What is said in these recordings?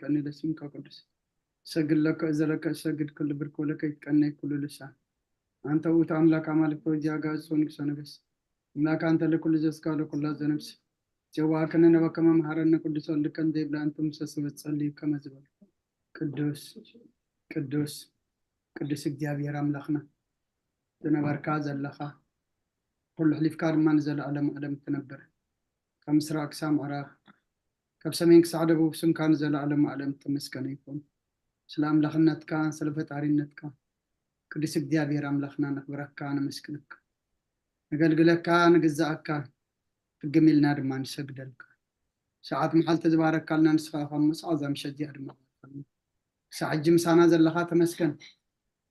ይትቀኒ ለስምካ ቅዱስ። እሰግድ ለከ እዘ ለከ እሰግድ ኩሉ ብርክ ወለከ ይትቀነይ ኩሉ ልሳን። አንተ ውእቱ አምላክ አማልክት ወእግዚአ አጋእዝት ወንጉሰ ነገስት። አምላክ አንተ ለኩሉ ዘስጋ ለኩላ ዘነፍስ። ጀዋከነ ነበከመ መሐረነ ቅዱስ ወልድከን ዘይብላ እንተ ሙሰ ስበት ጸልዩ ከመ ዝበል። ቅዱስ ቅዱስ ቅዱስ እግዚኣብሔር አምላክና ዝነበርካ ዘለኻ፣ ኩሉ ሕሊፍካ ድማ ንዘለኣለም ዓለም ትነብር። ካብ ምስራቅ ክሳብ ምዕራብ፣ ካብ ሰሜን ክሳብ ደቡብ ስምካ ንዘለኣለም ዓለም ተመስገነ ይኹን። ስለ ኣምላኽነትካ፣ ስለ ፈጣሪነትካ ቅዱስ እግዚኣብሔር ኣምላኽና ነኽብረካ፣ ነመስግነካ፣ ነገልግለካ፣ ንግዛኣካ፣ ፍግም ኢልና ድማ ንሰግደልካ። ሰዓት መዓልቲ ዝባረካልና ንስኻ ኢኻ እሞ፣ ሰዓት እዛ ምሸት እዚኣ ድማ ባርካልና። ክሳዕ ሕጂ ምሳና ዘለኻ ተመስገን።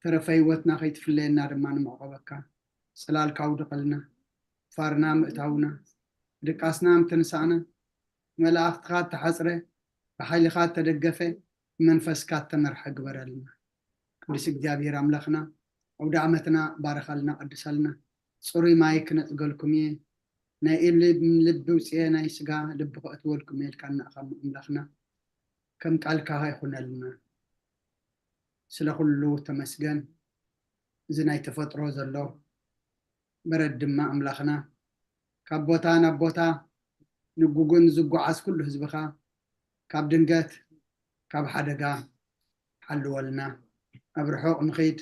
ተረፈ ህይወትና ከይትፍለየና ድማ ንምዕቐበካ። ጽላልካ ኣውድቐልና። ፋርና ምእታውና፣ ድቃስና ምትንሳእና፣ መላእኽትኻ እተሓጽረ፣ ብሓይልኻ እተደገፈ፣ ብመንፈስካ እተመርሐ ግበረልና። ቅዱስ እግዚኣብሔር ኣምላኽና፣ ኣውደ ዓመትና ባረኻልና፣ ቀድሳልና። ጽሩይ ማይ ክነጽገልኩም እየ። ናይ ኢድ ልብ፣ ልቢ ውጽኤ፣ ናይ ስጋ ልቢ ከእትወልኩም እየ ኢልካና ኢኻ እሞ ኣምላኽና። ከም ቃልካ ይኹነልና። ስለ ኩሉ ተመስገን። እዚ ናይ ተፈጥሮ ዘሎ በረድ ድማ ኣምላኽና፣ ካብ ቦታ ናብ ቦታ ንጉጉን ዝጓዓዝ ኩሉ ህዝብኻ፣ ካብ ድንገት፣ ካብ ሓደጋ ሓልወልና። ኣብ ርሑቕ ንኺድ፣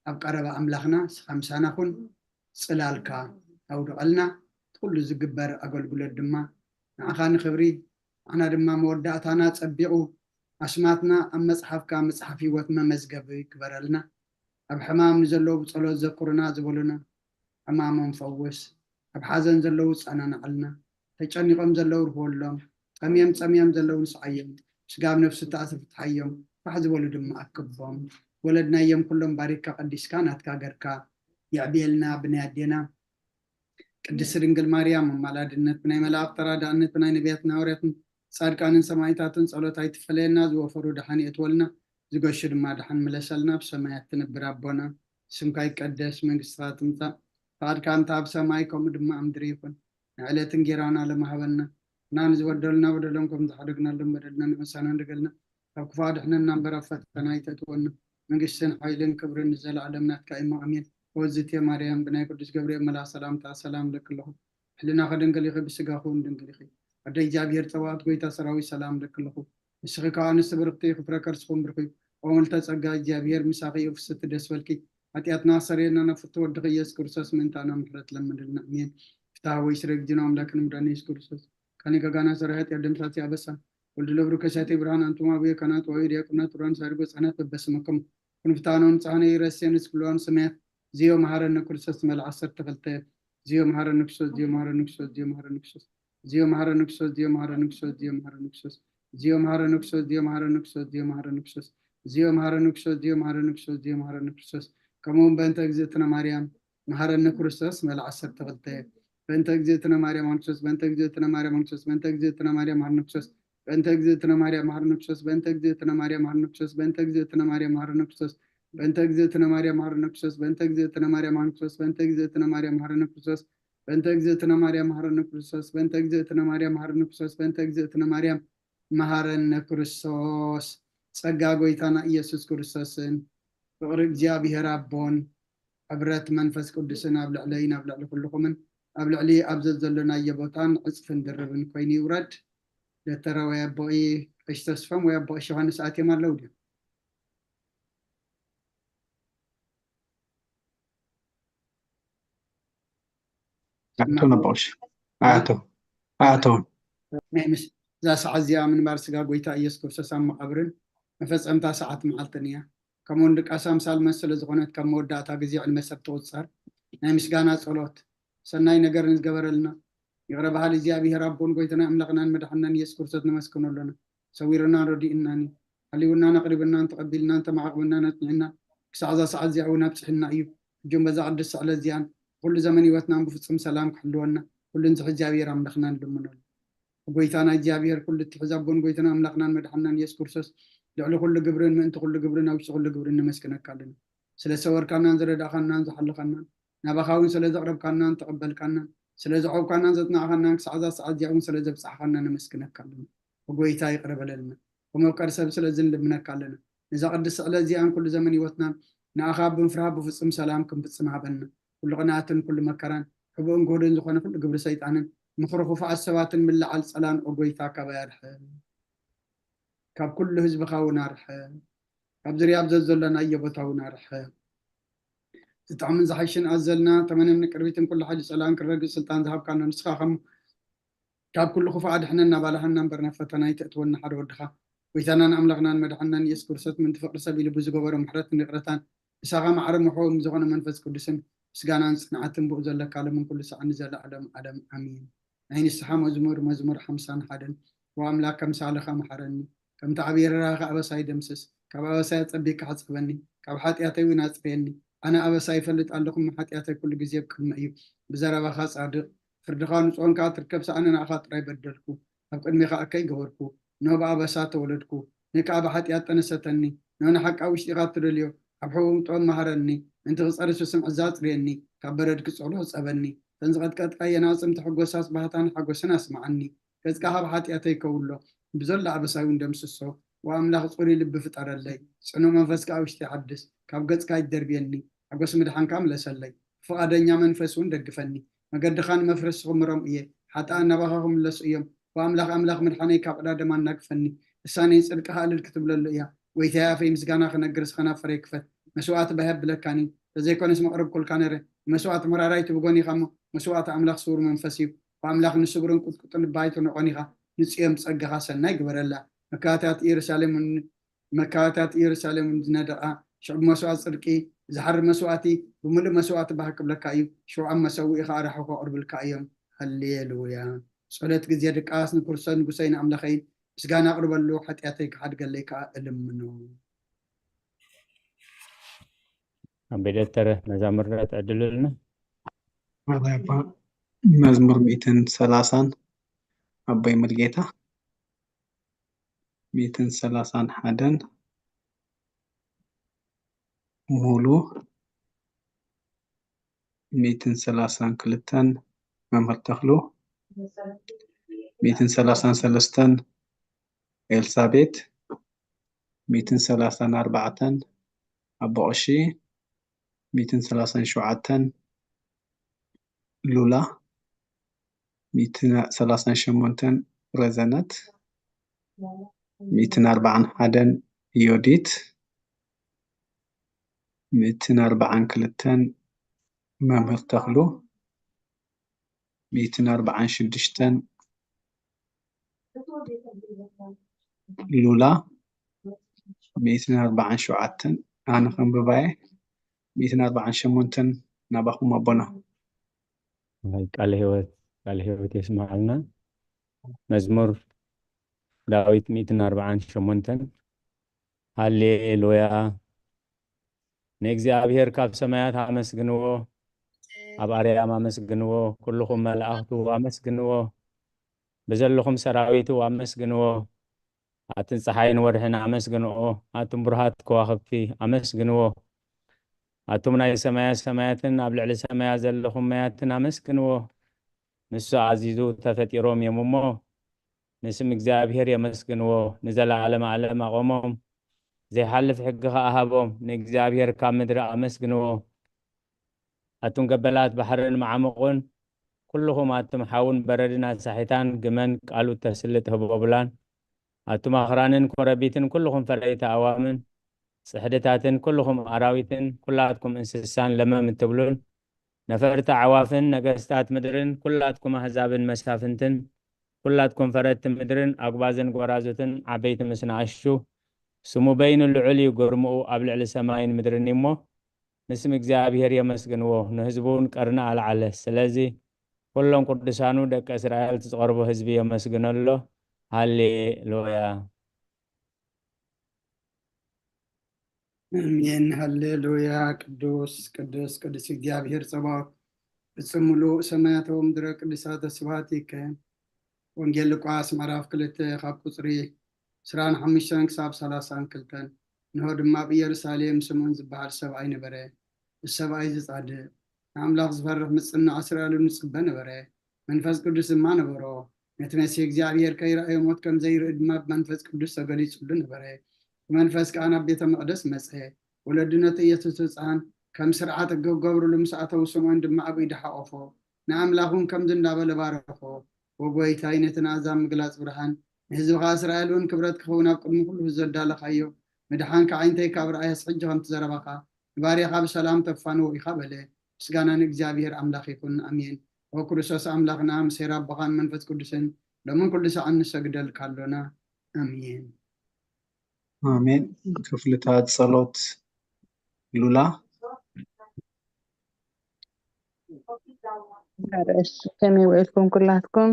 ኣብ ቀረባ ኣምላኽና ንስኻ ምሳና ኩን፣ ጽላልካ ኣውድቐልና። እቲ ኩሉ ዝግበር ኣገልግሎት ድማ ንዓኻ ንኽብሪ፣ ንዓና ድማ መወዳእታና ጸቢቑ፣ ኣስማትና ኣብ መጽሓፍካ፣ መጽሓፍ ህይወት መመዝገቢ ግበረልና። ኣብ ሕማም ንዘለዉ ብጸሎት ዘኩርና ዝበሉና፣ ሕማሞም ፈውስ። ኣብ ሓዘን ዘለዉ ጸናንዓልና። ተጨኒቖም ዘለዉ ርህወሎም። ጠምዮም ጸምዮም ዘለዉ ንስዓዮም። ስጋብ ነፍሲ ተኣስር ፍትሓዮም። ፋሕ ዝበሉ ድማ ኣክቦም። ወለድናዮም ኩሎም ባሪካ ቀዲስካ ናትካ ገርካ። የዕብየልና ብናይ ኣዴና ቅድስት ድንግል ማርያም ኣማላድነት፣ ብናይ መላእኽቲ ተራዳእነት፣ ብናይ ነቢያትን ሃዋርያትን ጻድቃንን ሰማዕታትን ጸሎት ኣይትፈለየና። ዝወፈሩ ደሓን የእትወልና፣ ዝገሹ ድማ ደሓን ምለሰልና። ብሰማያት ትነብር ኣቦና፣ ስምካ ይቀደስ፣ መንግስትኻ ትምጻእ፣ ፍቓድካ እንተ ኣብ ሰማይ ከምኡ ድማ ኣብ ምድሪ ይኹን። ንዕለት እንጌራና ለማህበልና፣ እና ንዝበደሉና በደሎም ከም ዝሓደግናሎም በደልና ንመሳና እንደገልና፣ ካብ ክፉ ኣድሕነና እምበር ኣብ ፈተና ኣይተእትወና። መንግስትን ሓይልን ክብርን ንዘለኣለም ናትካ እሞ ኣሜን። ወዝቴ ማርያም ብናይ ቅዱስ ገብርኤል መልኣኽ ሰላምታ ሰላም እለኪ ኣለኹ። ሕልናኺ ድንግል ኢኺ፣ ብስጋኺ እውን ድንግል ኢኺ። ኣደ እግዚኣብሔር ጸባኦት ጎይታ ሰራዊት ሰላም እለኪ ኣለኹ። ንስኺ ከኣ ኣንስቲ ብርኽቲ ኢኺ፣ ፍረ ከርስኺ እውን ብሩኽ እዩ። ኦ ምልዕተ ጸጋ እግዚኣብሔር ምሳኺ እዩ፣ ፍስሕቲ ደስ በልኪ። ሓጢኣትና ኣሰረየልና፣ ናብ ፍትሒ ወድኺ ኢየሱስ ክርስቶስ ምእንታና ምሕረት ለምንልና። ኣሜን። ፍትሐ ወይ ስረ ግዜና ኣምላክን ምዳን ኢየሱስ ክርስቶስ ካኒ ጋጋና ሰራይ ኃጢአት ደምሳሲ አበሳ ወልድ ለብሩ ከሳቴ ብርሃን አንቱም አቡየ ካህናት ወአዩ ዲያቆናት ቱራን ሳድጎ ጻናት በበስመኩም ኩንፍታኖን ጻነ ይረሴን እስክሎን ስሜት ዚዮ መሐረነ ክርስቶስ መልዓ ሰርተ ክልተ ዚዮ መሐረነ ክርስቶስ ዚዮ መሐረነ ክርስቶስ ዚዮ መሐረነ ክርስቶስ ዚዮ መሐረነ ክርስቶስ ዚዮ መሐረነ ክርስቶስ ዚዮ መሐረነ ክርስቶስ ዚዮ መሐረነ ክርስቶስ ዚዮ መሐረነ ክርስቶስ ዚዮ መሐረነ ክርስቶስ ዚዮ መሐረነ ክርስቶስ ዚዮ መሐረነ ክርስቶስ ዚዮ መሐረነ ክርስቶስ ከምኡውን በእንተ እግዝእትነ ማርያም መሐረነ ክርስቶስ መልዓ ሰርተ ክልተ በእንተ እግዝእትነ ማርያም መሐረነ ክርስቶስ በእንተ እግዝእትነ ማርያም መሐረነ ክርስቶስ በእንተ እግዝእትነ ማርያም መሐረነ ክርስቶስ በእንተ እግዝእትነ ማርያም መሐረነ ክርስቶስ በእንተ እግዝእትነ ማርያም መሐረነ ክርስቶስ በእንተ እግዝእትነ ማርያም መሐረነ ክርስቶስ በእንተ እግዝእትነ ማርያም መሐረነ ክርስቶስ በእንተ እግዝእትነ ማርያም መሐረነ ክርስቶስ በእንተ እግዝእትነ ማርያም መሐረነ ክርስቶስ በእንተ እግዝእትነ ማርያም መሐረነ ክርስቶስ በእንተ እግዝእትነ ማርያም መሐረነ ክርስቶስ በእንተ እግዝእትነ ማርያም መሐረነ ክርስቶስ ጸጋ ጎይታና ኢየሱስ ክርስቶስን ፍቕሪ እግዚኣብሔር ኣቦን ሕብረት መንፈስ ቅዱስን ኣብ ልዕለይን ኣብ ልዕሊ ኩልኹምን ኣብ ልዕሊ ኣብ ዘዘሎናዮ ቦታን ዕጽፍን ድርብን ኮይኑ ይውረድ። ዶክተር ወይ ኣቦ ቀሺ ተስፎም ወይ ኣቦ ቀሺ ዮሃንስ ኣትዮም ኣለዉ ድዮም? ኣቶ ነቦሽ ኣቶ ኣቶ ናይ ምስ እዛ ሰዓት እዚኣ ምንባር ስጋ ጎይታ ኢየሱስ ክርስቶስ ኣብ መቓብርን መፈጸምታ ሰዓት መዓልትን እያ። ከምኡውን ድቃስ ኣምሳል መስ ስለ ዝኾነት ካብ መወዳእታ ግዜ ዕድመ ሰብ ትቑጸር። ናይ ምስጋና ጸሎት ሰናይ ነገር ንዝገበረልና ይቕረ በሃሊ እግዚኣብሔር ኣቦን ጎይታና ኣምላኽናን መድሓንናን ኢየሱስ ክርስቶስ ነመስግኖ ኣሎና። ሰዊርናን ረዲእናን እዩ። ሓሊውናን ኣቕሪብናን ተቐቢልናን ተመዓቕብናን ኣጽኒዕናን ክሳዕ እዛ ሰዓት እዚኣ እውን ኣብጽሕና እዩ። ሕጂ እውን በዛ ቅድስቲ ዕለት እዚኣን ኩሉ ዘመን ህይወትናን ብፍጹም ሰላም ክሕልወና ኩሉ ንዝሒ እግዚኣብሔር ኣምላኽና ንልምኖ ኣለና። ጎይታና እግዚኣብሔር ኩሉ እትሕዝ ኣቦን ጎይታና ኣምላኽናን መድሓንናን ኢየሱስ ክርስቶስ ልዕሊ ኩሉ ግብርን ምእንቲ ኩሉ ግብርን ኣብ ውሽጢ ኩሉ ግብርን ነመስግነካ ኣለና። ስለ ዝሰወርካናን ዝረዳእካናን ዝሓለኻናን ናባኻ እውን ስለ ዘቕረብካናን ተቐበልካናን ስለ ዘዕቆብካናን ዘጽናዕኻናን ክሳዕ እዛ ሰዓት እዚኣ እውን ስለ ዘብጻሕኻና ነመስግነካ ኣለና። ጎይታ ይቕረ በለልና። ወመፍቀሪ ሰብ ስለዚ ንልምነካ ኣለና። ነዛ ቅድስቲ ዕለት እዚኣን ኩሉ ዘመን ህይወትናን ንኣኻ ብምፍራህ ብፍጹም ሰላም ክንፍጽም ሃበና። ኩሉ ቅንኣትን ኩሉ መከራን ሕቡእን ግሁድን ዝኾነ ኩሉ ግብሪ ሰይጣንን ምኽሪ ክፉኣት ሰባትን ምልዓል ጸላን ኦ ጎይታ ካባይ ኣርሕቕ። ካብ ኩሉ ህዝብኻ እውን ኣርሕቕ። ካብ ዝርያ ኣብ ዘዘሎናዮ ቦታ እውን ኣርሕቕ። ዝጥዕምን ዝሓይሽን ኣዘልና ተመንን ቅርቢትን ኩሉ ሓይሊ ጸላን ክረግጽ ስልጣን ዝሃብካና ንስኻ ከም ካብ ኩሉ ክፉእ ኣድሕነና ባልሃና እምበር ናብ ፈተና ኣይተእትወና ሓደ ወድኻ ጎይታናን ኣምላኽናን መድሓንናን ኢየሱስ ክርስቶስ ምእንቲ ፍቕሪ ሰብ ኢሉ ብዝገበሮ ምሕረትን ይቕረታን ምሳኻ ማዕረ ምሕው ዝኾነ መንፈስ ቅዱስን ምስጋናን ጽንዓትን ብኡ ዘለካ ሎምን ኩሉ ሰዓት ንዘለዓለም ዓለም ኣሜን። ናይ ንስሓ መዝሙር መዝሙር ሓምሳን ሓደን። ኦ ኣምላኽ ከምሳልኻ መሓረኒ፣ ከምቲ ዓብዪ ርህራኸ ኣበሳይ ደምስስ፣ ካብ ኣበሳይ ኣጸቢካ ሕጸበኒ፣ ካብ ሓጢኣተይ እውን ኣጽርየኒ። ኣነ ኣበሳ ይፈልጥ ኣለኹ፣ እሞ ሓጢኣተይ ኩሉ ግዜ ኣብ ቅድመይ እዩ። ብዘረባኻ ጻድቕ፣ ፍርድኻ ንጹሕን ከኣ ትርከብ፣ ሰኣነ ንኣኻ ጥራይ በደልኩ፣ ኣብ ቅድሜኻ እከይ ገበርኩ። እነሆ ብኣበሳ ተወለድኩ፣ ንእከኣ ብሓጢኣት ጠነሰተኒ። እነሆ ንሓቂ ኣብ ውሽጢኻ እትደልዮ፣ ኣብ ሕቡእ ጥበብ መሃረኒ። ምእንቲ ክጸሪ ስሱም ዕዛ ኣጽርየኒ፣ ካብ በረድ ክጽዕሉ ሕጸበኒ። እተን ዝቐጥቀጥካየን ኣዕጽምቲ ሕጎሳስ ባህታን ሓጎስን ኣስምዓኒ። ገጽካ ካብ ሓጢኣተይ ከውሎ፣ ብዘሎ ኣበሳይ እውን ደምስሶ። ኦ ኣምላኽ፣ ጽሩይ ልቢ ፍጠረለይ፣ ጽኑዕ መንፈስ ከኣ ኣብ ውሽጠይ ሓድስ። ካብ ገጽካ ኣይትደርብየኒ፣ ሓጎስ ምድሓንካ ምለሰለይ። ብፍቓደኛ መንፈስ እውን ደግፈኒ። መገድኻ ንመፍረስቲ ክምሮም እየ፣ ሓጥኣን ናባኻ ክምለሱ እዮም። ኦ ኣምላኽ፣ ኣምላኽ ምድሓነይ፣ ካብ ዕዳ ደም ኣናግፈኒ። ልሳነይ ጽድቅኻ እልል ክትብለሉ እያ። ጎይታየ፣ ኣፈይ ምስጋና ክነግር፣ ከናፍረይ ክፈት። መስዋእቲ ባህ የብለካን እዩ፣ ተዘይኮነስ መቕረብኩልካ ነይረ። መስዋእቲ መራራይ ትብጎን ኢኻ እሞ፣ መስዋእቲ ኣምላኽ ስዉር መንፈስ እዩ። ኦ ኣምላኽ፣ ንስቡርን ቁጥቁጥን ልቢ ኣይትንዕቆን ኢኻ። ንጽዮን ብጸጋኻ ሰናይ ግበረላ። መካታት ኢየሩሳሌም እውን መካታት ኢየሩሳሌም ዝነደቓ፣ ሽዑ ብመስዋእቲ ጽድቂ ዝሓርድ መስዋእቲ፣ ብምሉእ መስዋእቲ ባህ ክብለካ እዩ። ሽዑ ኣብ መሰውኢ ኸኣ ራሕዊ ከቕርብልካ እዮም። ሃሌሉያ። ጸሎት ግዜ ድቃስ ንክርስቶስ ንጉሰይ ንኣምላኸይ ምስጋና ኣቕርበሉ፣ ሓጢኣተይ ክሓድገለይ ከኣ እልምኖ። ኣቤ ደተረ ነዛ ምርዳእ ትዕድልልና። ኣባ መዝሙር ሚእትን ሰላሳን ኣቦይ ሙልጌታ፣ ሚእትን ሰላሳን ሓደን ሙሉ፣ ሚእትን ሰላሳን ክልተን መምህር ተኽሉ፣ ሚእትን ሰላሳን ሰለስተን ኤልሳቤት፣ ሚእትን ሰላሳን ኣርባዕተን ኣቦ ቀሺ፣ ሚእትን ሰላሳን ሸውዓተን ሉላ፣ ሚእትን ሰላሳን ሸሞንተን ረዘነት፣ ሚእትን ኣርባዓን ሓደን ዮዲት፣ ሚእትን ኣርባዓን ክልተን መምህር ተኽሉ፣ ሚእትን ኣርባዓን ሽዱሽተን ሉላ፣ ሚእትን ኣርባዓን ሸውዓተን ኣነ ከንብባየ፣ ሚእትን ኣርባዓን ሸሞንተን ናባኹም ኣቦና። ቃለ ህይወት፣ ቃለ ህይወት የስምዓልና። መዝሙር ዳዊት ሚእትን ኣርባዓን ሸሞንተን። ሃሌሉያ። ንእግዚኣብሔር ካብ ሰማያት ኣመስግንዎ፣ ኣብ ኣርያም ኣመስግንዎ፣ ኩልኹም መላእኽቱ ኣመስግንዎ፣ ብዘለኹም ሰራዊቱ ኣመስግንዎ። ኣትን ጸሓይን ወርሕን ኣመስግንኦ፣ ኣቱም ብሩሃት ከዋኽብቲ ኣመስግንዎ። ኣቱም ናይ ሰማያ ሰማያትን ኣብ ልዕሊ ሰማያ ዘለኹም ማያትን ኣመስግንዎ። ንሱ ኣዚዙ ተፈጢሮም እዮም እሞ፣ ንስም እግዚኣብሔር የመስግንዎ። ንዘለዓለመ ዓለም ኣቖሞም፣ ዘይሓልፍ ሕጊ ኸኣ ሃቦም። ንእግዚኣብሔር ካብ ምድሪ ኣመስግንዎ። ኣቱም ገበላት ባሕርን መዓሙቕን፣ ኩልኹም ኣቱም ሓውን በረድን ኣሳሒታን ግመን ቃሉ ተስልጥ ህቦብላን፣ ኣቱም ኣኽራንን ኮረቢትን ኩልኹም ፈረይቲ ኣዋምን፣ ጽሕድታትን ኩልኹም ኣራዊትን፣ ኩላትኩም እንስሳን ለመም እትብሉን፣ ነፈርቲ ኣዕዋፍን ነገስታት ምድርን፣ ኩላትኩም ኣህዛብን መሳፍንትን፣ ኩላትኩም ፈረድቲ ምድርን ኣጉባዝን ጎራዙትን ዓበይቲ ምስ ንኣሽቱ፣ ስሙ በይኑ ልዑል እዩ፣ ግርምኡ ኣብ ልዕሊ ሰማይን ምድርን እዩ እሞ፣ ንስም እግዚኣብሔር የመስግንዎ፣ ንህዝቡ እውን ቀርኒ ኣልዓለ። ስለዚ ኩሎም ቅዱሳኑ ደቂ እስራኤል እቲ ዝቐርቦ ህዝቢ የመስግኖ ኣሎ። ሃሌሉያ። ኣሜን። ሃሌሉያ። ቅዱስ፣ ቅዱስ፣ ቅዱስ እግዚኣብሔር ጸባኦት፣ ፍጹም ምሉእ ሰማያት ወምድረ ቅዱሳተ ስብሐት ይከ። ወንጌል ሉቃስ ምዕራፍ ክልተ ካብ ቁጽሪ ዕስራን ሓሙሽተን ክሳብ ሰላሳን ክልተን። እንሆ ድማ ኣብ ኢየሩሳሌም ስምዖን ዝበሃል ሰብኣይ ነበረ። እዚ ሰብኣይ እዚ ጻድቕ፣ ንኣምላኽ ዝፈርሕ፣ ምጽናዕ እስራኤል እውን ይጽበ ነበረ። መንፈስ ቅዱስ ድማ ነበሮ። ነቲ መሲህ እግዚኣብሔር ከይረኣዮ ሞት ከም ዘይርኢ ድማ ብመንፈስ ቅዱስ ተገሊጹሉ ነበረ። ብመንፈስ ከኣ ናብ ቤተ መቕደስ መጸ። ወለዲ ነቲ ኢየሱስ ህጻን ከም ስርዓት ክገብሩሉ ምስ ኣተዉ ስምዖን ድማ ኣብ ኢዱ ሓቖፎ። ንኣምላኽ እውን ከምዚ እንዳበለ ባረኾ። ወጎይታይ ነቲ ንኣሕዛብ ምግላጽ ብርሃን ንህዝብኻ እስራኤል እውን ክብረት ክኸውን ኣብ ቅድሚ ኩሉ ህዝቢ ዘዳለኻዮ ምድሓንካ ዓይንተይ ካብ ረኣያስ ሕጂ ከምቲ ዘረባኻ ንባርያኻ ብሰላም ተፋንዎ ኢኻ በለ። ምስጋና ንእግዚኣብሔር ኣምላኽ ይኹን፣ ኣሜን። ኦ ክርስቶስ ኣምላኽና ምስ ሄር ኣቦኻን መንፈስ ቅዱስን ሎምን ኩሉ ሰዓን ንሰግደልካ ኣሎና፣ ኣሜን። ኣሜን። ክፍልታት ጸሎት ሉላ። ርዕስ ከመይ ውዒልኩም ኩላትኩም?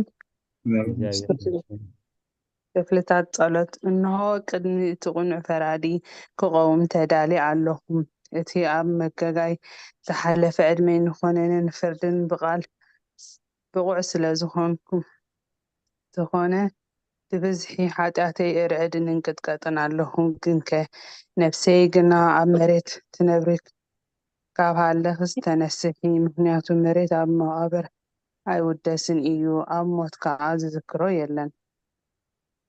ክፍልታት ጸሎት። እንሆ ቅድሚ እቲ ቅኑዕ ፈራዲ ክቐውም ተዳሊ ኣለኹ። እቲ ኣብ መገጋይ ዝሓለፈ ዕድመይ ንኾነነ ንፍርድን ብቓል ብቑዕ ስለ ዝኾንኩ ዝኾነ ብብዝሒ ሓጢኣተይ እርዕድን እንቅጥቀጥን ኣለኹ። ግንከ ነፍሰይ ግና ኣብ መሬት ትነብሪ ካብ ሃለኽስ ተነስሒ፣ ምኽንያቱ መሬት ኣብ መቓብር ኣይውደስን እዩ፣ ኣብ ሞት ከኣ ዝዝክሮ የለን፣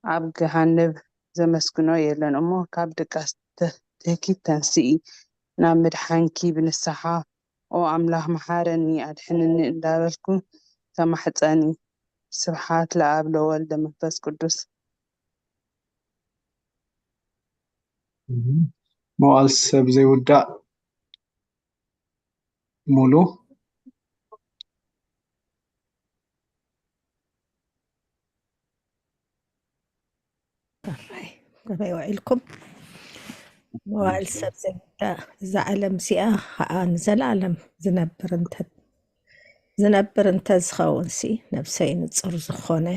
ኣብ ገሃነብ ዘመስግኖ የለን እሞ ካብ ድቃስ ትህኪት ተንስኢ፣ ናብ ምድሓንኪ ብንስሓ ኦ ኣምላኽ መሓረኒ ኣድሕንኒ እንዳበልኩ ተማሕጸኒ። ስብሓት ለኣብ ለወልድ ለመንፈስ ቅዱስ። መዋል ሰብ ዘይውዳእ ሙሉ ከመይ ውዒልኩም? መዋእል ሰብ ዘይውዳእ እዛ ዓለም እዚኣ ከዓ ንዘለኣለም ዝነብር እንተ ዝነብር እንተ ዝኸውን ሲ ነብሰይ ንጹር ዝኾነ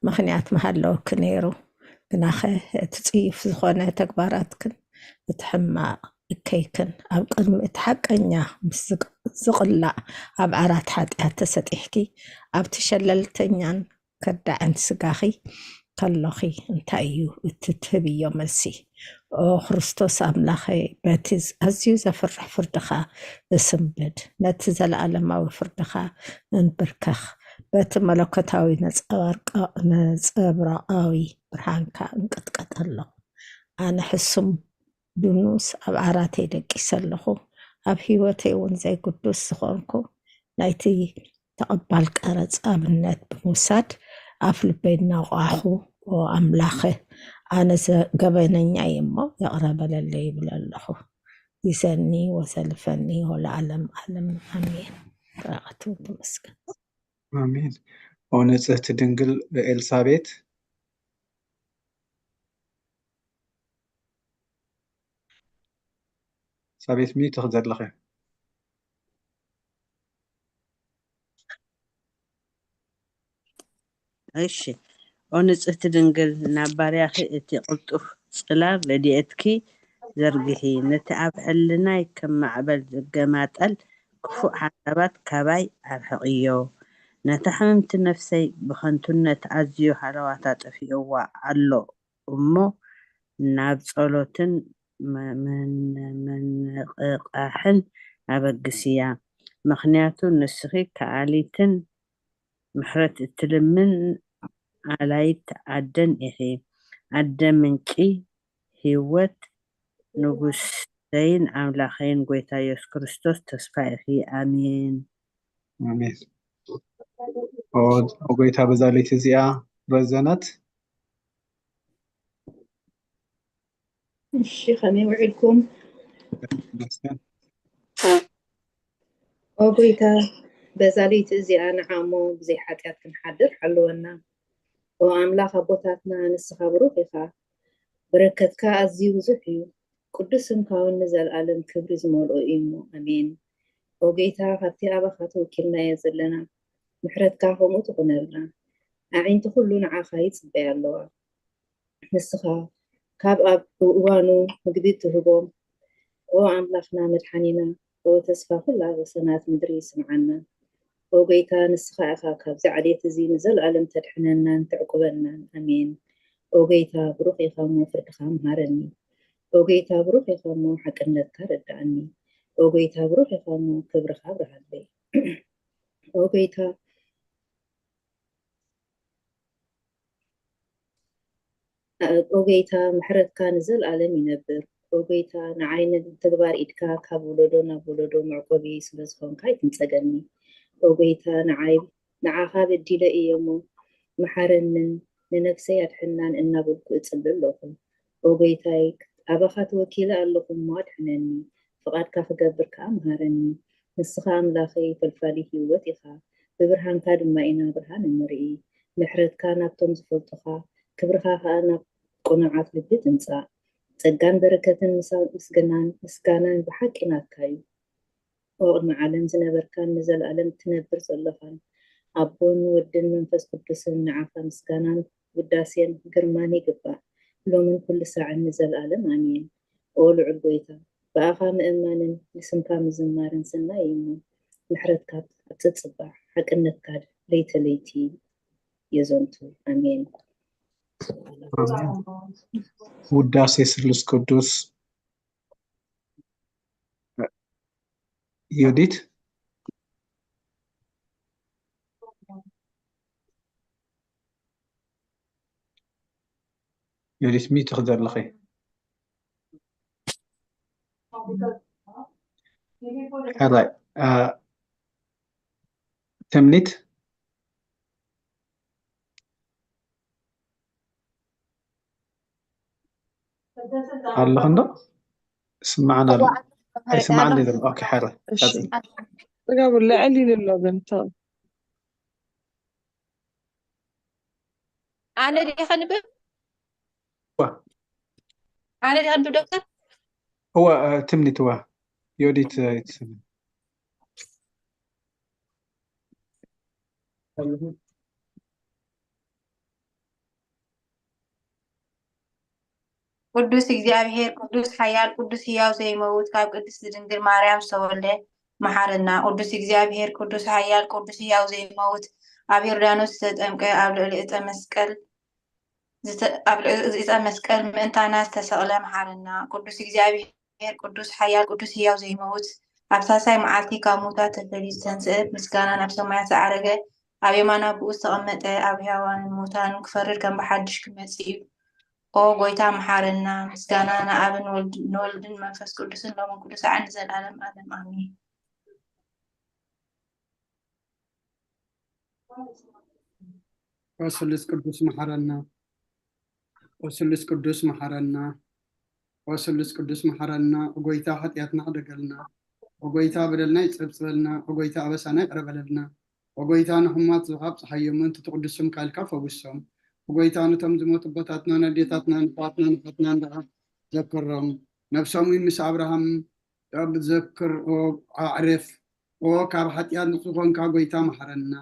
ምኽንያት ምሃለወኪ ነይሩ። ግናኸ እቲ ጽዩፍ ዝኾነ ተግባራትክን እቲ ሕማቕ እከይክን ኣብ ቅድሚ እቲ ሓቀኛ ምስ ዝቕላዕ ኣብ ዓራት ሓጢኣት ተሰጢሕኪ ኣብቲ ሸለልተኛን ከዳዕን ስጋኺ ከሎኺ እንታይ እዩ እቲ ትህብዮ መልሲ? ኦ ክርስቶስ ኣምላኸይ፣ በቲ ኣዝዩ ዘፍርሕ ፍርድኻ እስንብድ፣ ነቲ ዘለኣለማዊ ፍርድኻ እንብርከኽ፣ በቲ መለኮታዊ ነጸብራቓዊ ብርሃንካ እንቅጥቀጠሎም። ኣነ ሕሱም ድኑስ ኣብ ዓራተይ ደቂሰ ኣለኹ፣ ኣብ ህይወተይ እውን ዘይግዱስ ዝኾንኩ ናይቲ ተቐባል ቀረጽ ኣብነት ብምውሳድ ኣፍ ልበይ እናወቓዕኹ፣ ኦ ኣምላኸ፣ ኣነ ገበነኛ እየ እሞ ይቕረ በለለይ ይብል ኣለኹ። ይዘኒ ወዘልፈኒ ወለዓለም ዓለም ኣሜን። በረኸቱ ትመስገን። ኣሜን። ኦ ንጽህቲ ድንግል ኤልሳቤት። ሳቤት ሚዩት ዘለኸ። እሺ ኦ ንጽህቲ ድንግል ናብ ባርያኺ እቲ ቅልጡፍ ጽላል ረድኤትኪ ዘርግሒ፣ ነቲ ኣብ ሕልናይ ከም ማዕበል ዝገማጠል ክፉእ ሓሳባት ካባይ ኣርሕቕዮ። ነታ ሕምምቲ ነፍሰይ ብኸንቱነት ኣዝዩ ሃለዋታ ጠፊእዋ ኣሎ እሞ ናብ ጸሎትን ምንቕቓሕን ኣበግስያ። ምኽንያቱ ንስኺ ከኣሊትን ምሕረት እትልምን ኣላይት ኣደን ኢኺ። ኣደ ምንጪ ህይወት ንጉሰይን ኣምላኸይን ጎይታ የሱስ ክርስቶስ ተስፋ ኢኺ። ኣሜን። ኣሜን። ኦ ጎይታ በዛ ለይቲ እዚኣ ረዘነት። እሺ ከመይ ውዒልኩም? ኦ ጎይታ በዛ ለይቲ እዚኣ ንዓሞ ብዘይ ሓጢኣት ክንሓድር ሓልወና። ኦ ኣምላኽ ኣቦታትና ንስኻ ብሩኽ ኢኻ። በረከትካ ኣዝዩ ብዙሕ እዩ። ቅዱስ ስምካ እውን ንዘለኣለም ክብሪ ዝመልኦ እዩ እሞ ኣሜን። ኦ ጎይታ ካብቲ ኣባኻ ተወኪልናዮ ዘለና ምሕረትካ ከምኡ ትኹነልና። ኣዒንቲ ኩሉ ንዓኻ ይጽበያ ኣለዋ። ንስኻ ካብ ኣብ እዋኑ ምግቢ እትህቦም ኦ ኣምላኽና መድሓኒና ኦ ተስፋ ኩላ ወሰናት ምድሪ ስምዓና። ኦ ጎይታ ንስኻ ኢኻ ካብዚ ዓሌት እዚ ንዘለኣለም ተድሕነናን ተዕቁበናን። ኣሜን። ኦ ጎይታ ብሩኽ ኢኻ እሞ ፍርድኻ ምሃረኒ። ኦ ጎይታ ብሩኽ ኢኻ እሞ ሓቅነትካ ረዳኣኒ። ኦ ጎይታ ብሩኽ ኢኻ እሞ ክብርኻ ኣብርሃለይ። ኦ ጎይታ ኦ ጎይታ፣ ምሕረትካ ንዘለኣለም ይነብር። ኦ ጎይታ፣ ንዓይ ንተግባር ኢድካ ካብ ወለዶ ናብ ወለዶ መዕቆቢ ስለ ዝኾንካ ኣይትንጸገኒ። ኦ ጎይታ፣ ንዓይ ንዓኻ በዲለ እየ እሞ፣ መሓረንን ንነፍሰይ ኣድሕናን እናበልኩ እጽሊ ኣለኹ። ኦ ጎይታይ፣ ኣባኻ ተወኪለ ኣለኹ እሞ ኣድሕነኒ። ፍቓድካ ክገብር ከኣ ምሃረኒ። ንስኻ ኣምላኸይ፣ ፈልፋሊ ህይወት ኢኻ። ብብርሃንካ ድማ ኢና ብርሃን እንርኢ። ምሕረትካ ናብቶም ዝፈልጡኻ፣ ክብርኻ ከኣ ናብ ቅኑዓት ልቢ ትምጻእ። ጸጋን በረከትን ምሳ-፣ ምስጋናን፣ ምስጋናን ብሓቂ ናትካ እዩ። ኦ ቅድሚ ዓለም ዝነበርካን ንዘለኣለም እትነብር ዘለኻን፣ ኣቦን ወድን መንፈስ ቅዱስን ንዓኻ ምስጋናን ውዳሴን ግርማን ይግባእ፣ ሎምን ኩሉ ሳዕን ንዘለኣለም ኣሜን። ኦ ልዑል ጎይታ፣ ብኣኻ ምእማንን ንስምካ ምዝማርን ሰናይ እዩ እሞ፣ ምሕረትካ ኣብ ጽጽባሕ፣ ሓቅነትካ ለይተ ለይቲ የዘንቱ። ኣሜን። ውዳሴ ስሉስ ቅዱስ። ዮዲት፣ ዮዲት ሚዩት ኢኺ ዘለኺ። ሕራይ፣ አ፣ ትምኒት ኣለኽን ዶ? ስምዓና ኣሎ። ኣይስምዓን እዩ ዘሎ። ኦኬ፣ ሓረ። እሺ። ቀጽል። ጽጋቡ ልዕል ኢሉ ኣሎ ግን፣ ተው። ኣነ ድየ ከንብብ? እዋ። ኣነ ድየ ከንብብ ዶክተር? እዋ፣ እ፣ ትምኒት እዋ። ዮዲት፣ እ፣ ትስምዕ። ቅዱስ እግዚኣብሔር፣ ቅዱስ ሓያል፣ ቅዱስ ህያው ዘይመውት፣ ካብ ቅድስት ድንግል ማርያም ዝተወልደ፣ መሓረና። ቅዱስ እግዚኣብሔር፣ ቅዱስ ሓያል፣ ቅዱስ ህያው ዘይመውት፣ ኣብ ዮርዳኖስ ዝተጠምቀ፣ ኣብ ልዕሊ ዕፀ መስቀል ዝተ-፣ ኣብ ልዕሊ ዕፀ መስቀል ምእንታና ዝተሰቕለ፣ መሓረና። ቅዱስ እግዚኣብሔር፣ ቅዱስ ሓያል፣ ቅዱስ ህያው ዘይመውት፣ ኣብ ሳልሳይ መዓልቲ ካብ ሙታት ተፈልዩ ዝተንስአ፣ ምስጋና ናብ ሰማያት ዝዓረገ፣ ኣብ የማን ኣቦኡ ዝተቐመጠ፣ ኣብ ሕያዋንን ሙታንን ክፈርድ ከም ብሓድሽ ክመጽእ እዩ። ኦ ጎይታ፣ መሓረና። ምስጋና ንኣብን ወልድ-፣ ንወልድን መንፈስ ቅዱስን ሎምን ኩሉ ሳዕን ንዘለኣለም ኣለም ኣሜን። ኦ ስሉስ ቅዱስ መሓረና። ኦ ስሉስ ቅዱስ መሓረና። ኦ ስሉስ ቅዱስ መሓረና። ኦ ጎይታ፣ ሓጢኣትና ሕደገልና። ኦ ጎይታ፣ በደልና ይጸብጽበልና። ኦ ጎይታ፣ ኣበሳና ይቕረ በለልና። ኦ ጎይታ፣ ንሕሙማት ዝኻብ ጸሓዮም፣ ምእንቲ ትቕዱስ ስምካ ኢልካ ፈውሶም። ኦ ጎይታ፣ ነቶም ዝሞቱ ኣቦታትናን ኣዴታትናን ኣሕዋትናን ኣሓትናን ደኣ ዘክሮም። ነብሶም እውን ምስ ኣብርሃም ኣብ ዘክር፣ ኦ ኣዕርፍ። ኦ ካብ ሓጢኣት ንጹህ ኮንካ ጎይታ መሓረና።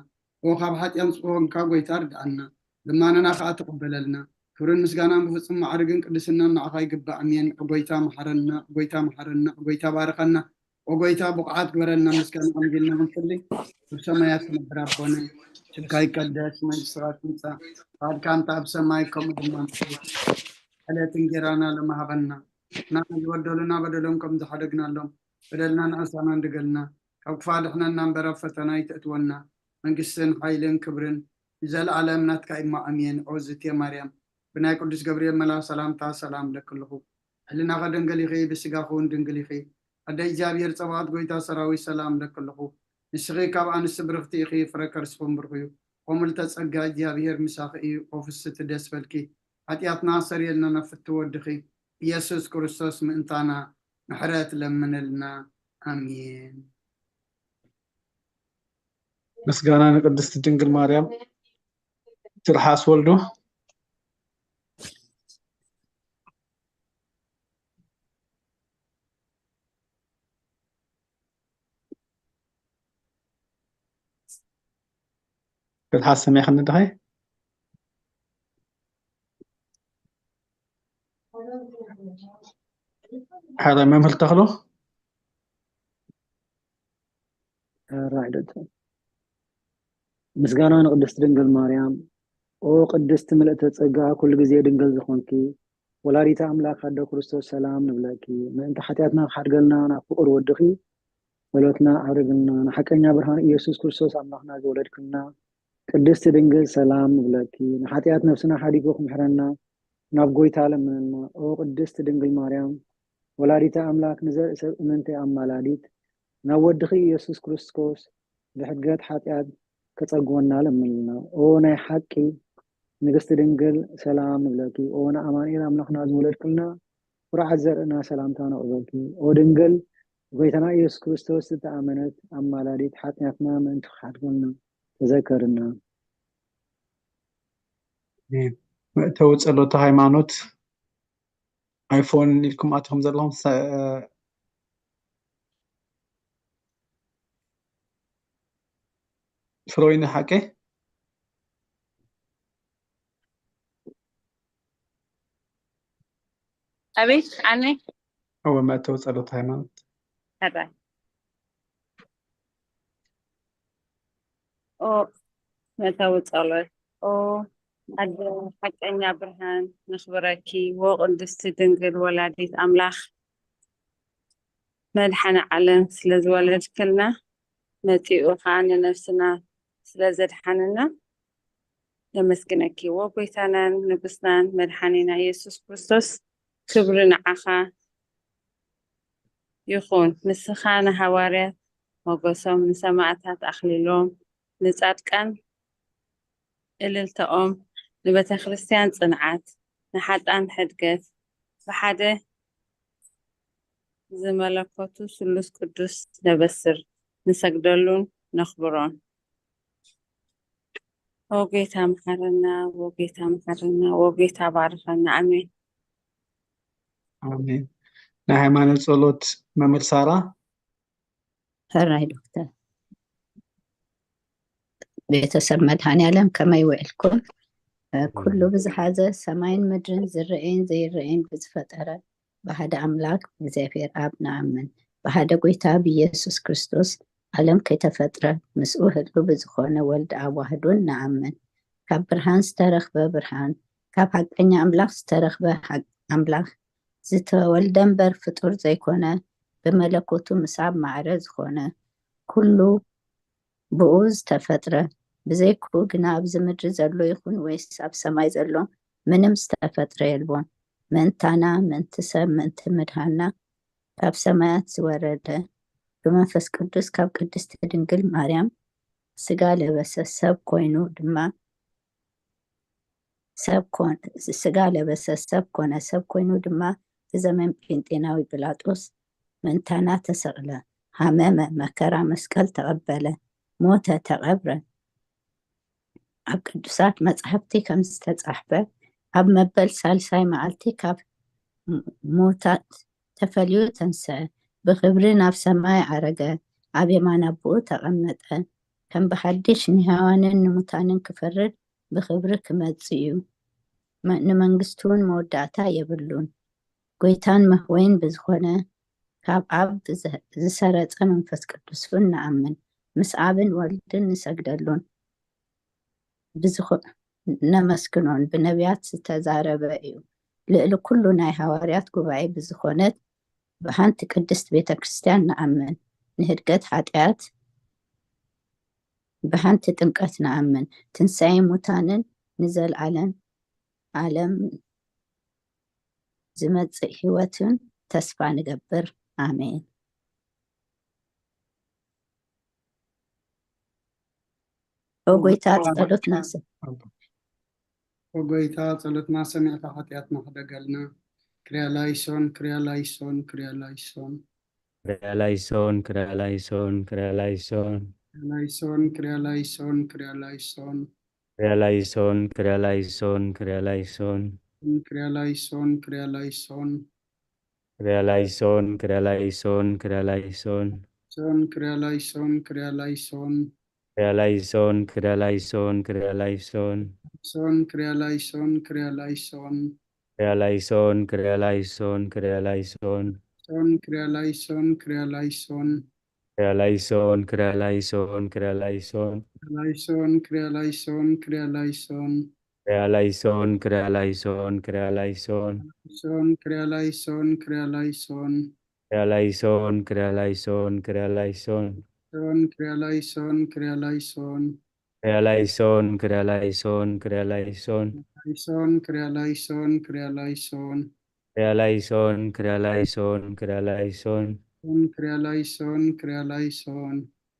ኦ ካብ ሓጢኣት ንጹህ ኮንካ ጎይታ ርድኣና። ልማነና ከኣ ተቐበለልና። ክብርን ምስጋናን ብፍጹም ማዕርግን ቅድስናን ንዓኻ ይግባእ። ኣሜን። ኦ ጎይታ መሓረና፣ ኦ ጎይታ መሓረና፣ ኦ ጎይታ ባርኸና። ኦ ጎይታ ብቑዓት ግበረና። ምስጋና ኣመስጊንና ክንጽሊ፣ ኣብ ሰማያት ትነብር ኣቦና፣ ስምካ ይቀደስ፣ መንግስትኻ ትምጻእ፣ ፍቓድካ እንተ ኣብ ሰማይ ከምኡ ድማ ኣብ ምድሪ። ዕለት እንጌራና ሎሚ ሃበና። ንሕና ዝበደሉና በደሎም ከም ዝሓደግናሎም፣ በደልና ንኣሳና እንድገልና፣ ካብ ክፉእ ኣድሕነና እምበር ኣብ ፈተና ኣይተእትወና። መንግስትን ሓይልን ክብርን ንዘለኣለም ናትካ እዩ እሞ ኣሜን። ኦ ዝቴ ማርያም፣ ብናይ ቅዱስ ገብርኤል መልኣኽ ሰላምታ ሰላም እብለኪ ኣለኹ። ሕልናኺ ድንግል ኢኺ፣ ብስጋኺ እውን ድንግል ኢኺ። ኣደ እግዚኣብሔር ጸባኦት፣ ጎይታ ሰራዊት፣ ሰላም እብለኪ ኣለኹ። ንስኺ ካብ ኣንስቲ ብርኽቲ ኢኺ፣ ፍረ ከርስኺ እውን ብሩኽ እዩ። ኦ ምልዕተ ጸጋ፣ እግዚኣብሔር ምሳኺ እዩ። ኦ ፍስቲ ደስ በልኪ፣ ሓጢኣትና ኣሰርየልና፣ ናብ ፍትው ወድኺ ኢየሱስ ክርስቶስ ምእንታና ምሕረት ለምንልና። ኣሜን። ምስጋና ንቅድስቲ ድንግል ማርያም። ትርሓስ ወልዱ። ትርሓስ ሰሚዕኽኒ ዲኺ? ሓደ መምህር ተኽሉ። ራዕደት። ምስጋና ንቅድስቲ ድንግል ማርያም። ኦ ቅድስቲ ምልእተ ጸጋ፣ ኩሉ ግዜ ድንግል ዝኾንኪ፣ ወላዲተ ኣምላኽ ኣደ ክርስቶስ፣ ሰላም ንብለኪ። ምእንቲ ሓጢኣትና ክሓድገልና ናብ ፍቑር ወድኺ ጸሎትና ኣዕርግልና። ንሓቀኛ ብርሃን ኢየሱስ ክርስቶስ ኣምላኽና ዝወለድክልና ቅድስቲ ድንግል፣ ሰላም ንብለኪ። ንሓጢኣት ነፍስና ሓዲጉ ክምሕረና ናብ ጎይታ ለምንና። ኦ ቅድስት ድንግል ማርያም ወላዲተ ኣምላክ ንዘርኢ ሰብ እምንቲ ኣማላዲት ናብ ወድኺ ኢየሱስ ክርስቶስ ብሕድገት ሓጢኣት ከጸግወና ለምንና። ኦ ናይ ሓቂ ንግስቲ ድንግል ሰላም ንብለኪ። ኦ ንኣማኑኤል ኣምላኽና ዝወለድክልና ኩርዓት ዘርእና ሰላምታ ነቕርበልኪ። ኦ ድንግል ጎይታና ኢየሱስ ክርስቶስ ዝተኣመነት ኣማላዲት ሓጢኣትና ምእንቲ ክሓድገልና ተዘከርና። መእተዊ ጸሎተ ሃይማኖት ኣይፎን ኢልኩም ኣትኹም ዘለኹም ፍሮይኒ ሓቂ ኣቤት ኣነ እወ መእተዊ ጸሎተ ሃይማኖት ሕራይ ኦ መእተዊ ጸሎት ኦ ኣደ ሓቀኛ ብርሃን ነኽብረኪ ዎ ቅድስቲ ድንግል ወላዲት ኣምላኽ መድሓኒ ዓለም ስለ ዝወለድክልና መጺኡ ኸዓ ንነፍስና ስለ ዘድሓነና ነመስግነኪ ዎ ጎይታናን ንጉስናን መድሓኒና ኢየሱስ ክርስቶስ ክብሪ ንዓኻ ይኹን ንስኻ ንሃዋርያት ሞገሶም ንሰማእታት ኣኽሊሎም ንጻድቃን እልልተኦም ንቤተ ክርስቲያን ጽንዓት ንሓጣን ሕድገት ብሓደ ዝመለኮቱ ስሉስ ቅዱስ ነበስር ንሰግደሉን ነኽብሮን ኦ ጌታ መሓረና ኦ ጌታ መሓረና ኦ ጌታ ባርኸና ኣሜን ኣሜን ናይ ሃይማኖት ጸሎት መምህር ሳራ ሕራይ ዶክተር ቤተሰብ መድሃኔ ዓለም ከመይ ውዕልኩም ኩሉ ብዝሓዘ ሰማይን ምድርን ዝረኤን ዘይረኤን ብዝፈጠረ ብሓደ ኣምላክ እግዚኣብሔር ኣብ ንኣምን ብሓደ ጎይታ ብኢየሱስ ክርስቶስ ዓለም ከይተፈጥረ ምስኡ ህሉ ብዝኾነ ወልድ ኣዋህዱን ንኣምን ካብ ብርሃን ዝተረኽበ ብርሃን ካብ ሓቀኛ ኣምላኽ ዝተረኽበ ኣምላኽ ዝተወልደ እምበር ፍጡር ዘይኮነ ብመለኮቱ ምስ ኣብ ማዕረ ዝኾነ ኩሉ ብኡ ዝተፈጥረ ብዘይክኡ ግና ኣብዚ ምድሪ ዘሎ ይኹን ወይስ ኣብ ሰማይ ዘሎ ምንም ዝተፈጥረ የልቦን። ምእንታና፣ ምእንቲ ሰብ፣ ምእንቲ ምድሃና ካብ ሰማያት ዝወረደ ብመንፈስ ቅዱስ ካብ ቅድስቲ ድንግል ማርያም ስጋ ለበሰ ሰብ ኮይኑ ድማ ሰብ ኮነ ስጋ ለበሰ ሰብ ኮነ ሰብ ኮይኑ ድማ ብዘመን ጴንጤናዊ ጲላጦስ ምእንታና ተሰቕለ፣ ሃመመ፣ መከራ መስቀል ተቐበለ፣ ሞተ፣ ተቐብረ። ኣብ ቅዱሳት መጻሕፍቲ ከም ዝተጻሕፈ ኣብ መበል ሳልሳይ መዓልቲ ካብ ሙታት ተፈልዩ ተንስአ፣ ብኽብሪ ናብ ሰማይ ዓረገ፣ ኣብ የማን ኣቦኡ ተቐመጠ። ከም ብሓድሽ ንሕያዋንን ንሙታንን ክፈርድ ብኽብሪ ክመጽእ እዩ። ንመንግስቱ እውን መወዳእታ የብሉን። ጎይታን መህወይን ብዝኾነ ካብ ኣብ ዝሰረጸ መንፈስ ቅዱስ እውን ንኣምን። ምስ ኣብን ወልድን ንሰግደሉን ብዝኾ ነመስግኖን ብነቢያት ዝተዛረበ እዩ። ልዕሊ ኩሉ ናይ ሃዋርያት ጉባኤ ብዝኾነት ብሓንቲ ቅድስት ቤተ ክርስቲያን ንኣምን። ንህድገት ሓጢኣት ብሓንቲ ጥምቀት ንኣምን። ትንሳኤ ሙታንን ንዘልኣለም ዓለም ዝመጽእ ህይወትን ተስፋ ንገብር። ኣሜን። ኦ ጎይታ ጸሎትና ኦ ጎይታ ጸሎትና ሰሚዕካ ሓጢኣትና ሕደገልና። ክሪያ ላይሶን ክሪያ ላይሶን ክሪያ ላይሶን ክሪያ ላይሶን ክሪያ ላይሶን ክሪያ ላይሶን ላይሶን ክሪያ ላይሶን ክሪያ ላይሶን ክሪያ ላይሶን ክሪያ ላይሶን ክሪያ ላይሶን ክሪያ ላይሶን ክሪያ ላይሶን ክሪያ ላይሶን ክሪያ ላይሶን ክሪያ ላይሶን ሶን ክሪያ ላይሶን ክሪያ ላይሶን ክሪያ ላይሶን ክሪያ ላይሶን ክሪያ ላይሶን ሶን ክሪያ ላይሶን ክሪያ ላይሶን ክሪያ ላይሶን ክሪያ ላይሶን ክሪያ ላይሶን ሶን ክሪያ ላይሶን ክሪያ ላይሶን ክሪያ ላይሶን ክሪያ ላይሶን ክሪያ ላይሶን ላይሶን ክሪያ ላይሶን ክሪያ ላይሶን ክሪያ ላይሶን ክሪያ ላይሶን ክሪያ ላይሶን ሶን ክሪያ ላይሶን ክሪያ ላይሶን ክሪያ ላይሶን ክሪያ ላይሶን ክሪያ ላይሶን ሶን ክሪያ ላይሶን ክሪያ ላይሶን ክርያ ላይሶን፣ ክርያ ላይሶን፣ ክርያ ላይሶን። ላይሶን፣ ክርያ ላይሶን፣ ክርያ ላይሶን። ክርያ ላይሶን፣ ክርያ ላይሶን፣ ክርያ ላይሶን። ክርያ ላይሶን፣ ክርያ ላይሶን።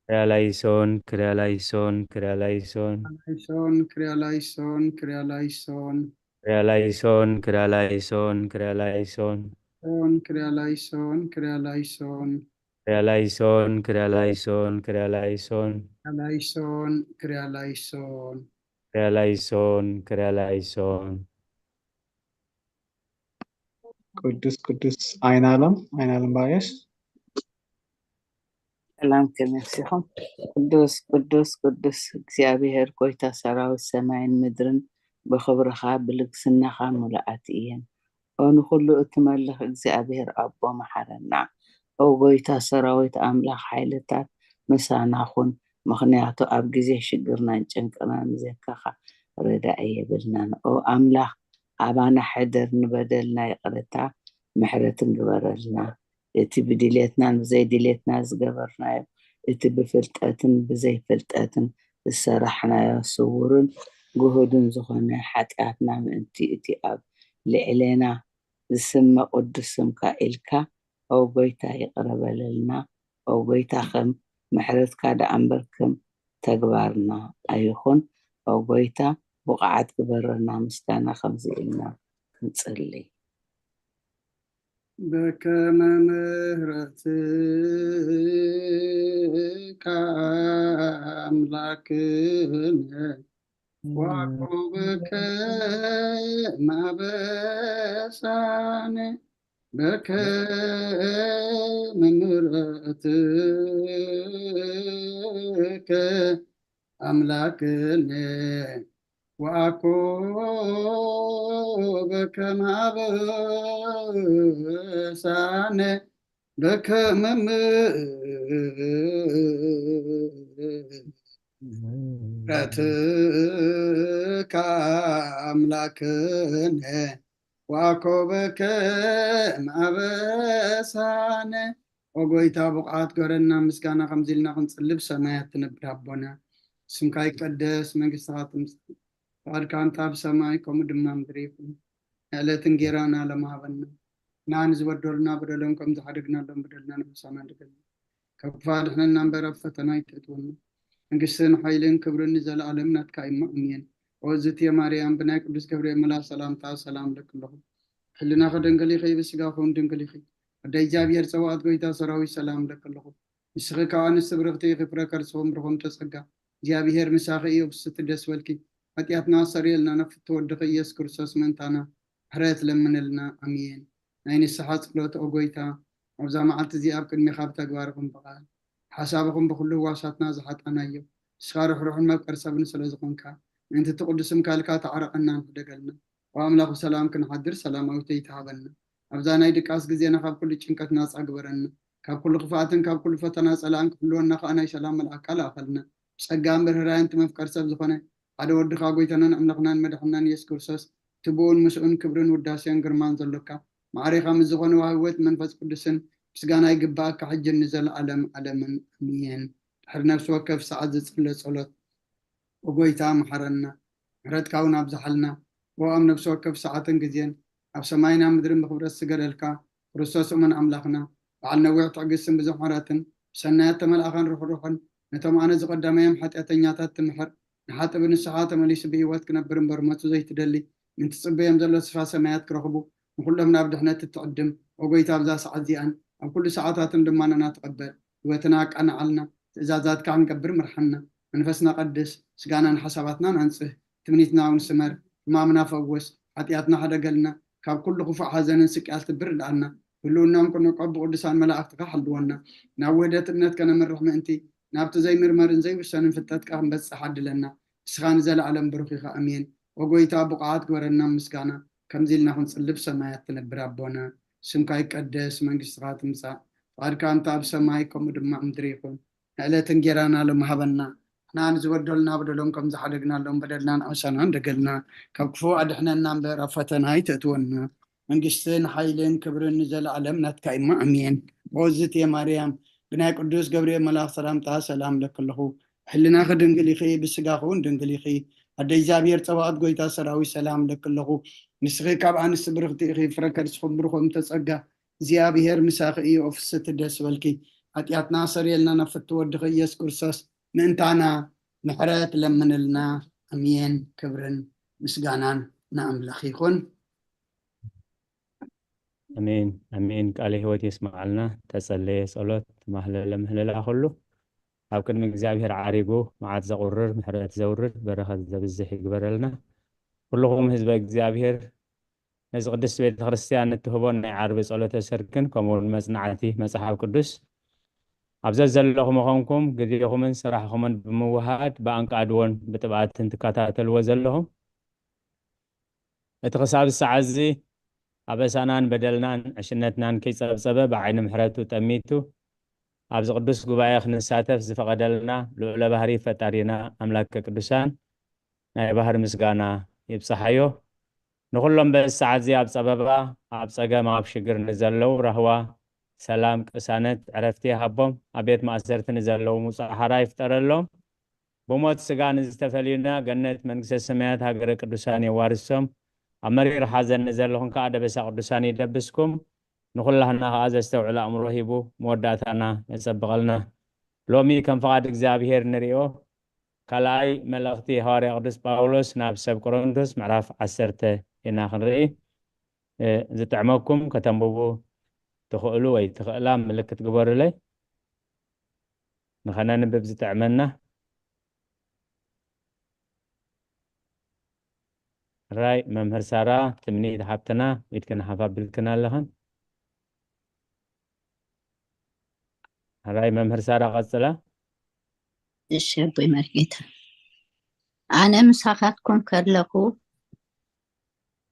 ክርያ ላይሶን፣ ክርያ ላይሶን፣ ክርያ ላይሶን። ላይሶን፣ ክርያ ላይሶን፣ ክርያ ላይሶን። ክርያ ላይሶን፣ ክርያ ላይሶን፣ ክርያ ላይሶን። ሶን፣ ክርያ ላይሶን፣ ክርያ ላይሶን። ክርያ ላይሶን፣ ክርያ ላይሶን፣ ክርያ ላይሶን። ክርያ ላይሶን፣ ክርያ ላይሶን። ክርያ ላይሶን፣ ክርያ ላይሶን። ቅዱስ ቅዱስ ኣይናለም ኣይናለም ባየሽ። ሰላም ከመይ ኣምሲኹም? ቅዱስ ቅዱስ ቅዱስ እግዚኣብሔር ጎይታ ሰራዊት ሰማይን ምድርን ብኽብርኻ ብልግስናኻ ምሉኣት እየን። ኦ ንኹሉ እትመልኽ እግዚኣብሔር ኣቦ መሓረና። ኦ ጎይታ ሰራዊት ኣምላኽ ሓይልታት ምሳና ኩን። ምኽንያቱ ኣብ ግዜ ሽግርናን ጭንቅናን ብዘይካኻ ረዳኢ የብልናን። ኦ ኣምላኽ ኣባና ሕደር፣ ንበደልና ይቕረታ ምሕረትን ግበረልና። እቲ ብድሌትናን ብዘይድሌትና ዝገበርናዮ፣ እቲ ብፍልጠትን ብዘይፍልጠትን ዝሰራሕናዮ ስውርን ግሁድን ዝኾነ ሓጢኣትና ምእንቲ እቲ ኣብ ልዕሌና ዝስመ ቅዱስ ስምካ ኢልካ፣ ኦ ጎይታ ይቕረ በለልና። ኦ ጎይታ ከም ምሕረትካ ደኣ እምበር ከም ተግባርና ኣይኹን። ኦ ጎይታ ብቕዓት ግበረና። ምስጋና ከምዚ ኢልና ክንጽሊ። በከመ ምሕረትካ ኣምላክነ ወያዕቆብ ከመ ኣበሳነ በከመ ምሕረትከ ኣምላክነ ወያዕቆብ ከመ ኣበሳነ በከመ ምሕረትከ ኣምላክነ ወያዕቆብ ከመ ኣበሳነ። ኦ ጎይታ ብቕዓት ግበረና ምስጋና ከምዚ ኢልና ክንጽሊ ብሰማያት ትነብር ኣቦና ስምካ ይቀደስ መንግስትኻ ትምጻእ ፍቓድካ እንተ ኣብ ሰማይ ከምኡ ድማ ምድሪ ይኹን። ዕለት እንጌራና ሎም ሃበና። ንዓና ንዝበደሉና በደሎም ከም ዝሓደግናሎም በደልና ንሕሳና ድገልና። ካብ ክፉእ ኣድሕነና እምበር ኣብ ፈተና ኣይተእትወና። መንግስትን ሓይልን ክብርን ንዘለኣለም ናትካ እዩ። ኣሜን። ኦ ዝትየ ማርያም ብናይ ቅዱስ ገብርኤል መልኣኽ ሰላምታ ሰላም እለኪ ኣለኹ። ሕልናኺ ድንግል ኢኺ፣ ብስጋኺ እውን ድንግል ኢኺ። ኣደ እግዚኣብሔር ጸባኦት ጎይታ ሰራዊት ሰላም እለኪ ኣለኹ። ንስኺ ካብ ኣንስቲ ብርኽቲ ኢኺ፣ ፍረ ከርስኺ እውን ብሩኽ እዩ። ጸጋ እግዚኣብሔር ምሳኺ እዩ። ብስቲ ደስ በልኪ። ሓጢኣትና ኣስተሰርየልና፣ ናብ ፍትወ ወድኺ ኢየሱስ ክርስቶስ ምእንታና ምሕረት ለምነልና። ኣሜን። ናይ ንስሓ ጸሎት ኦ ጎይታ፣ ኣብዛ መዓልቲ እዚኣ ኣብ ቅድሜኻ ብተግባርኹም ብቓል ሓሳብኹም ብኹሉ ህዋሳትና ዝሓጣናዮ፣ ንስኻ ርሕሩሕን መፍቀሪ ሰብን ስለ ዝኾንካ፣ ምእንቲ እቲ ቅዱስ ስምካ ኢልካ ተዓረቐና፣ ንሕደገልና። ኦ ኣምላኽ ብሰላም ክንሓድር ሰላማዊት ለይቲ ሃበና። ኣብዛ ናይ ድቃስ ግዜና ካብ ኩሉ ጭንቀት ናጻ ግበረና። ካብ ኩሉ ክፍኣትን ካብ ኩሉ ፈተና ጸላእን ክሕልወና ከኣ ናይ ሰላም መልኣካ ልኣኸልና። ብጸጋን ብርህራይን እቲ መፍቀሪ ሰብ ዝኾነ ሓደ ወድኻ ጎይታናን ኣምላኽናን መድሓናን ኢየሱስ ክርስቶስ፣ እቲ ብኡን ምስኡን ክብርን ውዳሴን ግርማን ዘሎካ፣ ማዕሬኻ ምስ ዝኾነ ወሃቢ ህይወት መንፈስ ቅዱስን ምስጋና ይግብኣካ፣ ሕጅን ንዘለኣለም ዓለምን። ኣሜን። ድሕሪ ነፍሲ ወከፍ ሰዓት ዝጽለ ጸሎት፣ ኦ ጎይታ፣ መሓረና፣ ምሕረትካ እውን ኣብዝሓልና። ኦ ኣብ ነፍሲ ወከፍ ሰዓትን ግዜን፣ ኣብ ሰማይን ኣብ ምድርን ብኽብረት ዝገደልካ፣ ክርስቶስ እሙን ኣምላኽና፣ በዓል ነዊሕ ትዕግስትን ብዙሕ ምሕረትን፣ ብሰናያት ተመልኣኻን ርሑሩሕን፣ ነቶም ኣነ ዝቐዳማዮም ሓጢኣተኛታት ትምሕር፣ ንሓጥእ ብንስሓ ተመሊሱ ብህይወት ክነብር እምበር ሞቱ ዘይትደሊ፣ ምእንቲ ትጽበዮም ዘሎ ተስፋ ሰማያት ክረኽቡ፣ ንኹሎም ናብ ድሕነት እትዕድም፣ ኦ ጎይታ፣ ኣብዛ ሰዓት እዚኣን ኣብ ኩሉ ሰዓታትን ድማ ንና ተቐበል። ህይወትና ኣቃንዓልና፣ ትእዛዛትካ ክንገብር ምርሓና። መንፈስና ቀድስ፣ ስጋናን ሓሳባትናን ኣንጽህ፣ ትምኒትና እውን ስመር፣ ሕማምና ፈውስ፣ ሓጢኣትና ሕደገልና፣ ካብ ኩሉ ክፉእ ሓዘንን ስቅያት ትብር ርድኣና። ህልውናን ክንዕቆ ብቅዱሳን መላእክትካ ሓልወና። ናብ ውህደት እምነት ከነምርሕ ምእንቲ፣ ናብቲ ዘይምርመርን ዘይውሰንን ፍልጠትካ ክንበጽሕ ዓድለና። ንስኻ ንዘለኣለም ብሩኽ ኢኻ። ኣሜን። ኦ ጎይታ፣ ብቑዓት ግበረና ምስጋና፣ ከምዚ ኢልና ክንጽሊ ብሰማያት ትነብር ኣቦና፣ ስምካ ይቀደስ፣ መንግስትኻ ትምጻእ፣ ፍቓድካ እንተ ኣብ ሰማይ ከምኡ ድማ ኣብ ምድሪ ይኹን። ንዕለት እንጌራና ሎሚ ሃበና፣ ንሕና ንዝበደሉና በደሎም ከም ዝሓደግናሎም በደልና ንኣውሳና እንደገልና፣ ካብ ክፉእ ኣድሕነና እምበር ኣብ ፈተና ኣይተእትወና። መንግስትን ሓይልን ክብርን ንዘለኣለም ናትካ እዩ። ኣሜን። ኦ ዝትየ ማርያም፣ ብናይ ቅዱስ ገብርኤል መልኣኽ ሰላምታ ሰላም እለኪ ኣለኹ። ሕልናኺ ድንግል ኢኺ፣ ብስጋኺ እውን ድንግል ኢኺ። ኣደ እግዚኣብሔር ጸባኦት፣ ጎይታ ሰራዊት፣ ሰላም እለኪ ኣለኹ። ንስኺ ካብ ኣንስቲ ብርኽቲ ኢኺ፣ ፍረ ከርስኺ ብሩኽ እምተ ጸጋ፣ እግዚኣብሔር ምሳኺ እዩ። ኦ ፍስቲ ደስ በልኪ። ሓጢኣትና ሰሪየልና ናብ ፍትወ ወድኺ ኢየሱስ ክርስቶስ ምእንታና ምሕረት ለምንልና። ኣሜን። ክብርን ምስጋናን ንኣምላኽ ይኹን። ኣሜን ኣሜን። ቃለ ህይወት የስማዓልና። ተጸለየ ጸሎት፣ ማህለለ ምህለላ ኩሉ ኣብ ቅድሚ እግዚኣብሔር ዓሪጉ መዓት ዘቑርር፣ ምሕረት ዘውርድ፣ በረኸት ዘብዝሕ ይግበረልና። ኩልኹም ህዝበ እግዚኣብሔር ነዚ ቅድስቲ ቤተ ክርስቲያን እትህቦን ናይ ዓርቢ ጸሎተ ሰርክን ከምኡ እውን መጽናዕቲ መጽሓፍ ቅዱስ ኣብ ዘዘለኹም ምዃንኩም ግዜኹምን ስራሕኹምን ብምውሃድ ብኣንቃድዎን ብጥብኣትን ትከታተልዎ ዘለኹም እቲ ክሳብ ሰዓት እዚ ኣበሳናን በደልናን ዕሽነትናን ከይጸብጸበ ብዓይኒ ምሕረቱ ጠሚቱ ኣብዚ ቅዱስ ጉባኤ ክንሳተፍ ዝፈቐደልና ልዑለ ባህሪ ፈጣሪና ኣምላከ ቅዱሳን ናይ ባህሪ ምስጋና ይብጽሓዮ። ንኹሎም በዚ ሰዓት እዚ ኣብ ጸበባ፣ ኣብ ጸገም፣ ኣብ ሽግር ንዘለዉ ራህዋ፣ ሰላም፣ ቅሳነት፣ ዕረፍቲ ይሃቦም። ኣብ ቤት ማእሰርቲ ንዘለዉ ምውጻእ ሓራ ይፍጠረሎም። ብሞት ስጋ ንዝተፈልዩና ገነት መንግስተ ሰማያት ሃገረ ቅዱሳን የዋርሶም። ኣብ መሪር ሓዘን ንዘለኹም ከኣ ደበሳ ቅዱሳን ይደብስኩም። ንኹላህና ከኣ ዘስተውዕል ኣእምሮ ሂቡ መወዳእታና የጸብቐልና። ሎሚ ከም ፍቓድ እግዚኣብሔር ንሪኦ ካልኣይ መልእኽቲ ሃዋርያ ቅዱስ ጳውሎስ ናብ ሰብ ቆሮንቶስ ምዕራፍ ዓሰርተ ኢና ክንርኢ። እ፣ ዝጥዕመኩም ከተንብቡ ትኽእሉ ወይ ትኽእላ ምልክት ግበሩለይ። ንኸነንብብ ዝጥዕመና። ራይ መምህር ሳራ ትምኒት ሓብትና ኢድክን ሓፍ ኣቢልክን ኣለኽን። ራይ መምህር ሳራ ቀጽላ። እሺ ኣቦይ መርጌታ፣ ኣነ ምሳኻትኩም ከለኹ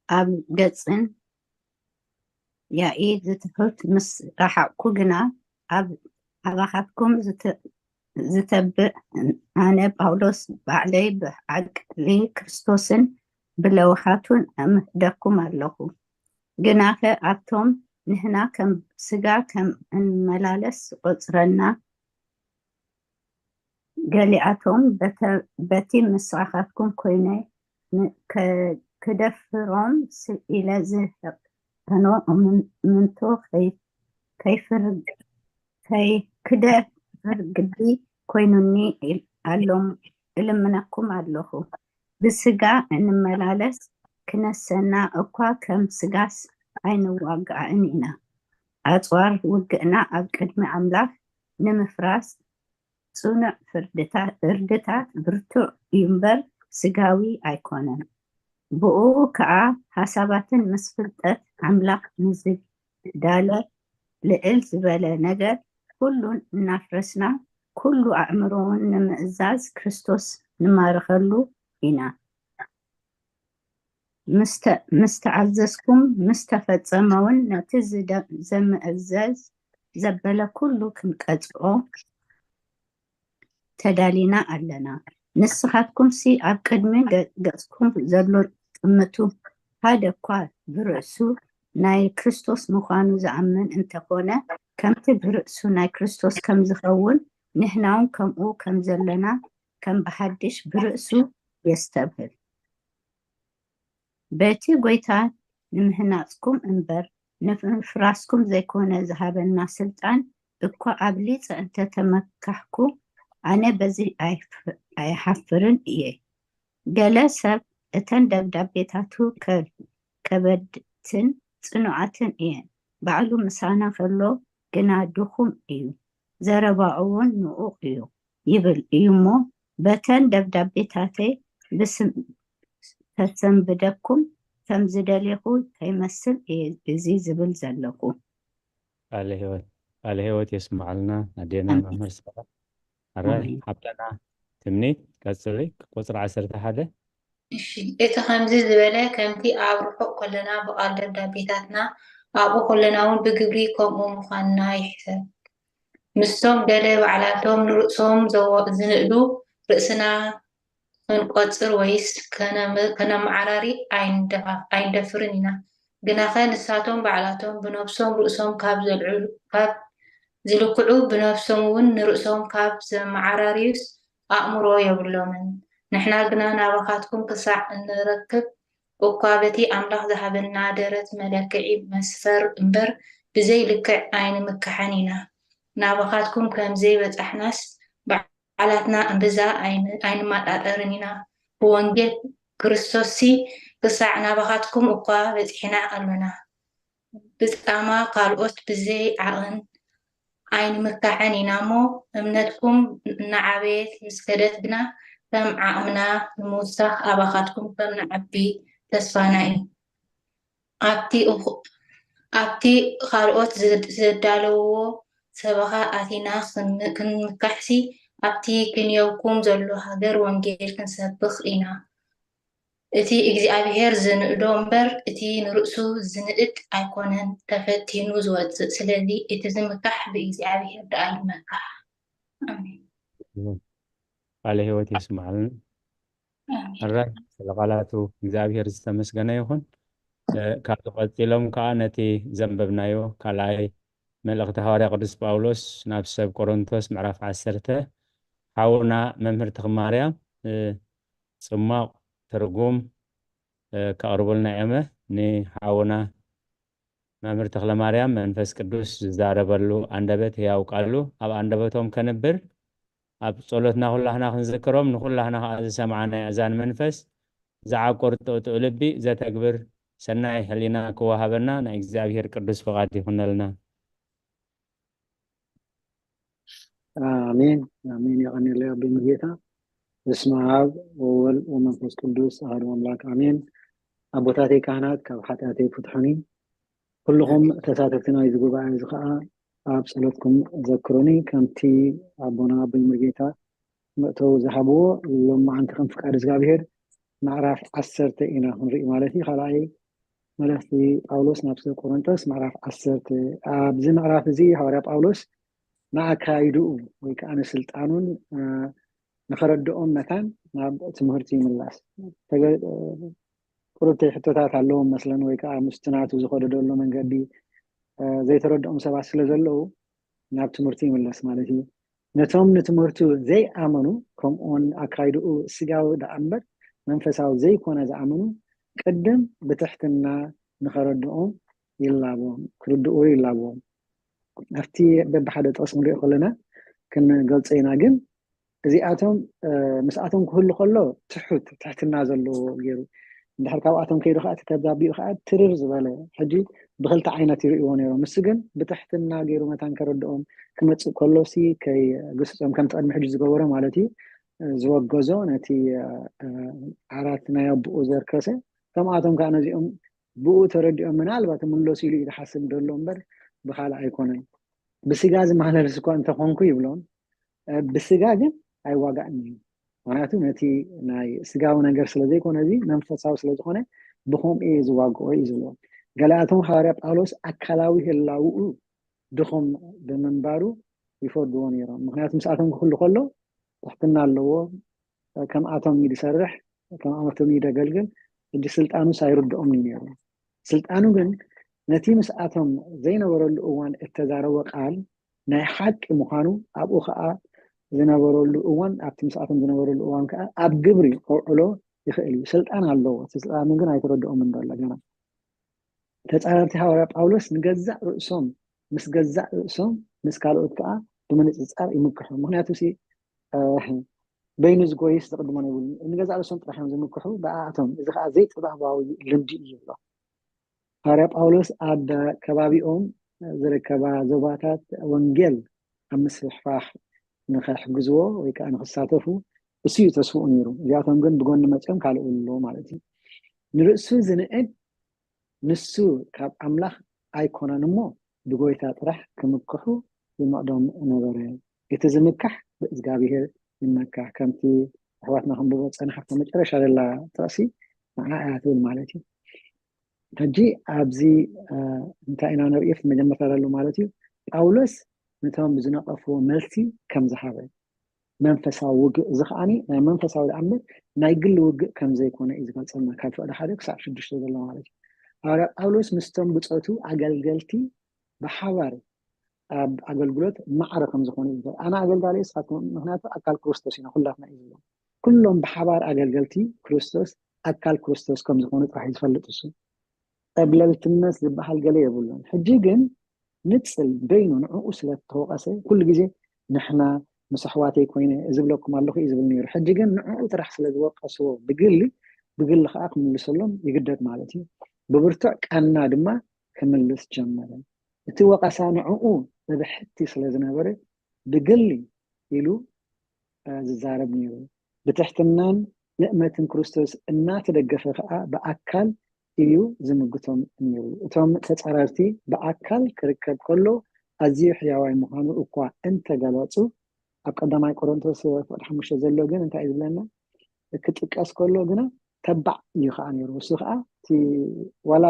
ኣብ ገጽን ያኢ ዝትሑት ምስ ረሓቕኩ ግና ኣብ ኣባኻትኩም ዝተ- ዝተብእ ኣነ ጳውሎስ ባዕለይ ብዓቅሊ ክርስቶስን ብለውሃቱን እምሕደኩም ኣለኹ። ግናኸ ኣብቶም ንሕና ከም ስጋ ከም እንመላለስ ዝቆጽረና ገሊኣቶም በተ- በቲ ምሳኻትኩም ኮይነ ን- ከ- ክደፍሮም ስኢለ ዝህቅኖ እምንቶ ከይ- ከይፍርግ ከይክደፍር ግዲ ኮይኑኒ ኢል- ኣሎም እልምነኩም ኣለኹ። ብስጋ እንመላለስ ክነሰና እኳ ከም ስጋስ ኣይንዋጋእን ኢና። ኣጽዋር ውግእና ኣብ ቅድሚ ኣምላኽ ንምፍራስ ጽኑዕ ፍርድታት እርድታት ብርቱዕ እዩ እምበር ስጋዊ ኣይኮነን። ብኡ ከኣ ሓሳባትን ምስ ፍልጠት ኣምላኽ ንዝዳለ ልዕል ዝበለ ነገር ኩሉን እናፍረስና ኩሉ ኣእምሮውን ንምእዛዝ ክርስቶስ ንማርኸሉ ኢና። ምስ ተ- ምስ ተኣዘዝኩም ምስ ተፈጸመውን ነቲ ዝደ- ዘምእዘዝ ዘበለ ኩሉ ክንቀጽዖ ተዳሊና ኣለና። ንስኻትኩምሲ ኣብ ቅድሚ ገ- ገጽኩም ዘሎ ጥምቱ፣ ሓደ እኳ ብርእሱ ናይ ክርስቶስ ምዃኑ ዝኣምን እንተኾነ፣ ከምቲ ብርእሱ ናይ ክርስቶስ ከም ዝኸውን ንሕናውን ከምኡ ከም ዘለና ከም ብሓድሽ ብርእሱ የስተብህል። በቲ ጐይታ ንምህናጽኩም እምበር ንምፍራስኩም ዘይኮነ ዝሃበና ስልጣን እኳ ኣብሊጸ እንተ ተመካሕኩ፣ ኣነ በዚ ኣይፍ- ኣይሓፍርን እየ። ገለ ሰብ፣ እተን ደብዳቤታቱ ከ- ከበድትን ጽኑዓትን እየን፣ ባዕሉ ምሳና ከሎ ግና ድኹም እዩ፣ ዘረባኡ እውን ንኡቕ እዩ ይብል እዩ እሞ፣ በተን ደብዳቤታተይ ብስም ከሰንብደኩም ከም ዝደሌኹ ከይመስል እየ እዚ ዝብል ዘለኹ። ቃለ ህይወት ቃለ ህይወት የስምዓልና ኣዴና ኣሜን። መምህር ሳራ። ኣራይ ኣሜን። ሓብተና ትምኒት ቀጽሊ ቁጽሪ ዓሰርተ ሓደ። እሺ፣ እቲ ከምዚ ዝበለ ከምቲ ኣብ ርሑቕ ከለና ብቓል ደብዳቤታትና ኣብኡ ከለና እውን ብግብሪ ከምኡ ምዃንና ይሕሰብ። ምስቶም ገለ ባዕላቶም ንርእሶም ዘወ- ዝንእዱ ርእስና ክንቆጽር ወይስ ከነም- ከነመዓራሪ ኣይንደፋ- ኣይንደፍርን ኢና። ግናኸ ንሳቶም ባዕላቶም ብነብሶም ርእሶም ካብ ዘልዕሉ ካብ ዝልክዑ ብነብሶም እውን ንርእሶም ካብ ዘመዓራርዩስ ኣእምሮ የብሎምን። ንሕና ግና ናባኻትኩም ክሳዕ እንረክብ እኳ በቲ ኣምላኽ ዝሃበና ደረት መለክዒ መስፈር እምበር ብዘይ ልክዕ ኣይንምካሕን ኢና። ናባኻትኩም ከም ዘይበጻሕናስ ባዕላትና እምብዛ ኣይን- ኣይንመጣጠርን ኢና። ብወንጌል ክርስቶስሲ ክሳዕ ናባኻትኩም እኳ በጺሕና ኣሎና። ብጻማ ካልኦት ብዘይ ዓቕን ኣይንምካሕን ኢና እሞ፣ እምነትኩም እናዓበየት ምስ ከደት ግና፣ ከም ዓቕምና ንምውሳኽ ኣባኻትኩም ከም ንዓቢ ተስፋና እዩ። ኣብቲ እኹ- ኣብቲ ካልኦት ዘዳለውዎ ሰበኻ ኣቲና ክን- ክንምካሕሲ፣ ኣብቲ ክንየውኩም ዘሎ ሃገር ወንጌል ክንሰብኽ ኢና። እቲ እግዚኣብሄር ዝንእዶ እምበር፣ እቲ ንርእሱ ዝንእድ ኣይኮነን ተፈቲኑ ዝወጽእ። ስለዚ እቲ ዝምካሕ ብእግዚኣብሄር ደኣ ይመካሕ። ኣሜን። ቃለ ህይወት የስምዓልና። ኣሜን። ሕራይ ስለ ቃላቱ እግዚኣብሄር ዝተመስገነ ይኹን። እ፣ ካብዚ ቀጺሎም ከዓ ነቲ ዘንበብናዮ ካልኣይ መልእኽቲ ሃዋርያ ቅዱስ ጳውሎስ ናብ ሰብ ቆሮንቶስ ምዕራፍ ዓሰርተ ሓውና መምህር ተኽማርያም፣ እ፣ ጽማቕ ትርጉም፣ እ፣ ከቕርቡልና እዮም። ንሓውና መምህር ተኽለ ማርያም መንፈስ ቅዱስ ዝዛረበሉ ኣንደበት ህያው ቃሉ ኣብ ኣንደበቶም ከንብር ኣብ ጸሎትና ኩላህና ክንዝክሮም፣ ንኩላህና ከዓ ዝሰምዓና የእዛን መንፈስ ዝዓቁር ጥቕጥቕ ልቢ ዘተግብር ሰናይ ሕሊና ክወሃበና ናይ እግዚኣብሔር ቅዱስ ፍቓድ ይኹነልና። ኣሜን ኣሜን። የቐኔለይ ኣቦይ ሙሉጌታ። በስመ ኣብ ወወልድ ወመንፈስ ቅዱስ ኣሐዱ ኣምላክ ኣሜን። ኣቦታተይ ካህናት ካብ ሓጢኣተይ ፍትሑኒ። ኩልኹም ተሳተፍቲ ናይዚ ጉባኤ እዚ ከዓ ኣብ ጸሎትኩም ዘክሩኒ። ከምቲ ኣቦና ኣቦይ ሙሉጌታ መእተዊ ዝሃብዎ ሎማዓንቲ ከም ፍቃድ እግዚኣብሔር ምዕራፍ ዓሰርተ ኢና ክንርኢ ማለት እዩ። ካልኣይ መልእኽቲ ጳውሎስ ናብ ሰብ ቆሮንቶስ ምዕራፍ ዓሰርተ። ኣብዚ ምዕራፍ እዚ ሃዋርያ ጳውሎስ ንኣካይድኡ ወይ ከዓ ንስልጣኑን እ፣ ንኸረድኦም መታን ናብ ትምህርቲ ይምለስ። ተገ- እ፣ ቁሩብተይ ሕቶታት ኣለዎም መስለን ወይ ከዓ ምስቲ ናቱ ዝኸደደሉ መንገዲ እ፣ ዘይተረድኦም ሰባት ስለ ዘለዉ ናብ ትምህርቲ ይምለስ ማለት እዩ። ነቶም ንትምህርቱ ዘይኣመኑ ከምኡውን ኣካይድኡ ስጋዊ ደኣ እምበር መንፈሳዊ ዘይኮነ ዝኣመኑ ቅድም ብትሕትና ንኸረድኦም ይላቦም ክርድኡ ይላቦም። ኣብቲ በብሓደ ጥቕስ ክንሪኦ ከለና ክንገልጾ ኢና። ግን እዚኣቶም እ፣ ምስኣቶም ክህሉ ከሎ ትሑት ትሕትና ዘለዎ ገይሩ እንድሕር ካብኣቶም ከይዱ ከዓ እቲ ተባቢኡ ከዓ ትርር ዝበለ ሕጂ ብክልተ ዓይነት ይርእይዎ ነይሮም። ንሱ ግን ብትሕትና ገይሩ መታን ከረድኦም ክመፅእ ከሎሲ ከይግስፆም ከምቲ ቅድሚ ሕጂ ዝገበሮ ማለት እዩ እ፣ ዝወገዞ ነቲ እ፣ ዓራት ናይ ኣቦኡ ዘርከሰ ከምኣቶም ከዓ ነዚኦም ብኡ ተረዲኦም ምናልባት ምለሱ ኢሉ እዩ ዝሓስብ ደሎ እምበር ብካልእ ኣይኮነን። ብስጋ ዝመላለስ እኳ እንተኾንኩ ይብሎም እ፣ ብስጋ ግን ኣይዋጋእን እዩ። ምክንያቱ ነቲ ናይ ስጋዊ ነገር ስለዘይኮነ እዚ መንፈሳዊ ስለዝኾነ ብከምኡ እየ ዝዋግኦ እዩ ዝብሎም። ገለ ኣቶም ሃዋርያ ጳውሎስ ኣካላዊ ህላውኡ ድኹም ብምንባሩ ይፈርድዎ ነይሮም። ምክንያቱ ምስኣቶም ክህሉ ከሎ ትሕትና ኣለዎ። ከምኣቶም እዩ ዝሰርሕ፣ ከምኣቶም እዩ ዘገልግል። ሕጂ ስልጣኑስ ኣይርድኦም እዩ ነይሩ። ስልጣኑ ግን ነቲ ምስኣቶም ዘይነበረሉ እዋን እተዛረቦ ቃል ናይ ሓቂ ምዃኑ ኣብኡ ከዓ ዝነበረሉ እዋን ኣብቲ ምስኣቶም ዝነበረሉ እዋን ከዓ ኣብ ግብሪ ከውዕሎ ይኽእል እዩ። ስልጣን ኣለዎ። እቲ ስልጣኑ ግን ኣይተረድኦምን ዘሎ ገና። ተጻረርቲ ሃዋርያ ጳውሎስ ንገዛእ ርእሶም ምስ ገዛእ ርእሶም ምስ ካልኦት ከዓ ብምንጽጻር ይምክሑ። ምክንያቱ ሲ እ፣ በይኑ ዝጎይስ ዝቕድሞን የብሉን። ንገዛእ ርእሶም ጥራሕ እዮም ዝምክሑ ብኣኣቶም። እዚ ከዓ ዘይጥበባዊ ልምዲ እዩ ይብሎ። ሃዋርያ ጳውሎስ ኣብ ከባቢኦም ዝርከባ ዞባታት ወንጌል ኣብ ምስፍሕፋሕ ንኸሕግዝዎ ወይ ከዓ ንክሳተፉ እሱ እዩ ተስፍኡ ነይሩ። እዚኣቶም ግን ብጎኒ መፅኦም ካልእ ኣሎ ማለት እዩ። ንርእሱ ዝንእድ ንሱ ካብ ኣምላኽ ኣይኮነን እሞ ብጎይታ ጥራሕ ክምክሑ ይምዕዶም ነበረ። እቲ ዝምካሕ ብእግዚኣብሔር ይመካሕ። ከምቲ ኣሕዋትና ክንብቦ ዝፀናሓ መጨረሻ ዘላ ጥቕሲ ንዓ እያ ትብል ማለት እዩ። ሕጂ ኣብዚ እ፣ እንታይ ኢና ንርኢ? መጀመርታ ዘሎ ማለት እዩ ጳውሎስ ነቶም ዝነቐፍዎ መልሲ ከም ዝሃበ መንፈሳዊ ውግእ እዚ ከዓኒ ናይ መንፈሳዊ ደኣ እምበር ናይ ግሊ ውግእ ከም ዘይኮነ እዩ ዝገልጸልና ካብ ፍቕዲ ሓደ ክሳብ ሽዱሽተ ዘሎ ማለት እዩ። ሃዋርያ ጳውሎስ ምስቶም ብጾቱ ኣገልገልቲ ብሓባር ኣብ ኣገልግሎት ማዕረ ከም ዝኾነ እዩ። ኣነ ኣገልጋሊ፣ ንስኻትኩም፣ ምክንያቱ ኣካል ክርስቶስ ኢና ኩላትና እዩ ዝብሎ። ኩሎም ብሓባር ኣገልገልቲ ክርስቶስ፣ ኣካል ክርስቶስ ከም ዝኾኑ ጥራሕ እዩ ዝፈልጥ እሱ። ጠብለልትነት ዝበሃል ገለ የብሉን። ሕጂ ግን ንጽል በይኑ ንዕኡ ስለ ተወቀሰ፣ ኩሉ ግዜ ንሕና ምስ ኣሕዋተይ ኮይነ እዚ ብለኩም ኣለኹ እዩ ዝብል ነይሩ። ሕጂ ግን ንዕኡ ጥራሕ ስለ ዝወቀስዎ ብግሊ፣ ብግሊ ከዓ ክምልሰሎም ይግደድ ማለት እዩ። ብብርቱዕ ቃና ድማ ክምልስ ጀመረ። እቲ ወቀሳ ንዕኡ ብብሕቲ ስለ ዝነበረ፣ ብግሊ ኢሉ፣ እ፣ ዝዛረብ ነይሩ። ብትሕትናን ንእመትን ክርስቶስ እናተደገፈ ከዓ ብኣካል እዩ ዝምግቶም ነይሩ። እቶም ተጻረርቲ ብኣካል ክርከብ ከሎ ኣዝዩ ሕያዋይ ምዃኑ እኳ እንተገለጹ፣ ኣብ ቀዳማይ ቆሮንቶስ ፍቕዲ ሓሙሽተ ዘሎ ግን እንታይ እዩ ዝብለና? ክጥቀስ ከሎ ግና ተባዕ እዩ ከዓ ነይሩ። እሱ ከዓ እቲ ዋላ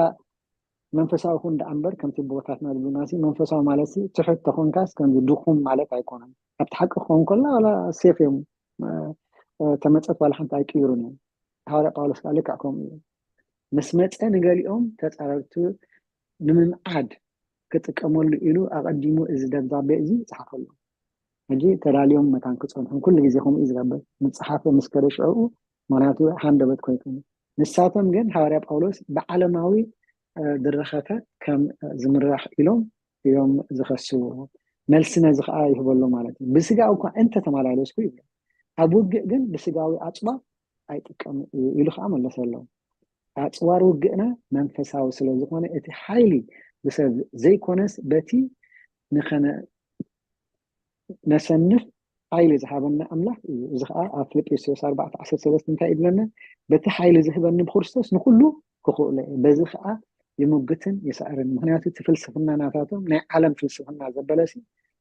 መንፈሳዊ ኩን ደኣ እምበር፣ ከምቲ ቦታትና ዝብሉና ሲ፣ መንፈሳዊ ማለት ሲ ትሑት ተኾንካስ ከምዚ ድኹም ማለት ኣይኮነን። ኣብቲ ሓቂ ክኸውን ከሎ ዋላ ሴፍ እዮም፣ እ፣ እ፣ ተመጸት ዋላ ሓንቲ ኣይቅይሩን እዮም። ሃዋርያ ጳውሎስ ከዓ ልክዕ ከምኡ እዩ። ምስ መጸ ንገሊኦም ተጻረርቱ ንምምዓድ ክጥቀመሉ ኢሉ ኣቐዲሙ እዚ ደብዳቤ እዚ ይጽሓፈሉ። ሕጂ ተዳልዮም መታን ክጸንሑን ኩሉ ግዜ ከምኡ እዩ ዝገብር። ምጽሓፈ ምስ ከደ ሽዕኡ፣ ምክንያቱ ሃንደበት ኮይቱ። ንሳቶም ግን ሃዋርያ ጳውሎስ ብዓለማዊ፣ እ፣ ድረኸታት ከም ዝምራሕ ኢሎም እዮም ዝኸስዎ። መልሲ ነዚ ከዓ ይህበሎ ማለት እዩ። ብስጋ እኳ እንተተመላለስኩ ይብሎ፣ ኣብ ውግእ ግን ብስጋዊ ኣጽዋር ኣይጥቀምን እዩ ኢሉ ከዓ መለሰሎም። ኣጽዋር ውግእና መንፈሳዊ ስለ ዝኾነ እቲ ሓይሊ ብሰብ ዘይኮነስ በቲ ንኸነ ነሰንፍ ሓይሊ ዝሃበና ኣምላኽ እዩ። እዚ ከዓ ኣብ ፊልጵስዩስ ኣርባዕተ ዓሰርተ ሰለስተ እንታይ ይብለና? በቲ ሓይሊ ዝህበኒ ብክርስቶስ ንኩሉ ክኽእሎ እየ። በዚ ከዓ ይምግትን ይስዕርን። ምክንያቱ እቲ ፍልስፍና ናታቶም ናይ ዓለም ፍልስፍና ዘበለሲ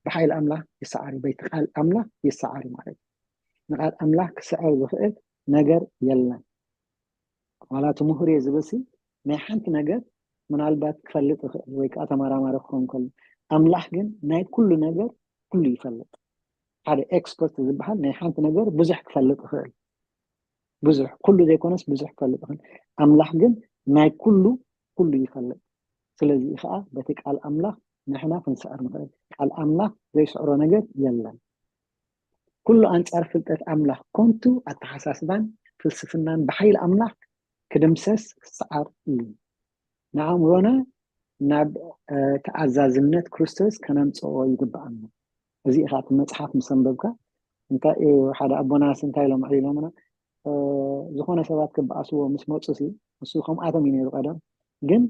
ብሓይሊ ኣምላኽ ይሰዓር እዩ። በይቲ ቃል ኣምላኽ ይሰዓር እዩ ማለት እዩ። ንቃል ኣምላኽ ክስዕር ዝኽእል ነገር የለን። ዋላ እቲ ምሁር እየ ዝብል ሲ ናይ ሓንቲ ነገር ምናልባት ክፈልጥ ይኽእል ወይ ከዓ ተመራማሪ ክኸውን ከሎ፣ ኣምላኽ ግን ናይ ኩሉ ነገር ኩሉ ይፈልጥ። ሓደ ኤክስፐርት ዝበሃል ናይ ሓንቲ ነገር ብዙሕ ክፈልጥ ይኽእል። ብዙሕ፣ ኩሉ ዘይኮነስ ብዙሕ ክፈልጥ ይኽእል። ኣምላኽ ግን ናይ ኩሉ ኩሉ ይፈልጥ። ስለዚ ከዓ በቲ ቃል ኣምላኽ ንሕና ክንስዕር ንኽእል። ቃል ኣምላኽ ዘይስዕሮ ነገር የለን። ኩሉ ኣንጻር ፍልጠት ኣምላኽ ኮንቱ ኣተሓሳስባን ፍልስፍናን ብሓይሊ ኣምላኽ ክድምሰስ ክሰዓር እዩ። ንኣእምሮና ናብ፣ እ፣ ተኣዛዝነት ክርስቶስ ከነምጽኦ ይግብኣና። እዚ ኢኻ እቲ መጽሓፍ ምስ ኣንበብካ፣ እንታይ እዩ ሓደ ኣቦናስ እንታይ ኢሎም ኣዕሊሎምና? እ፣ ዝኾነ ሰባት ክበኣስዎ ምስ መጹ ሲ፣ እሱ ከምኣቶም እዩ ነይሩ ቀደም። ግን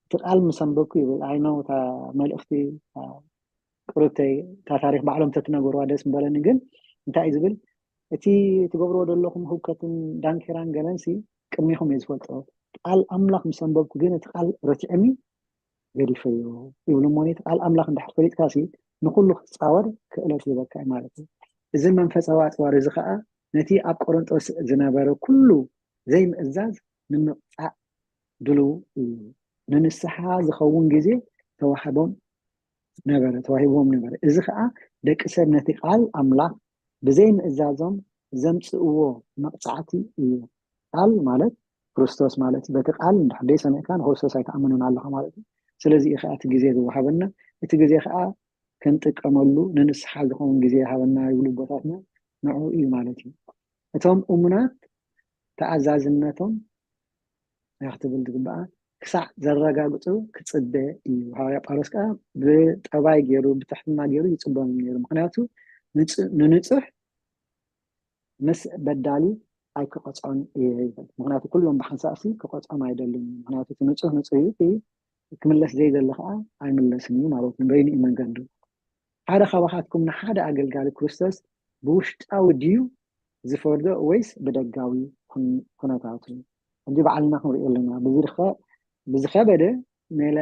እቲ ቃል ምስ ኣንበብኩ ይብል፣ ኣይ ነው እታ መልእኽቲ፣ እታ ቅርብተይ፣ እታ ታሪኽ ባዕሎም ተትነገርዋ ደስ ምበለኒ። ግን እንታይ እዩ ዝብል? እቲ ትገብርዎ ዘለኹም ህውከትን ዳንኬራን ገለን ሲ ቅድሜኹም እየ ዝፈልጦ። ቃል ኣምላኽ ምስ ኣንበብኩ ግን እቲ ቃል ረቲዐኒ ገዲፈዮ ይብሉ እሞ፣ እቲ ቃል ኣምላኽ እንድሕር ፈሊጥካ ሲ ንኹሉ ክትጻወር ክእለት ይህበካ እዩ ማለት እዩ። እዚ መንፈሳዊ ኣጽዋር እዚ ኸኣ ነቲ ኣብ ቆሮንጦስ ዝነበረ ኩሉ ዘይምእዛዝ ንምቕጻዕ ድሉው እዩ። ንንስሓ ዝኸውን ግዜ ተዋህቦም ነበረ፣ ተዋሂብዎም ነበረ። እዚ ኸኣ ደቂ ሰብ ነቲ ቃል ኣምላኽ ብዘይምእዛዞም ዘምጽእዎ መቕጻዕቲ እዩ። ቃል ማለት ክርስቶስ ማለት እዩ። በቲ ቃል እንድሕር ዘይሰሚዕካ ንክርስቶስ ኣይትኣምንን ኣለኻ ማለት እዩ። ስለዚ እዩ ኸኣ እቲ ግዜ ዝወሃበና። እቲ ግዜ ኸኣ ክንጥቀመሉ ንንስሓ ዝኸውን ግዜ ይሃበና ይብሉ ኣቦታትና። ንዕኡ እዩ ማለት እዩ። እቶም እሙናት ተኣዛዝነቶም እንታይ ክትብል ዝግበኣ ክሳዕ ዘረጋግጹ ክጽበ እዩ። ሃዋርያ ጳውሎስ ከኣ ብጠባይ ገይሩ፣ ብትሕትና ገይሩ ይጽበዮም ነይሩ። ምክንያቱ ንጽ-፣ ንንጹሕ ምስ በዳሊ ኣይክቐጽዖን እየ ይብል። ምክንያቱ ኩሎም ብሓንሳእሲ ክቐጽዖም ኣይደልን። ምክንያቱ እቲ ንጹህ ንጹህ እዩ፣ እቲ ክምለስ ዘይደሊ ከኣ ኣይምለስን እዩ ማለት እዩ። በይኑ እዩ መንገዱ። ሓደ ካባኻትኩም ንሓደ ኣገልጋሊ ክርስቶስ ብውሽጣዊ ድዩ ዝፈርዶ ወይስ ብደጋዊ ኩን-፣ ኩነታቱ? ሕጂ ባዕልና ክንሪኦ ኣለና። ብዝኸ-፣ ብዝኸበደ ሜላ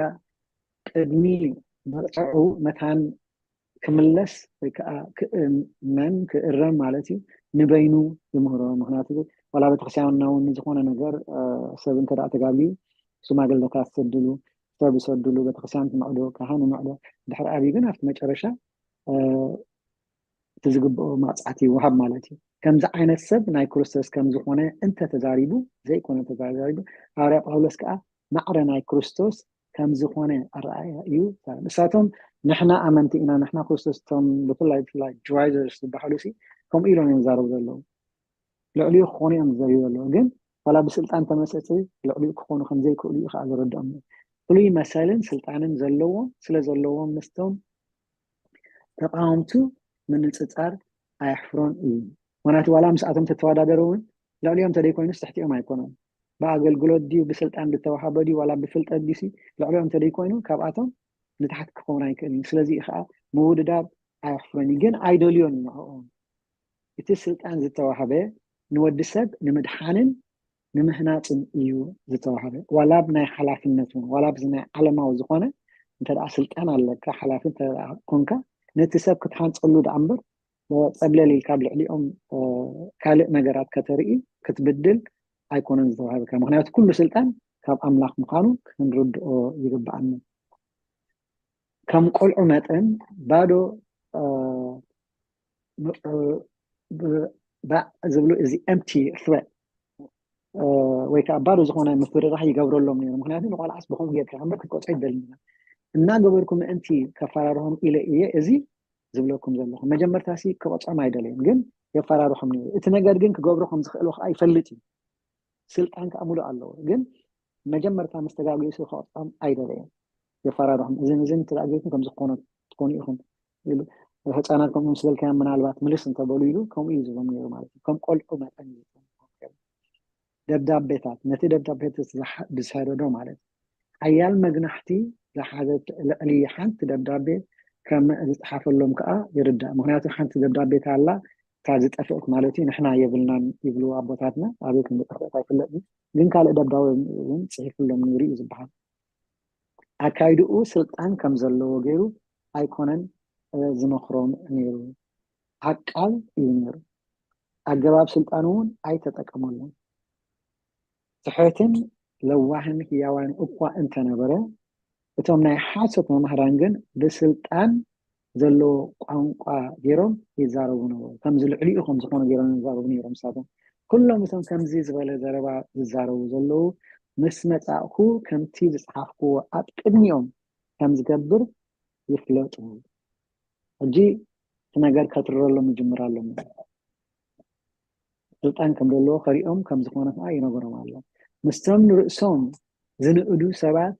ቅድሚ መቕጽዑ መታን ክምለስ ወይ ከዓ ክእመን፣ ክእረም ማለት እዩ፣ ንበይኑ ይምህሮ። ምክንያቱ ዋላ ቤተክርስትያንና እውን ንዝኾነ ነገር፣ እ፣ ሰብ እንተ ደኣ ተጋግዩ፣ ሽማግለታት ትሰድሉ፣ ሰብ ይሰድሉ፣ ቤተክርስትያን ትምዕዶ፣ ካህን ይምዕዶ፣ ድሕሪ ኣብዩ ግን ኣብቲ መጨረሻ፣ እ፣ እቲ ዝግብኦ መቕጻዕቲ ይወሃብ ማለት እዩ። ከምዚ ዓይነት ሰብ ናይ ክርስቶስ ከም ዝኾነ እንተ ተዛሪቡ፣ ዘይኮነ ተዛሪቡ፣ ሃዋርያ ጳውሎስ ከኣ ማዕረ ናይ ክርስቶስ ከም ዝኾነ ኣረኣእያ እዩ። ንሳቶም ንሕና ኣመንቲ ኢና፣ ንሕና ክርስቶስ፣ እቶም ብፍላይ ብፍላይ ጁዋይዘርስ ዝበሃሉ ሲ ከምኡ ኢሎም እዮም ዝዛረቡ ዘለዉ። ልዕሊኡ ክኾኑ እዮም ዝደልዩ ዘለዉ፣ ግን ዋላ ብስልጣን ተመሰጥቲ ልዕሊኡ ክኾኑ ከም ዘይክእሉ እዩ ከዓ ዘረድኦም። ፍሉይ መሰልን ስልጣንን ዘለዎም ስለ ዘለዎም ምስቶም ተቃወምቱ ምንፅፃር ኣየሕፍሮን እዩ። ምክንያቱ ዋላ ምስኣቶም ተተወዳደሩ እውን ልዕሊኦም ተደይኮይኑ ትሕቲኦም ኣይኮነን። ብኣገልግሎት ድዩ ብስልጣን ዝተዋሃበ ድዩ ዋላ ብፍልጠት ድዩ ልዕሊኦም ተደይኮይኑ ካብኣቶም ንታሕቲ ክኸውን ኣይክእልን እዩ። ስለዚ ከዓ ምውድዳር ኣየሕፍሮን እዩ፣ ግን ኣይደልዮን እዩ ንዕኦም። እቲ ስልጣን ዝተዋሃበ ንወዲ ሰብ ንምድሓንን ንምህናፅን እዩ ዝተዋሃበ። ዋላ ብ ናይ ሓላፍነት እውን ዋላ ብዚ ናይ ዓለማዊ ዝኾነ እንተ ደኣ ስልጣን ኣለካ ሓላፊ እንተ ደኣ ኮንካ ነቲ ሰብ ክትሃንፀሉ ደኣ እምበር ጸብለል ኢልካ ኣብ ልዕሊኦም ካልእ ነገራት ከተርኢ ክትብድል ኣይኮነን ዝተዋሃበካ። ምክንያቱ ኩሉ ስልጣን ካብ ኣምላኽ ምዃኑ ክንርድኦ ይግብኣና። ከም ቆልዑ መጠን ባዶ ባእ ዝብሉ እዚ empty threat ወይ ከዓ ባዶ ዝኾነ ምፍርራሕ ይገብረሎም ነይሩ። ምክንያቱ ንቆልዓስ ብኸም ጌርካ እምበር ክትቆፅዖ ይደልኛ እናገበርኩ ምእንቲ ከፈራርሆም ኢለ እየ እዚ ዝብለኩም ዘለኹ። መጀመርታ ሲ ክቆፅዖም ኣይደለየን፣ ግን የፈራርሖም ነይሩ። እቲ ነገር ግን ክገብሮ ከም ዝኽእሎ ከዓ ይፈልጥ እዩ። ስልጣን ከዓ ሙሉእ ኣለዎ፣ ግን መጀመርታ ምስ ተጋግዩ ሲ ክቆፅዖም ኣይደለየን። የፈራርሖም፣ እዝን እዝን እንተ ጌርኩም ከም ዝኾነ ትኾኑ ኢኹም ኢሉ። ህፃናት ከምኡ ምስ በልካዮም ምናልባት ምልስ እንተበሉ ኢሉ ከምኡ እዩ ዝብሎም ነይሩ ማለት እዩ። ከም ቆልዑ መጠን እዩ ዝብሎም። ደብዳቤታት፣ ነቲ ደብዳቤ ዝሰደዶ ማለት ሓያል መግናሕቲ ዝሓዘት ልዕሊ ሓንቲ ደብዳቤ ከም ዝፅሓፈሎም ከዓ ይርዳእ። ምክንያቱ ሓንቲ ደብዳቤ ታላ እታ ዝጠፍእት ማለት እዩ፣ ንሕና የብልናን ይብሉ ኣቦታትና። ኣበይ ከም ዝጠፍእት ኣይፍለጥን፣ ግን ካልእ ደብዳቤ እውን ፅሒፍሎም ነይሩ እዩ ዝበሃል። ኣካይድኡ ስልጣን ከም ዘለዎ ገይሩ ኣይኮነን ዝመኽሮም ነይሩ። ዓቃል እዩ ነይሩ። ኣገባብ ስልጣኑ እውን ኣይተጠቀመሉን። ትሑትን ለዋህን ህያዋን እኳ እንተነበረ፣ እቶም ናይ ሓሶት መምህራን ግን ብስልጣን ዘለዎ ቋንቋ ገይሮም ይዛረቡ ነበሩ። ከምዚ ልዕሊኡ ከም ዝኾነ ገይሮም ይዛረቡ ነይሮም። ንሳቶም ኩሎም እቶም ከምዚ ዝበለ ዘረባ ዝዛረቡ ዘለዉ ምስ መጻእኩ ከምቲ ዝጸሓፍክዎ ኣብ ቅድሚኦም ከም ዝገብር ይፍለጡ። ሕጂ እቲ ነገር ከትርረሎም ይጅምር ኣሎ። ስልጣን ከም ዘለዎ ከሪኦም ከም ዝኾነ ከዓ ይነገሮም ኣሎ። ምስቶም ንርእሶም ዝንእዱ ሰባት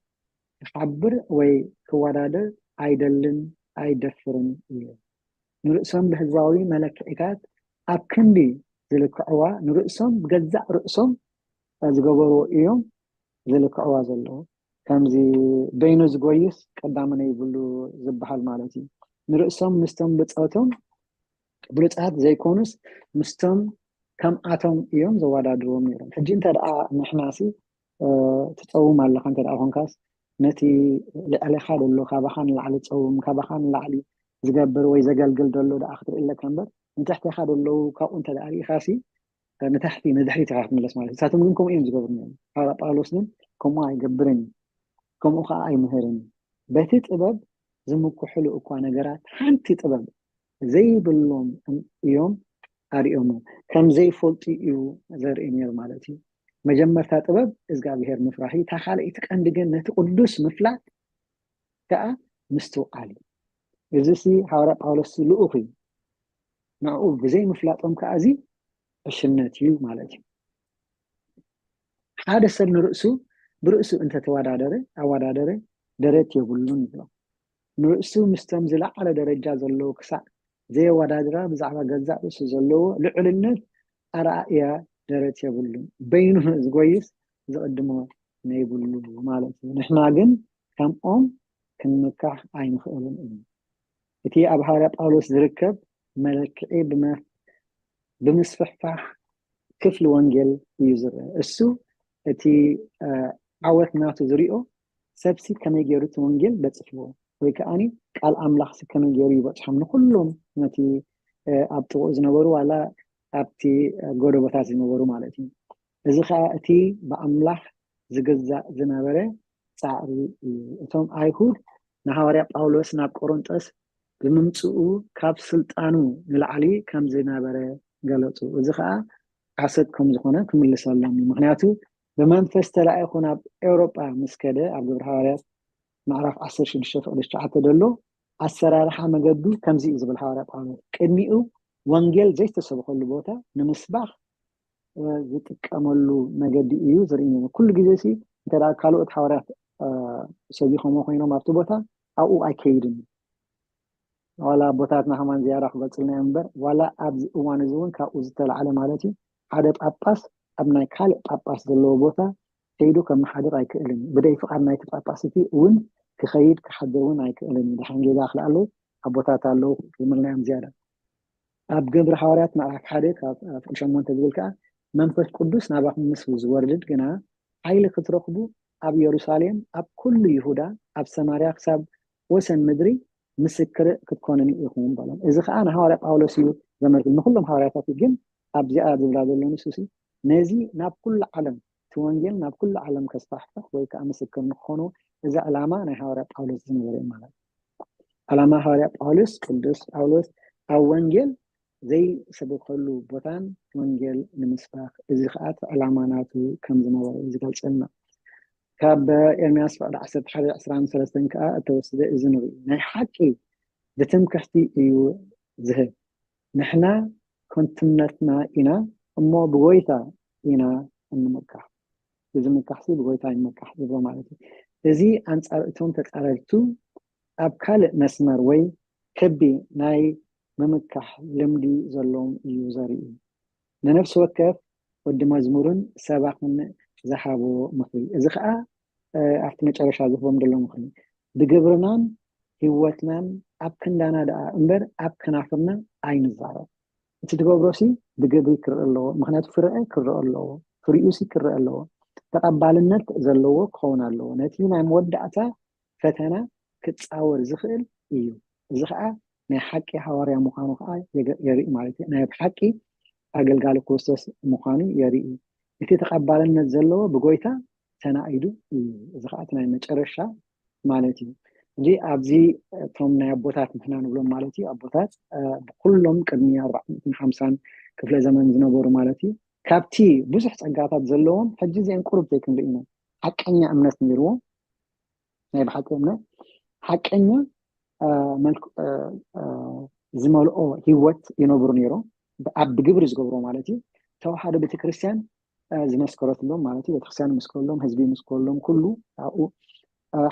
ክሓብር ወይ ክወዳደር ኣይደልን ኣይደፍርን እዩ። ንርእሶም ብህዝባዊ መለክዒታት ኣብ ክንዲ ዝልክዕዋ ንርእሶም ብገዛእ ርእሶም ዝገበርዎ እዮም ዝልክዕዋ ዘለዉ። ከምዚ በይኑ ዝጎይስ ቀዳሚ ነይብሉ ዝበሃል ማለት እዩ። ንርእሶም ምስቶም ብፆቶም ብሉፃት ዘይኮኑስ ምስቶም ከምኣቶም እዮም ዘወዳድርዎም ነይሮም። ሕጂ እንተ ደኣ ንሕናሲ ትፀውም ኣለኻ እንተ ደኣ ኮንካስ ነቲ ልዕሌኻ ዘሎ ካባኻ ንላዕሊ ዝፀውም ካባኻ ንላዕሊ ዝገብር ወይ ዘገልግል ዘሎ ደኣ ክትርኢ ኣለካ እምበር ንትሕቴኻ ዘለዉ ካብኡ እንተ ደኣ ርኢኻሲ ንታሕቲ ንድሕሪት ኢኻ ክትምለስ ማለት እዩ። ንሳቶም ግን ከምኡ እዮም ዝገብሩ ነይሮም። ሃዋርያ ጳውሎስ ግን ከምኡ ኣይገብርን እዩ፣ ከምኡ ከዓ ኣይምህርን እዩ። በቲ ጥበብ ዝምኩሕሉ እኳ ነገራት ሓንቲ ጥበብ ዘይብሎም እዮም ኣርእዮሞ። ከም ዘይፈልጡ እዩ ዘርኢ ነይሩ ማለት እዩ። መጀመርታ ጥበብ እግዚኣብሔር ምፍራሕ እዩ። እታ ካልኣይቲ ቀንዲ ግን ነቲ ቅዱስ ምፍላጥ ከዓ ምስትውዓል እዩ። እዚ ሲ ሃዋርያ ጳውሎስ ልኡኽ እዩ። ንዕኡ ብዘይምፍላጦም ከዓ እዚ ዕሽነት እዩ ማለት እዩ። ሓደ ሰብ ንርእሱ ብርእሱ እንተተወዳደረ ኣወዳደረ ደረት የብሉን ይብሎ። ንርእሱ ምስቶም ዝለዓለ ደረጃ ዘለዉ ክሳዕ ዘየወዳድራ ብዛዕባ ገዛእ ርእሱ ዘለዎ ልዑልነት ኣረኣእያ ደረት የብሉን። በይኑ ዝጎይስ ዝቕድሞ ነይብሉ ማለት እዩ። ንሕና ግን ከምኦም ክንምካሕ ኣይንኽእልን እዩ። እቲ ኣብ ሃዋርያ ጳውሎስ ዝርከብ መለክዒ ብምስፍሕፋሕ ክፍሊ ወንጌል እዩ ዝረአ። እሱ እቲ ዓወት ናቱ ዝሪኦ ሰብሲ ከመይ ገይሩ እቲ ወንጌል በፂሕዎ ወይ ከዓኒ ቃል ኣምላኽሲ ከመይ ገይሩ ይበፅሖም ንኩሎም ነቲ ኣብ ጥቕኡ ዝነበሩ ዋላ ኣብቲ ጎደቦታት ዝነበሩ ማለት እዩ። እዚ ከዓ እቲ ብኣምላኽ ዝግዛእ ዝነበረ ፃዕሪ እዩ። እቶም ኣይሁድ ንሃዋርያ ጳውሎስ ናብ ቆሮንጦስ ብምምፅኡ ካብ ስልጣኑ ንላዕሊ ከም ዝነበረ ገለፁ። እዚ ከዓ ሓሰት ከም ዝኾነ ክምልሰሎም እዩ። ምክንያቱ ብመንፈስ ተላኢኹ ናብ ኤውሮጳ ምስ ከደ ኣብ ግብሪ ሃዋርያት ምዕራፍ ዓሰርተ ሽዱሽተ ፍቕዲ ትሽዓተ ዘሎ ኣሰራርሓ መገዱ ከምዚ እዩ ዝብል ሃዋርያ ጳውሎስ። ቅድሚኡ ወንጌል ዘይተሰብኸሉ ቦታ ንምስባኽ ዝጥቀመሉ መገዲ እዩ ዘርኢ። ኩሉ ግዜ ሲ እንተ ካልኦት ሃዋርያት ሰቢኾሞ ኮይኖም ኣብቲ ቦታ ኣብኡ ኣይከይድን። ዋላ ኣቦታትና ከማን ዝያዳ ክበፅልና እዮም እምበር ዋላ ኣብዚ እዋን እዚ እውን ካብኡ ዝተላዕለ ማለት እዩ ሓደ ጳጳስ ኣብ ናይ ካልእ ጳጳስ ዘለዎ ቦታ ከይዱ ከመሓድር ኣይክእልን። ብደይ ፍቓድ ናይቲ ጳጳስ እቲ እውን ክኸይድ ክሓድር እውን ኣይክእልን እዩ። ድሓን ጌጋ ክልኣለዉ ኣቦታት ኣለዉ ክምልናዮም ዝያዳ ኣብ ግብሪ ሃዋርያት ምዕራፍ ሓደ ካብ ፍቅዲ ሸሞንተ ዝብል ከዓ መንፈስ ቅዱስ ናባኹም ምስ ዝወርድድ ግና ሓይሊ ክትረኽቡ ኣብ የሩሳሌም ኣብ ኩሉ ይሁዳ ኣብ ሰማርያ ክሳብ ወሰን ምድሪ ምስክር ክትኮኑኒ ኢኹም በሎም። እዚ ከዓ ንሃዋርያ ጳውሎስ እዩ ዘመልክት። ንኩሎም ሃዋርያታት ግን ኣብዚኣ ዝብላ ዘሎ ንሱሲ ነዚ ናብ ኩሉ ዓለም እቲ ወንጌል ናብ ኩሉ ዓለም ከስፋሕፍሕ ወይ ከዓ ምስክር ንክኾኑ እዚ ዕላማ ናይ ሃዋርያ ጳውሎስ ዝነበረ እዩ ማለት እዩ። ዕላማ ሃዋርያ ጳውሎስ ቅዱስ ጳውሎስ ኣብ ወንጌል ዘይሰበከሉ ቦታን ወንጌል ንምስባክ እዚ ከዓ እቲ ዕላማ ናቱ ከም ዝነበረ እዩ ዝገልፀልና። ካብ ኤርምያስ ፍቅዲ ዓሰርተ ሓደ ዕስራን ሰለስተን ከዓ እተወስደ እዚ ንርኢ ናይ ሓቂ ብትምክሕቲ እዩ ዝህብ። ንሕና ከንቱነትና ኢና እሞ ብጎይታ ኢና እንምካሕ። እዚ ምካሕሲ ብጎይታ ይመካሕ ዝብሎ ማለት እዩ። እዚ ኣንፃር እቶም ተፃረርቱ ኣብ ካልእ መስመር ወይ ክቢ ናይ ምምካሕ ልምዲ ዘለዎም እዩ ዘርኢ። ንነፍሲ ወከፍ ወዲ መዝሙርን ሰባኽን ዝሃቦ ምኽሪ እዚ ከዓ ኣብቲ መጨረሻ ዝህቦም ዘሎ ምኽሪ ብግብርናን ህይወትናን ኣብ ክንዳና ደኣ እምበር ኣብ ከናፍርና ኣይንዛረብ። እቲ ትገብሮሲ ብግብሪ ክረአ ኣለዎ። ምክንያቱ ፍርዐ ክረአ ኣለዎ። ፍሪኡሲ ክረአ ኣለዎ። ተቐባልነት ዘለዎ ክኸውን ኣለዎ። ነቲ ናይ መወዳእታ ፈተና ክፃወር ዝኽእል እዩ። እዚ ከዓ ናይ ሓቂ ሃዋርያ ምዃኑ ከዓ የርኢ ማለት እዩ። ናይ ሓቂ ኣገልጋሊ ክርስቶስ ምዃኑ የርኢ። እቲ ተቐባልነት ዘለዎ ብጎይታ ተናኢዱ እዩ። እዚ ከዓ እቲ ናይ መጨረሻ ማለት እዩ። እዚ ኣብዚ እቶም ናይ ኣቦታት ንሕና ንብሎም ማለት እዩ ኣቦታት ብኩሎም ቅድሚ ኣርባዕተ ሓምሳን ክፍለ ዘመን ዝነበሩ ማለት እዩ። ካብቲ ብዙሕ ፀጋታት ዘለዎም ሕጂ እዚአን ቁሩብ ዘይክንርኢ ኢና። ሓቀኛ እምነት ነይርዎም ናይ ብሓቂ እምነት ሓቀኛ ዝመልኦ ህይወት ይነብሩ ነይሮም። ኣብ ብግብሪ ዝገብሮ ማለት እዩ። ተዋህዶ ቤተክርስትያን ዝመስከረትሎም ማለት እዩ። ቤተክርስትያን ምስከሎም፣ ህዝቢ ምስከሎም፣ ኩሉ ኣብኡ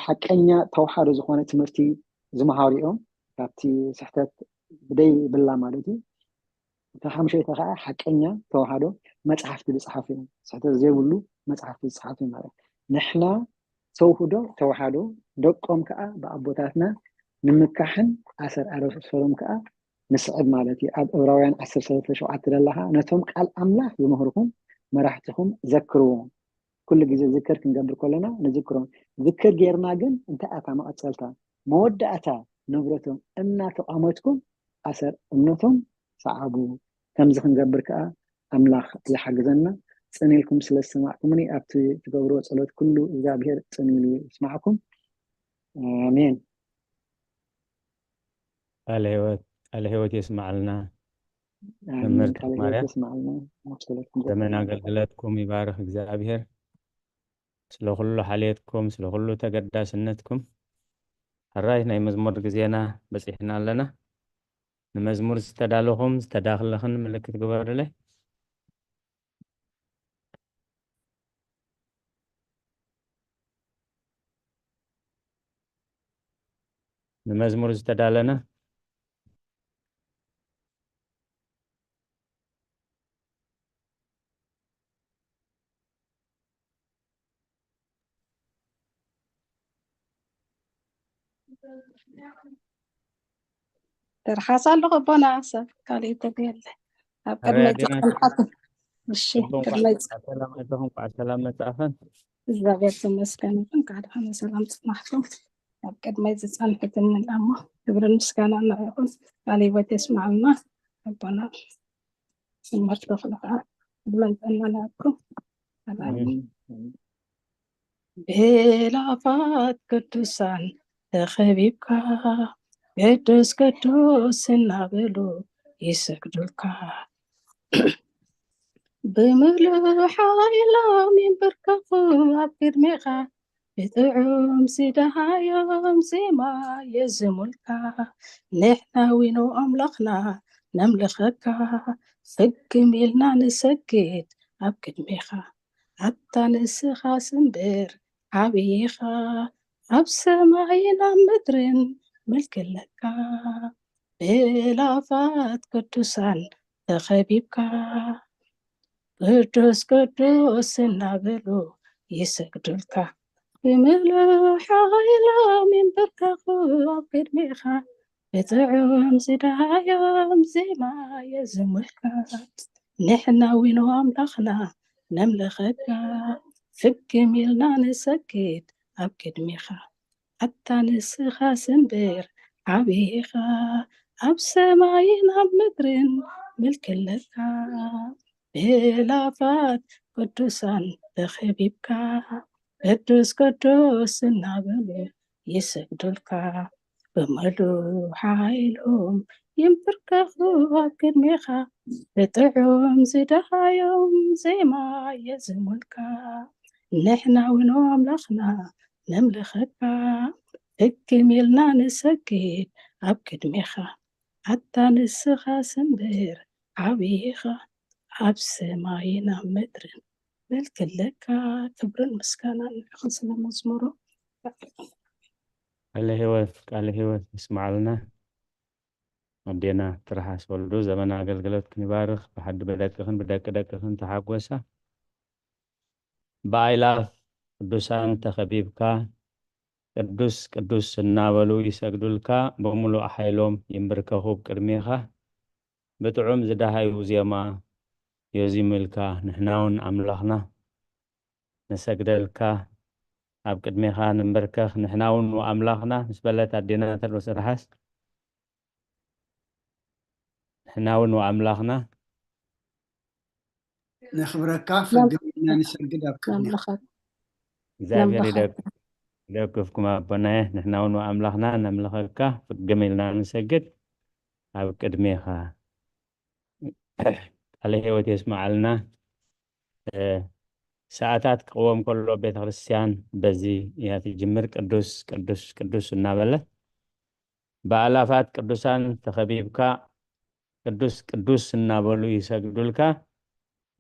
ሓቀኛ ተዋህዶ ዝኾነ ትምህርቲ ዝመሃሩ እዮም። ካብቲ ስሕተት ብደይብላ ማለት እዩ። እቲ ሓምሸይቲ ከዓ ሓቀኛ ተዋህዶ መፅሓፍቲ ዝፅሓፉ እዮም። ስሕተት ዘይብሉ መፅሓፍቲ ዝፅሓፉ እዮም ማለት ንሕና ተውህዶ ተዋህዶ ደቆም ከዓ ብኣቦታትና ንምካሕን ኣሰር ኣረሰሮም ከዓ ንስዕብ ማለት እዩ። ኣብ ዕብራውያን ዓሰርተ ሰለስተ ሸውዓተ ዘለካ ነቶም ቃል ኣምላኽ ዝምህርኩም መራሕትኹም ዘክርዎም። ኩሉ ግዜ ዝክር ክንገብር ከለና ንዝክሮም። ዝክር ጌርና ግን እንታይ ኣታ መቐፀልታ መወዳእታ ንብረቶም እናተቋመትኩም ኣሰር እምነቶም ሰዓቡ። ከምዚ ክንገብር ከዓ ኣምላኽ ይሓግዘና። ፅን ኢልኩም ስለ ዝሰማዕኩምኒ ኣብቲ ትገብርዎ ፀሎት ኩሉ እግዚኣብሄር ፅን ኢሉ ይስማዕኩም። ኣሜን። ቃለ ህይወት ቃለ ህይወት የስማዕልና። መምህር ተክማርያ ስማዕልና። ዘመን ኣገልግለትኩም ይባርክ እግዚኣብሔር። ስለ ኩሉ ሓልየትኩም ስለ ኩሉ ተገዳስነትኩም። ሕራይ ናይ መዝሙር ግዜና በፂሕና ኣለና። ንመዝሙር ዝተዳለኹም ዝተዳኽለኽን ምልክት ግበሩለይ። ንመዝሙር ዝተዳለነ ተርሓስ ኣለኹ ኣቦና ሰብ ካልእ ተገለ ኣብ ቅድመይ ተቐምሓት እሺ ቅድመይ ሰላም መጻእኽን። እግዚኣብሔር ተመስገን ይኹን። እንኳዕ ደሓን ሰላም ጽናሕኩም። ኣብ ቅድመይ ዝጸንሕትኒ እሞ ክብርን ምስጋና ንዕኹም። ቃለ ህይወት የስምዓልና ኣቦና። ትምህርቲ ክልኻ ብመንጠና ናትኩም ኣላሚ ብላፋት ቅዱሳን ተኸቢብካ ቅዱስ ቅዱስ እናበሉ ይሰግዱልካ። ብምሉእ ሓይሎም ይንበርከኹ ኣብ ቅድሜኻ ብጥዑም ዝደሃዮም ዜማ የዝሙልካ። ንሕና ዊኖ ኣምላኽና ነምልኸካ፣ ፍግም ኢልና ንሰግድ ኣብ ቅድሜኻ። ኣታ ንስኻ ስምብር ዓብይኻ፣ ኣብ ሰማይን ኣብ ምድርን ምልክለካ። ብላፋት ቅዱሳን ተኸቢብካ፣ ቅዱስ ቅዱስ እናበሉ ይሰግዱልካ። ብምሉእ ሓይሎም ይንበርከኹ ኣብ ቅድሜኻ፣ ብጥዑም ዝደሃዮም ዜማ የዝሙልካ። ንሕና ዊኖ ኣምላኽና ነምልኸካ፣ ፍግም ኢልና ንሰግድ ኣብ ቅድሜኻ። ኣታ ንስኻ ስምብር ዓብይኻ፣ ኣብ ሰማይን ኣብ ምድርን ምልክለካ። ብላፋት ቅዱሳን ተኸቢብካ፣ ቅዱስ ቅዱስ እናበሉ ይሰግዱልካ። ብምሉእ ሓይሎም ይንብርከኹ ኣብ ቅድሜኻ፣ ብጥዑም ዝደሃዮም ዜማ የዝሙልካ። ንሕና እውን ኣምላኽና ነምልኸካ፣ ፍግም ኢልና ንሰግድ ኣብ ቅድሜኻ። ኣታ ንስኻ ስምብር ዓብይኻ፣ ኣብ ሰማይን ኣብ ምድርን ምልክለካ። ክብርን ምስጋናን ንዕኻ ስለ መዝሙሩ። ቃለ ህይወት፣ ቃለ ህይወት ይስማዓልና። ኣዴና ትርሓስ ወልዱ ዘመን ኣገልግሎት ክንባርኽ፣ ብሓዲ ብደቅኽን ብደቂ ደቅኽን ተሓጎሳ። ብኣእላፍ ቅዱሳን ተኸቢብካ፣ ቅዱስ ቅዱስ እናበሉ ይሰግዱልካ፣ ብምሉእ ሓይሎም ይንብርከኹ ቅድሜኻ። ብጥዑም ዝደሃዩ ዜማ የዚሙልካ፣ ንሕና እውን ኣምላኽና ንሰግደልካ፣ ኣብ ቅድሜኻ ንንበርከኽ። ንሕና እውን ወኣምላኽና ምስ በለት ኣዴና ተድሮስ ርሓስ፣ ንሕና እውን ወኣምላኽና ነኽብረካ፣ ፍግም ኢልና ንሰግድ ኣብ ቅድሜኻ። ነምልኸካ። እግዚኣብሔር ነምልኸካ። ይደግ-፣ ይደግፍኩም ኣቦናየ። ንሕና እውን ወኣምላኽና ነምልኸካ፣ ፍግም ኢልና ንሰግድ ኣብ ቅድሜኻ። ቃለ ህይወት የስምዓልና። እ፣ ሰዓታት ክቕወም ከሎ ቤተ ክርስቲያን በዚ እያ ትጅምር። ቅዱስ ቅዱስ ቅዱስ እናበለት ብኣላፋት ቅዱሳን ተኸቢብካ ቅዱስ ቅዱስ እናበሉ ይሰግዱልካ።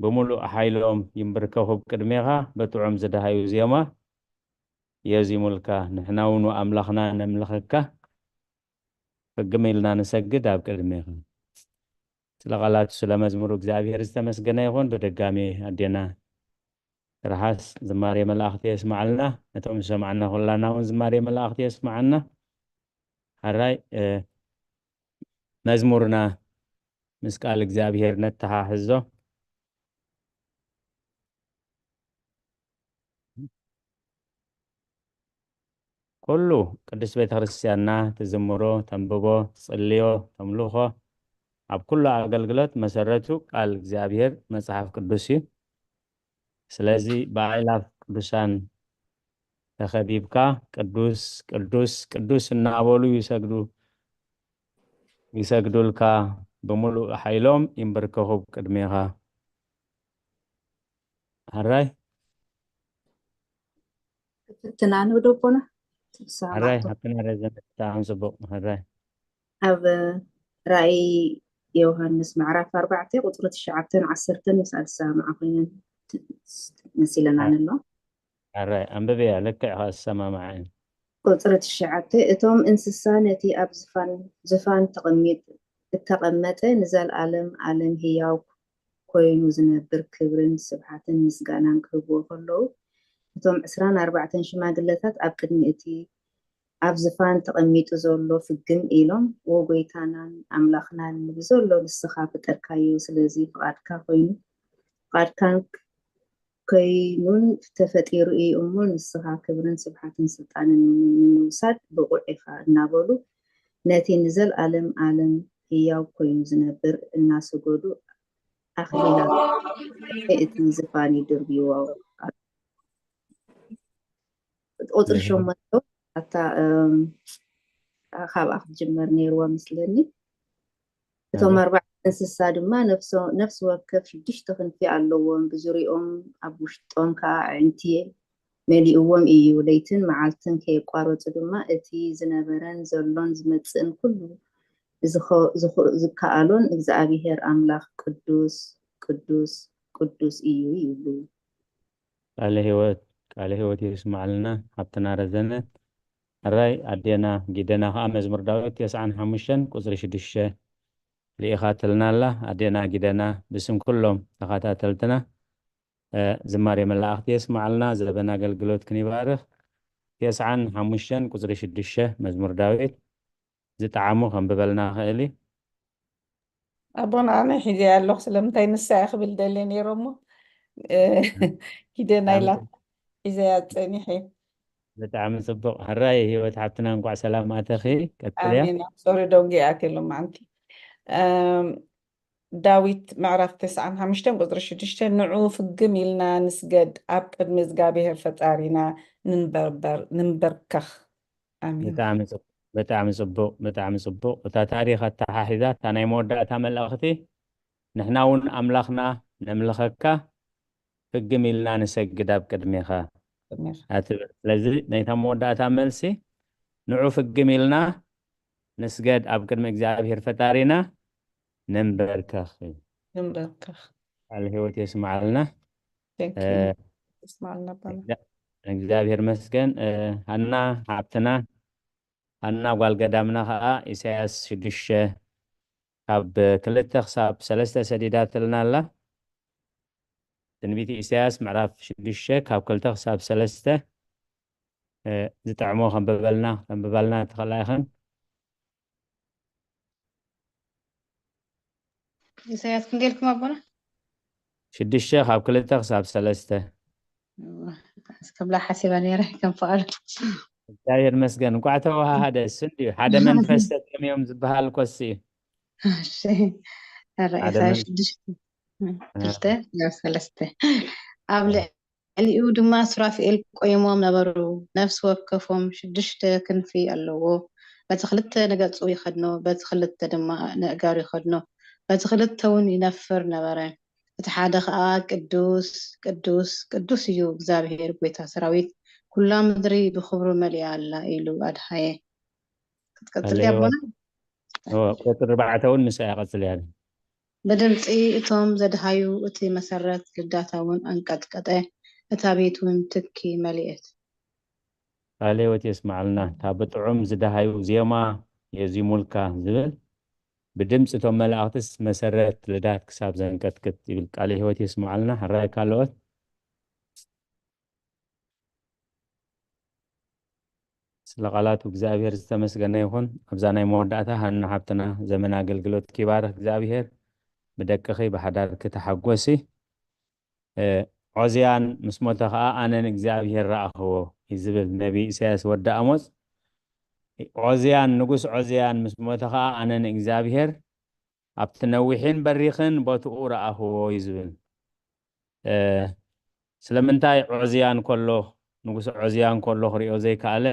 ብምሉእ ሓይሎም ይንብርከኹ ቅድሜኻ፣ በጥዑም ዝደሃዩ ዜማ የዚሙልካ። ንሕና እውን ኣምላኽና ነምልኸካ፣ ፍግም ኢልና ንሰግድ ኣብ ቅድሜኻ። ስለ ቃላቱ ስለ መዝሙሩ እግዚኣብሔር ዝተመስገነ ይኹን። ብድጋሜ ኣዴና ትርሓስ ዝማሬ መላእኽቲ የስምዓልና። ነቶም ዝሰማዕና ኩላና እውን ዝማሬ መላእኽቲ የስምዓና። ሓራይ፣ እ፣ መዝሙርና ምስ ቃል እግዚኣብሔር ነተሓሕዞ። ኩሉ ቅድስት ቤተ ክርስቲያንና ትዝምሮ፣ ተንብቦ፣ ትጽልዮ፣ ተምልኾ፣ ኣብ ኩሉ ኣገልግሎት መሰረቱ ቃል እግዚኣብሔር መጽሓፍ ቅዱስ እዩ። ስለዚ ብኣእላፍ ቅዱሳን ተኸቢብካ ቅዱስ ቅዱስ ቅዱስ እናበሉ ይሰግዱ፣ ይሰግዱልካ፣ ብምሉእ ሓይሎም ይንበርከኹ ቅድሜኻ። ሕራይ ፍትና ንብደቦና ሕራይ፣ ሃብትና ረዘነ ብጣዕሚ ጽቡቕ። ሕራይ ኣብ ራእይ ዮሃንስ ምዕራፍ ኣርባዕተ ቁፅሪ ትሽዓተን ዓሰርተን ምስኣ ዝሰማማዓ ኮይነን መሲለና ኣሎ። ሕራይ ኣንብብያ፣ ልክዕ ኢኻ ዝሰማማዓ እየን። ቁፅሪ ትሽዓተ እቶም እንስሳ ነቲ ኣብ ዝፋን ዝፋን ተቐሚጥ እተቐመጠ ንዘለኣለም ኣለም ህያው ኮይኑ ዝነብር ክብርን ስብሓትን ምስጋናን ክህብዎ ከለዉ እቶም ዕስራን ኣርባዕተን ሽማግለታት ኣብ ቅድሚ እቲ ኣብ ዝፋን ተቐሚጡ ዘሎ ፍግም ኢሎም ዎ ጎይታናን ኣምላኽናን ብዘሎ ንስኻ ፈጠርካዮ ስለዚ ፍቓድካ ኮይኑ ፍቓድካን ከይኑን ተፈጢሩ እዩ እሞ ንስኻ ክብርን ስብሓትን ስልጣንን ንምውሳድ ብቑዕ ኢኻ እናበሉ ነቲ ንዘልኣለም ኣለም ህያው ኮይኑ ዝነብር እናሰገዱ ኣኽሊላ እቲ ዝፋን ይድርብይዎ። ቁፅሪ ሸሞንተ ኣታ ካብኣ ክትጅመር ነይርዋ ምስለኒ። እቶም ኣርባዕተ እንስሳ ድማ ነፍሲ ወከፍ ሽዱሽተ ክንፊ ኣለዎም፣ ብዙሪኦም ኣብ ውሽጦም ከዓ ኣዕንቲ መሊእዎም እዩ። ለይትን መዓልትን ከየቋረጹ ድማ እቲ ዝነበረን ዘሎን ዝመጽእን ኩሉ ዝኸ-፣ ዝኽ-፣ ዝከኣሎን እግዚኣብሔር ኣምላኽ ቅዱስ፣ ቅዱስ፣ ቅዱስ እዩ ይብሉ። ቃለ ሕይወት፣ ቃለ ሕይወት የስምዓልና ሓብትና ረዘነ። ሕራይ ኣዴና ጊደና ከኣ መዝሙር ዳዊት ተስዓን ሓሙሽተን ቁጽሪ ሽዱሽተ ልኢኻትልና ኣላ። ኣዴና ጊደና ብስም ኩሎም ተኸታተልትና፣ እ፣ ዝማሬ መላእኽቲ የስምዓልና፣ ዘበን ኣገልግሎትክን ይባርኽ። ተስዓን ሓሙሽተን ቁጽሪ ሽዱሽተ መዝሙር ዳዊት ዝጠዓሙ ከንብበልና ክእል እዩ። ኣቦና ኣነ ሒዘያ ኣለኹ፣ ስለምንታይ ንሳ እያ ክብል ደልየ ነይረ እሞ፣ እ፣ ሂደና ኢላ ሒዘያ ጸኒሐ። ብጣዕሚ ጽቡቕ። ሕራይ ህይወት ሓብትና እንቋዕ ሰላም ኣተኺ። ቀጽልያ። ኣሜን። ሶሪ ደንጉየ ኣትየ ሎማዓንቲ። እም፣ ዳዊት ምዕራፍ ተስዓን ሓሙሽተን ቁጽሪ ሽዱሽተ፣ ንዑ ፍግም ኢልና ንስገድ፣ ኣብ ቅድሚ እግዚኣብሔር ፈጣሪና ንንበርበር-፣ ንንበርከኽ። ኣሜን። ብጣዕሚ ጽቡቕ፣ ብጣዕሚ ጽቡቕ፣ ብጣዕሚ ጽቡቕ። እታ ታሪኽ ኣተሓሒዛ፣ እታ ናይ መወዳእታ መልእኽቲ፣ ንሕና እውን ኣምላኽና ነምልኸካ፣ ፍግም ኢልና ንሰግድ ኣብ ቅድሜኻ ቅድሜኻ። ኣትብል። ስለዚ ናይታ መወዳእታ መልሲ፣ ንዑ ፍግም ኢልና ንስገድ ኣብ ቅድሚ እግዚኣብሔር ፈጣሪና ንንበርከኽ። ንንበርከኽ። ቃል ህይወት የስምዓልና። Thank እ፣ you። የስምዓልና ኣባና። እግዚኣብሔር መስገን። እ፣ ሃና ሓብትና፣ ሃና ጓል ገዳምና ኸኣ ኢሳያስ ሽዱሽተ ካብ ክልተ ክሳብ ሰለስተ ሰዲዳትልና ኣላ። ትንቢት ኢሳያስ ምዕራፍ ሽዱሽተ ካብ ክልተ ክሳብ ሰለስተ፣ እ፣ ዝጥዕሞ ከንብበልና፣ ከንብባልና ትኽእላ ኢኽን። ኢሳያስ ክንደይ ኢልኩም ኣቦና? ሽዱሽተ ካብ ክልተ ክሳብ ሰለስተ። እዋ፣ እስከ ብላ ሓሲባ ነይረ ከም ፍቓዱ። እግዚኣብሔር መስገን፣ እንቋዕ ተወሃሃደ። እሱ እንድዩ ሓደ መንፈስ ተጠምዮም ዝበሃል ኮሲ እዩ። እሺ። ሕራይ ሓደ ኢሳያስ መንፈስ። ሽዱሽተ፣ እ። ክልተ ናብ ሰለስተ። ኣብ እ። ልዕሊኡ ድማ ሱራፊኤል ቆይሞም ነበሩ። ነፍሲ ወከፎም ሽዱሽተ ክንፊ ኣለዎ። በቲ ክልተ ንገጹ ይኸድኖ፣ በቲ ክልተ ድማ ንእጋሩ ይኸድኖ። በቲ ክልተ እውን ይነፍር ነበረ። እቲ ሓደ ኸኣ፣ "ቅዱስ፣ ቅዱስ፣ ቅዱስ እዩ እግዚኣብሄር ጐይታ ሰራዊት፣ ኵላ ምድሪ ብኽብሩ መሊኣ ኣላ" ኢሉ ኣድሃየ። ክትቀጽል ሃሌ ድያ ኣቦና? እወ፣ ቁጽሪ ኣርባዕተ እውን ምስኣ እያ ቀጽልያ። ብድምጺ እቶም ዘድሃዩ እቲ መሰረት ልዳታ እውን ኣንቀጥቀጠ፣ እታ ቤት እውን ትኪ መሊኤት። ቃለ ሕይወት የስምዓልና። እታ ብጥዑም ዝደሃዩ ዜማ የዚሙልካ ዝብል፣ ብድምጺ እቶም መላእኽትስ መሰረት ልዳት ክሳብ ዘንቀጥቅጥ ይብል። ቃለ ሕይወት የስምዓልና። ሕራይ ካልኦት። ስለ ቃላቱ እግዚኣብሔር ዝተመስገነ ይኹን። ኣብዛ ናይ መወዳእታ ሃና ሓብትና ዘመን ኣገልግሎት ይባርኽ እግዚኣብሔር። ብደቅኺ ብሓዳርኪ ተሓጎሲ። እ፣ ዖዝያን ምስ ሞተ ኸኣ ኣነ ንእግዚኣብሔር ረኣኽዎ እዩ ዝብል ነቢ ኢሳያስ ወዲ ኣሞጽ። ዖዝያን፣ ንጉስ ዖዝያን ምስ ሞተ ኸኣ ኣነ ንእግዚኣብሔር ኣብቲ ነዊሕን በሪኽን ቦትኡ ረኣኽዎ እዩ ዝብል። እ፣ ስለምንታይ ዖዝያን ከሎ፣ ንጉስ ዖዝያን ከሎ ክሪኦ ዘይከኣለ?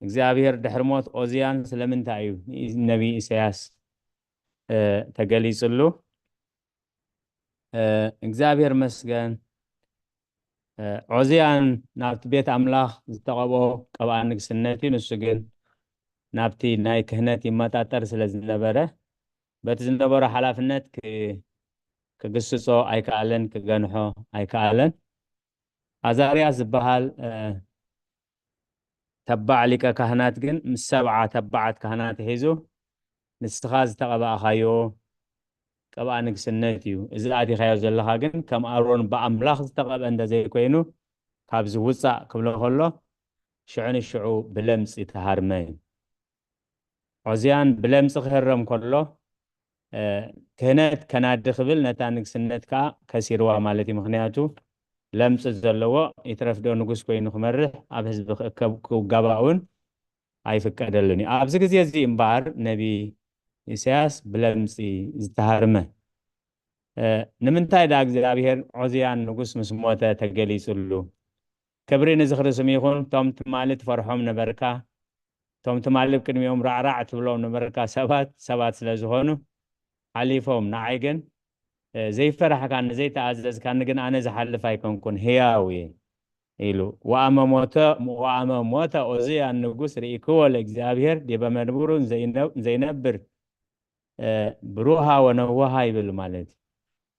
እግዚኣብሔር ድሕሪ ሞት ዖዝያን ስለምንታይ እዩ ነቢ ኢሳያስ፣ እ፣ ተገሊጽሉ? እ፣ እግዚኣብሔር መስገን። እ፣ ዖዝያን ናብቲ ቤት ኣምላኽ ዝተቐብኦ ቀብኣ ንግስነት እዩ። ንሱ ግን ናብቲ ናይ ክህነት ይመጣጠር ስለ ዝነበረ፣ በቲ ዝነበሮ ሓላፍነት ክ-፣ ክግስጾ ኣይከኣለን፣ ክገንሖ ኣይከኣለን። ኣዛርያስ ዝበሃል፣ እ፣ ተባዕ ሊቀ ካህናት ግን ምስ ሰብዓ ተባዓት ካህናት ሒዙ፣ "ንስኻ ዝተቐባእኻዮ ቅብኣ ንግስነት እዩ። እዚ ኣቲኻዮ ዘለኻ ግን ከም ኣሮን ብኣምላኽ ዝተቐብአ እንተ ዘይኮይኑ፣ ካብዚ ውጻእ" ክብሎ ከሎ፣ ሽዑ ንሽዑ ብለምጺ ተሃርመ እዩ። ዖዝያን ብለምጺ ክህረም ከሎ፣ እ፣ ክህነት ከናዲ ክብል ነታ ንግስነት ከኣ ከሲርዋ ማለት እዩ። ምኽንያቱ ለምጺ ዘለዎ፣ ይትረፍ ዶ ንጉስ ኮይኑ ክመርሕ፣ ኣብ ህዝቢ ክእከብ፣ ክጋባእ እውን ኣይፍቀደሉን እዩ። ኣብዚ ግዜ እዚ እምበኣር ነቢ ኢሳያስ ብለምጺ ዝተሃርመ። እ፣ ንምንታይ ደኣ እግዚኣብሔር ዖዝያን ንጉስ ምስ ሞተ ተገሊጹሉ? ክብሪ ንዝኽሪ ስሙ ይኹን። እቶም ትማሊ ትፈርሖም ነበርካ፣ እቶም ትማሊ ኣብ ቅድሚኦም ራዕራዕ ትብሎም ነበርካ ሰባት፣ ሰባት ስለ ዝኾኑ ሓሊፎም። ንዓይ ግን፣ እ፣ ዘይፈራሕካኒ፣ ዘይተኣዘዝካኒ ግን ኣነ ዝሓልፍ ኣይኮንኩን፣ ህያው እየ። ኢሉ። ወአመ ሞተ፣ ወአመ ሞተ ኦዝያን ንጉስ ርኢክዎ ለእግዚአብሔር ዲበ መድብሩ ዘይነ-፣ ዘይነብር፣ እ፣ ብሩሃ ወነውሃ ይብል ማለት እዩ።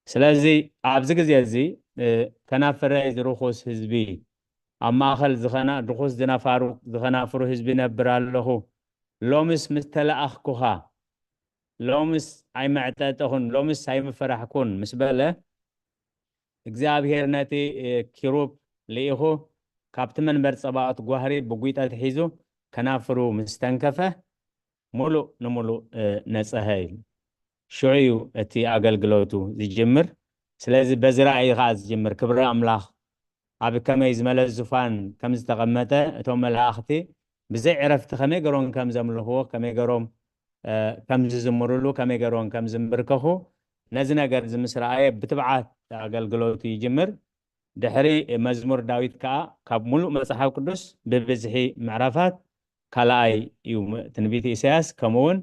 ስለዚ ኣብዚ ግዜ እዚ፣ እ፣ ከናፍረይ ዝርኹስ ህዝቢ፣ ኣብ ማእከል ዝኸና-፣ ርኹስ ዝነፋሩ-፣ ዝኸናፍሩ ህዝቢ ነብር ኣለኹ። ሎምስ ምስ ተለኣኽኩኻ፣ ሎምስ ኣይመዕጠጥኹን፣ ሎምስ ኣይምፈራሕኩን ምስ በለ፣ እግዚኣብሔር ነቲ፣ እ፣ ኪሩብ ልኢኹ፣ ካብቲ መንበር ጸባኦት ጓህሪ ብጒጠት ሒዙ ከናፍሩ ምስ ተንከፈ፣ ሙሉእ ንሙሉእ፣ እ፣ ነጸሀ እዩ። ሽዑ እዩ እቲ ኣገልግሎቱ ዝጅምር። ስለዚ በዚ ራእይ እዩ ኸዓ ዝጅምር። ክብሪ ኣምላኽ ኣብ ከመይ ዝመለ ዙፋን ከም ዝተቐመጠ፣ እቶም መላእኽቲ ብዘይ ዕረፍቲ ከመይ ገሮም ከም ዘምልኽዎ፣ ከመይ ገሮም፣ እ፣ ከም ዝዝምሩሉ፣ ከመይ ገሮም ከም ዝንብርከኹ፣ ነዚ ነገር እዚ ምስ ረኣየ ብትብዓት ኣገልግሎቱ ይጅምር። ድሕሪ መዝሙር ዳዊት ከኣ ካብ ሙሉእ መጽሓፍ ቅዱስ ብብዝሒ ምዕራፋት ካልኣይ እዩ። ም-፣ ትንቢት ኢሳያስ ከምኡ እውን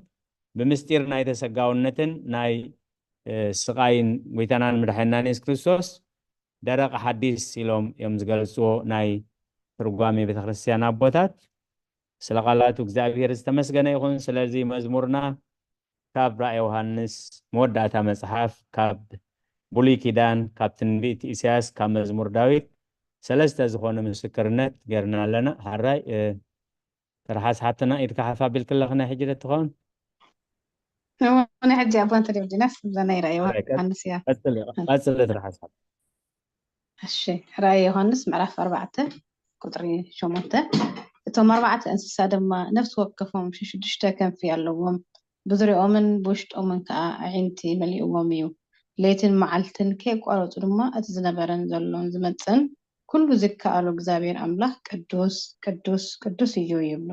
ብምስጢር ናይ ተሰጋውነትን ናይ፣ እ፣ ስቓይን ጎይታናን መድሓኒናን የሱስ ክርስቶስ ደረቕ ሓዲስ ኢሎም እዮም ዝገልጽዎ ናይ ትርጓሜ ቤተክርስትያን ኣቦታት። ስለ ቃላቱ እግዚኣብሔር ዝተመስገነ ይኹን። ስለዚ መዝሙርና ካብ ራእይ ዮሃንስ መወዳእታ መጽሓፍ፣ ካብ ብሉይ ኪዳን፣ ካብ ትንቢት ኢሳያስ፣ ካብ መዝሙር ዳዊት ሰለስተ ዝኾነ ምስክርነት ጌርና ኣለና። ሓራይ፣ እ፣ ትርሓስ ሓፍትና ኢድካ ሓፍ ኣቢልክለኺ ናይ ሕጂ ዶ ትኸውን? እሞ ናይ ሕጂ ኣባ እንተ ደው ዲናስ እዛ ናይ ራእይ ዮሃንስ እያ። ቀጽሊ፣ ቀጽሊ ትርሓስ ሓፍቲ። እሺ፣ ራእይ ዮሃንስ ምዕራፍ ኣርባዕተ ቁጽሪ ሸሞንተ። እቶም ኣርባዕተ እንስሳ ድማ ነፍሲ ወከፎም ሽዱሽተ ክንፊ ኣለዎም፣ ብዙርያኦምን ብውሽጦምን ከኣ ኣዒንቲ መሊእዎም እዩ። ለይትን መዓልትን ከየቋረጹ ድማ እቲ ዝነበረን ዘሎን ዝመጽእን ኩሉ ዝከኣሎ እግዚኣብሔር ኣምላኽ ቅዱስ፣ ቅዱስ፣ ቅዱስ እዩ ይብሉ።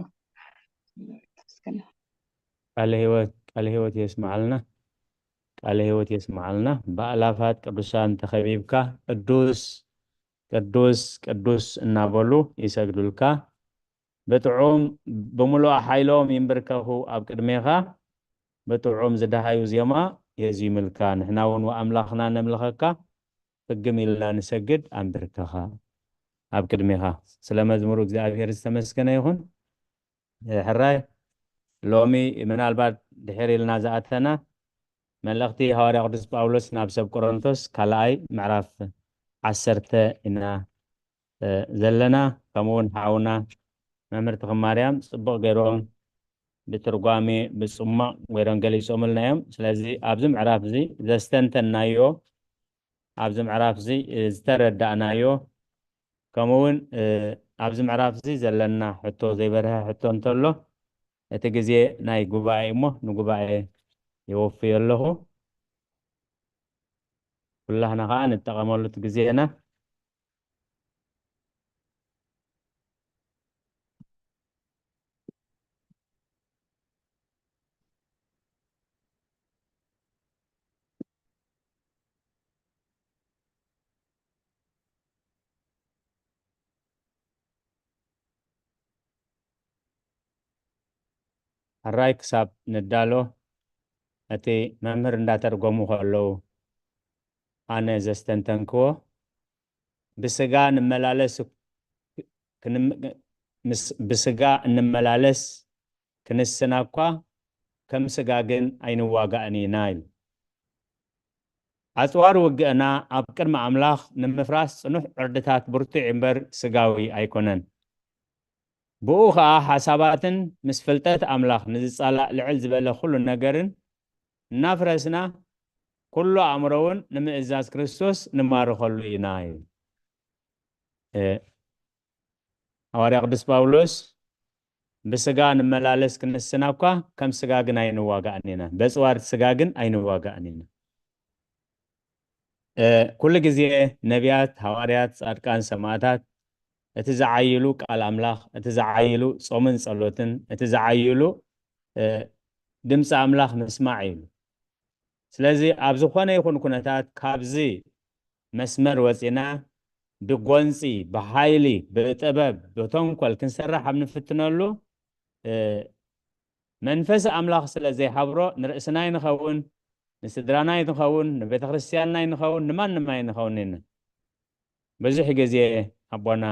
ቃለ ህይወት፣ ቃለ ህይወት የስምዓልና። ቃለ ህይወት የስምዓልና። ብኣላፋት ቅዱሳን ተኸቢብካ ቅዱስ፣ ቅዱስ፣ ቅዱስ እናበሉ ይሰግዱልካ። ብጥዑም፣ ብምሉእ ሓይሎም ይንብርከኹ ኣብ ቅድሜኻ። ብጥዑም ዝደሃዩ ዜማ የዚምልካ። ንሕና እውን ወኣምላኽና ነምልኸካ። ፍግም ኢልና ንሰግድ ኣንብርከኻ ኣብ ቅድሜኻ። ስለ መዝሙሩ እግዚኣብሔር ዝተመስገነ ይኹን። እ፣ ሕራይ ሎሚ ምናልባት ድሕር ኢልና ዝኣተና መልእኽቲ ሃዋርያ ቅዱስ ጳውሎስ ናብ ሰብ ቆሮንቶስ ካልኣይ ምዕራፍ ዓሰርተ ኢና፣ እ፣ ዘለና። ከምኡ እውን ሓውና መምህር ተኽለ ማርያም ጽቡቕ ገይሮም ብትርጓሜ ብጽማቕ ገይሮም ገሊጾምልና እዮም። ስለዚ ኣብዚ ምዕራፍ እዚ ዘስተንተናዮ፣ ኣብዚ ምዕራፍ እዚ፣ እ፣ ዝተረዳእናዮ፣ ከምኡ እውን፣ እ፣ ኣብዚ ምዕራፍ እዚ ዘለና ሕቶ ዘይበርሀ ሕቶ እንተሎ እቲ ግዜ ናይ ጉባኤ እሞ ንጉባኤ የወፍዮ ኣለኹ። ኩላህና ከዓ ንጠቐመሉ እቲ ግዜና። ሕራይ ክሳብ ንዳሎ፣ እቲ መምህር እንዳተርጎሙ ከለዉ ኣነ ዘስተንተንክዎ፣ ብስጋ ንመላለስ፣ ክንም-፣ ምስ-፣ ብስጋ እንመላለስ ክንስና እኳ፣ ከም ስጋ ግን ኣይንዋጋእን ኢና ኢሉ። ኣጽዋር ውግእና ኣብ ቅድሚ ኣምላኽ ንምፍራስ ጽኑሕ ዕርድታት ብርቱዕ እምበር ስጋዊ ኣይኮነን። ብኡ ኸኣ ሓሳባትን ምስ ፍልጠት ኣምላኽ ንዝጻላእ ልዕል ዝበለ ኩሉ ነገርን እናፍረስና፣ ኩሉ ኣእምሮ እውን ንምእዛዝ ክርስቶስ ንማርኸሉ ኢና ኢሉ። እ፣ ሃዋርያ ቅዱስ ጳውሎስ፣ "ብስጋ ንመላለስ ክንስና እኳ፣ ከም ስጋ ግን ኣይንዋጋእን ኢና፣ በጽዋር ስጋ ግን ኣይንዋጋእን ኢና።" እ፣ ኩሉ ግዜ ነቢያት፣ ሃዋርያት፣ ጻድቃን፣ ሰማዕታት እቲ ዝዓይሉ ቃል ኣምላኽ፣ እቲ ዝዓይሉ ጾምን ጸሎትን፣ እቲ ዝዓይሉ፣ እ፣ ድምጺ ኣምላኽ ምስማዕ እዩ። ስለዚ ኣብ ዝኾነ ይኹን ኩነታት ካብዚ መስመር ወጺና ብጎንጺ፣ ብሓይሊ፣ ብጥበብ፣ ብተንኮል ክንሰርሕ ኣብ ንፍትነሉ፣ እ፣ መንፈስ ኣምላኽ ስለ ዘይሓብሮ ንርእስና ኣይንኸውን፣ ንስድራና ኣይንኸውን፣ ንቤተ ክርስቲያንና ኣይንኸውን፣ ንማንም ኣይንኸውን ኢና። ብዙሕ ግዜ ኣቦና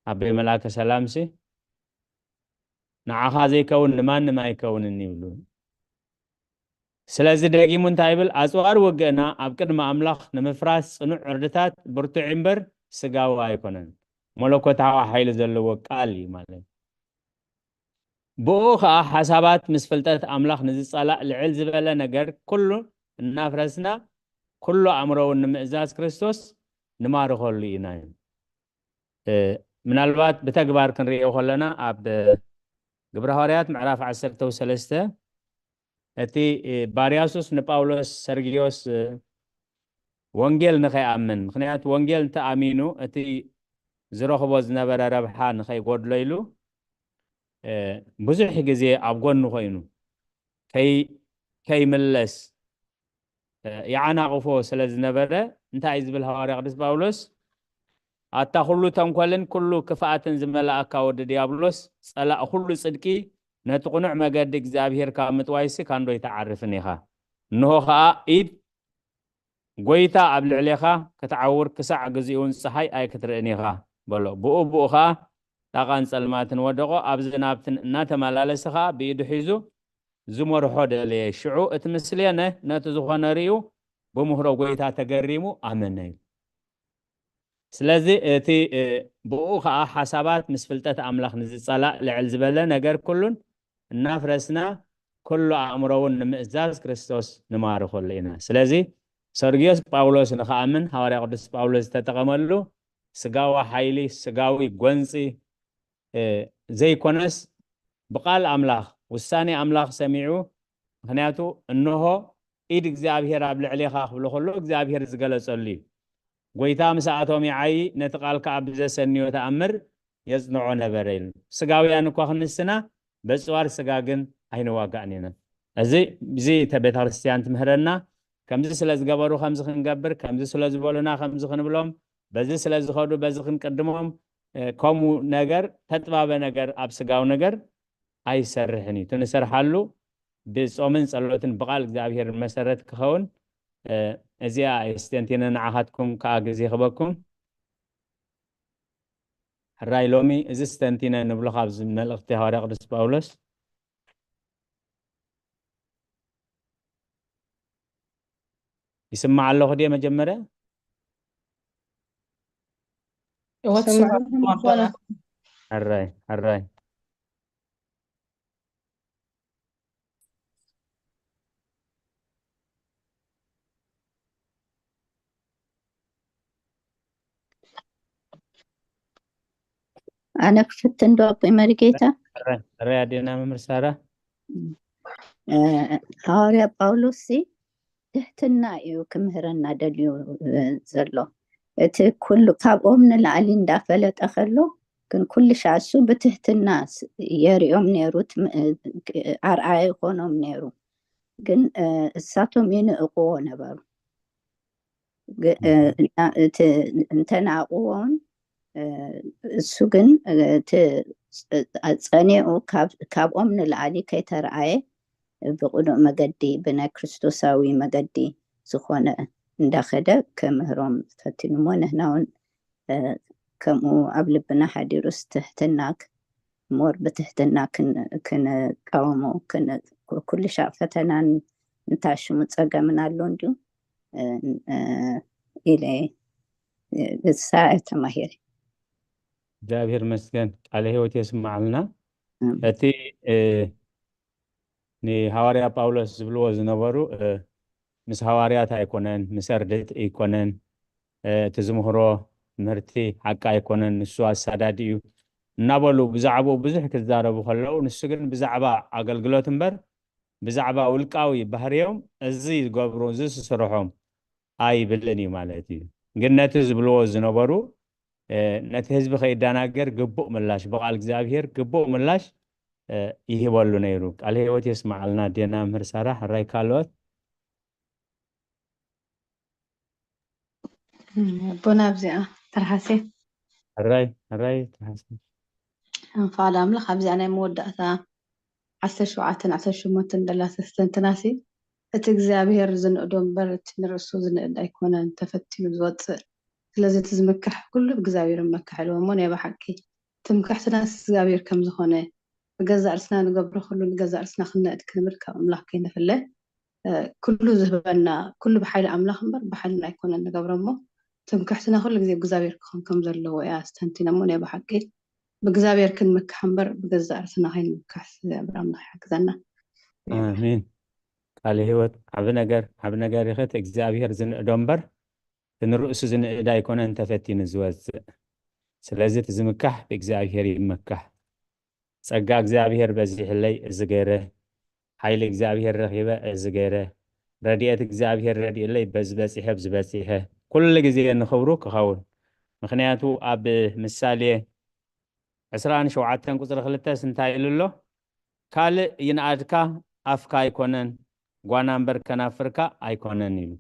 ኣቦይ መልኣከ ሰላምሲ፣ "ንዓኻ ዘይከውን ንማንም ኣይከውንን" ይብሉ። ስለዚ ደጊሙ እንታይ ይብል? "ኣጽዋር ውግእና ኣብ ቅድሚ ኣምላኽ ንምፍራስ ጽኑዕ ዕርድታት ብርቱዕ እምበር ስጋዊ ኣይኮነን፣ መለኮታዊ ሓይሊ ዘለዎ ቃል እዩ" ማለት። ብኡ ኸኣ ሓሳባት ምስ ፍልጠት ኣምላኽ ንዝጸላእ ልዕል ዝበለ ነገር ኩሉ እናፍረስና፣ ኩሉ ኣእምሮውን ንምእዛዝ ክርስቶስ ንማርኸሉ ኢና እዩ። እ፣ ምናልባት ብተግባር ክንርእዮ ከለና ኣብ ግብረ ሃዋርያት ምዕራፍ ዓሰርተ ሰለስተ እቲ፣ እ፣ ባርያሱስ ንጳውሎስ ሰርግዮስ፣ እ፣ ወንጌል ንኸይኣምን፣ ምኽንያቱ ወንጌል እንተኣሚኑ እቲ ዝረኽቦ ዝነበረ ረብሓ ንኸይጎድሎ ኢሉ፣ እ፣ ብዙሕ ግዜ ኣብ ጎኑ ኮይኑ ከይ-፣ ከይምለስ፣ እ፣ ይዓናቕፎ ስለ ዝነበረ፣ እንታይ እዩ ዝብል ሃዋርያ ቅዱስ ጳውሎስ? "ኣታ ኩሉ ተንኮልን ኩሉ ክፍኣትን ዝመልኣካ ወዲ ዲያብሎስ፣ ጸላእ ኩሉ ጽድቂ፣ ነቲ ቅኑዕ መገዲ እግዚኣብሄር ካብ ምጥዋይሲ ካንዶ ይትዓርፍን ኢኻ? እንሆ ኸኣ ኢድ ጐይታ ኣብ ልዕሌኻ ክትዓውር ክሳዕ ግዚኡን ጸሓይ ኣይክትርእን ኢኻ" በሎ። ብኡ ብኡ ኸኣ ጣቓን ጸልማትን ወደቖ። ኣብዚ ናብትን እናተመላለሰ ኸኣ ብኢዱ ሒዙ ዝመርሖ ደለየ። ሽዑ እቲ ምስሌነ ነቲ ዝኾነ ርእዩ ብምህሮ ጐይታ ተገሪሙ ኣመነ እዩ። ስለዚ እቲ፣ እ፣ ብኡ ኸኣ ሓሳባት ምስ ፍልጠት ኣምላኽ ንዝጸላእ ልዕል ዝበለ ነገር ኩሉን እናፍረስና ኩሉ ኣእምሮ እውን ንምእዛዝ ክርስቶስ ንማርኸሉ ኢና። ስለዚ ሰርግዮስ ጳውሎስ ንኽኣምን ሃዋርያ ቅዱስ ጳውሎስ ዝተጠቐመሉ ስጋዊ ሓይሊ፣ ስጋዊ ጎንጺ፣ እ፣ ዘይኮነስ ብቃል ኣምላኽ፣ ውሳኔ ኣምላኽ ሰሚዑ፣ ምኽንያቱ እንሆ ኢድ እግዚኣብሔር ኣብ ልዕሌኻ ክብሎ ከሎ እግዚኣብሔር ዝገለጸሉ እዩ። ጐይታ ምስኣቶም ይዓዪ፣ ነቲ ቃል ከኣ ብዘሰንዮ ተኣምር የጽንዖ ነበረ ኢሉ። ስጋውያን እኳ ክንስና በጽዋር ስጋ ግን ኣይንዋጋእን ኢና። እዚ፣ እዚ እተ ቤተ ክርስቲያን ትምህረና፣ ከምዚ ስለ ዝገበሩ ከምዚ ክንገብር፣ ከምዚ ስለ ዝበሉና ከምዚ ክንብሎም፣ በዚ ስለ ዝኸዱ በዚ ክንቅድሞም፣ እ፣ ከምኡ ነገር፣ ተጥባበ ነገር ኣብ ስጋዊ ነገር ኣይሰርሕን እዩ። እቲ ንሰርሓሉ ብጾምን ጸሎትን ብቓል እግዚኣብሔር መሰረት ክኸውን፣ እ፣ እዚኣ እየ ስተንቲነ ንዓኻትኩም ከኣ ግዜ ክበኩም። ሕራይ ሎሚ እዚ ስተንቲነ ንብሎ ካብዚ መልእኽቲ ሃዋርያ ቅዱስ ጳውሎስ። ይስማዕ ኣለኹ ድየ መጀመርያ? እወ፣ ትስማዕ። ሕራይ፣ ሕራይ። ኣነ ክፍትን ዶ ኣቦይ መሪጌታ? ሕራይ፣ ሕራይ ኣዴና መምህር ሳራ። እ፣ ሃዋርያ ጳውሎስ ሲ ትህትና እዩ ክምህረና ደልዩ፣ እ፣ ዘሎ። እቲ ኩሉ ካብኦም ንላዕሊ እንዳፈለጠ ከሎ፣ ግን ኩሉ ሻዕ እሱ ብትህትና ስ-፣ የርእዮም ነይሩ፣ ትም-፣ እ፣ ኣርኣያ ይኾኖም ነይሩ። ግን፣ እ፣ እሳቶም ይንእቅዎ ነበሩ። ግ-፣ እ፣ እህ። እና-፣ እቲ እንተናእቅዎ እውን፣ እ፣ እሱ ግን፣ እ፣ እቲ ጸ-፣ ጸኒዑ ካብ-፣ ካብኦም ንላዕሊ ከይተረኣየ ብቕኑዕ መገዲ፣ ብናይ ክርስቶሳዊ መገዲ ዝኾነ እንዳኸደ ክምህሮም ፈቲኑ እሞ፣ ንሕና እውን፣ እ፣ ከምኡ ኣብ ልብና ሓዲሩስ ትሕትና ክ-፣ ሞር ብትሕትና ክን-፣ ክንቃወሞ፣ ክን-፣ ኩ-፣ ኩሉ ሻዕ ፈተናን እንታሽሙ ጸገምን ኣሎ እንድዩ፣ እ፣ እ፣ ኢለ፣ እ፣ እሳ እየ ተማሂረ። እግዚኣብሔር ይመስገን። ቃለ ሕይወት የስምዓልና። ኣሜን። እቲ፣ እ፣ ንሃዋርያ ጳውሎስ ዝብልዎ ዝነበሩ፣ እ፣ ምስ ሃዋርያት ኣይኮነን፣ ምስ ኣርድእቲ ኣይኮነን፣ እ፣ እቲ ዝምህሮ ትምህርቲ ሓቂ ኣይኮነን፣ ንሱ ኣሳዳዲ እዩ እናበሉ ብዛዕባኡ ብዙሕ ክዛረቡ ከለዉ፣ ንሱ ግን ብዛዕባ ኣገልግሎት እምበር ብዛዕባ ውልቃዊ ባህርዮም እዚ ዝገብሩ፣ እዚ ዝስርሖም ኣይብልን እዩ ማለት እዩ። ግን ነቲ ዝብልዎ ዝነበሩ፣ እ፣ ነቲ ህዝቢ ከይደናገር ግቡእ ምላሽ፣ ብቓል እግዚኣብሔር ግቡእ ምላሽ፣ እ፣ ይህበሉ ነይሩ። ቃል ህይወት የስምዓልና። ኣዴና መምህር ሳራ፣ ሕራይ ካልኦት? ኣቦና ኣብዚኣ ትርሓሴ። ሕራይ፣ ሕራይ ትርሓሴ። እንኳዕ ኣምላኽ ኣብዚኣ ናይ መወዳእታ ዓሰርተ ሸውዓተን ዓሰርተ ሸሞንተን ደላ ተስተንትናሲ፣ እቲ እግዚኣብሔር ዝንእዶ እምበር እቲ ንርእሱ ዝንእድ ኣይኮነን ተፈቲኑ ዝወጽእ። ስለዚ እቲ ዝምክሕ ኩሉ ብእግዚኣብሔር ይመክሕ ኢልዎ እሞ ናይ ብሓቂ ትምክሕትናስ እግዚኣብሔር ከም ዝኾነ፣ ብገዛእ ርእስና ንገብሮ ኩሉ ንገዛእ ርእስና ክነእድ ክንብል ካብ ኣምላኽ ከይንፍለ፣ እ፣ ኩሉ ዝህበና፣ ኩሉ ብሓይሊ ኣምላኽ እምበር ብሓይልና ኣይኮነን ንገብሮ እሞ፣ ትምክሕትና ኩሉ ግዜ ብእግዚኣብሔር ክኾን ከም ዘለዎ እያ ኣስተንቲነ እሞ፣ ናይ ብሓቂ ብእግዚኣብሔር ክንምካሕ እምበር ብገዛእ ርእስና ከይንምካሕ እግዚኣብሔር ኣምላኽ ይሓግዘና። ኣሜን። ቃለ ህይወት ዓቢ ነገር፣ ዓቢ ነገር ይኸት እግዚኣብሔር ዝንእዶ እምበር፣ እቲ ንርእሱ ዝንእድ ኣይኮነን ተፈቲኑ ዝወጽእ። ስለዚ እቲ ዝምካሕ ብእግዚኣብሔር ይመካሕ። ጸጋ እግዚኣብሔር በዚሕለይ እዚ ገይረ፣ ሓይሊ እግዚኣብሔር ረኺበ እዚ ገይረ፣ ረድኤት እግዚኣብሔር ረድእለይ በዚ በጺሐ፣ ኣብዚ በጺሐ፣ ኩሉ ግዜ ንኽብሩ ክኸውን። ምኽንያቱ ኣብ ምሳሌ ዕስራን ሸውዓተን ቁጽሪ ክልተስ እንታይ ኢሉ ኣሎ? ካልእ ይንኣድካ ኣፍካ ኣይኮነን፣ ጓና እምበር ከናፍርካ ኣይኮነን ኢሉ።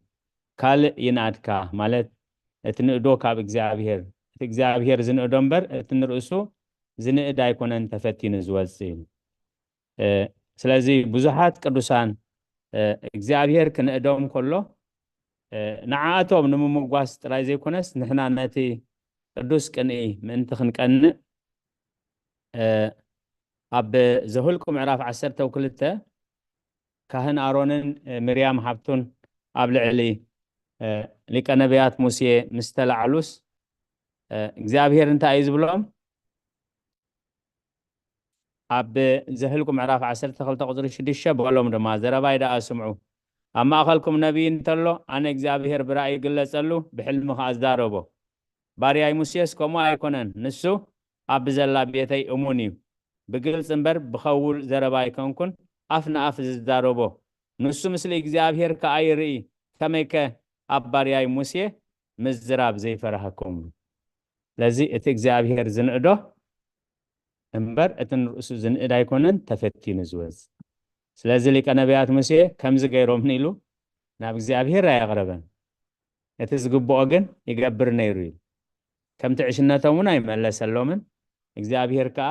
ካልእ ይንኣድካ ማለት እቲ ንእዶ ካብ እግዚኣብሔር፣ እቲ እግዚኣብሔር ዝንእዶ እምበር እቲ ንርእሱ ዝንእድ ኣይኮነን ተፈቲኑ ዝወጽእ ኢሉ። እ፣ ስለዚ ብዙሓት ቅዱሳን፣ እ፣ እግዚኣብሔር ክንእዶም ከሎ፣ እ፣ ንዓኣቶም ንምምጓስ ጥራይ ዘይኮነስ ንሕና ነቲ ቅዱስ ቅንኢ ምእንቲ ክንቀንእ፣ እ፣ ኣብ ዘሁልቁ ምዕራፍ ዓሰርተ ክልተ ካህን ኣሮንን፣ እ፣ ሚርያም ሓብቱን ኣብ ልዕሊ፣ እ፣ ሊቀ ነቢያት ሙሴ ምስ ተላዕሉስ፣ እ፣ እግዚኣብሔር እንታይ እዩ ዝብሎም? ኣብ ዘህልቁ ምዕራፍ ዓሰርተ ክልተ ቁጽሪ ሽዱሽተ በሎም ድማ፣ ዘረባይ ደኣ ስምዑ። ኣብ ማእከልኩም ነቢይ እንተሎ፣ ኣነ እግዚኣብሔር ብራእይ ይግለጸሉ፣ ብሕልሚ ከኣ ዝዛረቦ። ባርያይ ሙሴስ ከምኡ ኣይኮነን። ንሱ ኣብ ብዘላ ቤተይ እሙን እዩ። ብግልጺ እምበር ብኸውል ዘረባ ኣይኮንኩን፣ ኣፍ ንኣፍ ዝዛረቦ። ንሱ ምስሊ እግዚኣብሔር ከኣ ይርኢ። ከመይከ ኣብ ባርያይ ሙሴ ምዝራብ ዘይፈራህኩም? ስለዚ እቲ እግዚኣብሔር ዝንእዶ እምበር እቲ ንርእሱ ዝንእድ ኣይኮነን ተፈቲኑ ዝወጽእ። ስለዚ ሊቀ ነቢያት ሙሴ ከምዚ ገይሮምን ኢሉ ናብ እግዚኣብሔር ኣየቕረበን። እቲ ዝግብኦ ግን ይገብር ነይሩ እዩ። ከምቲ ዕሽነቶም እውን ኣይመለሰሎምን። እግዚኣብሔር ከኣ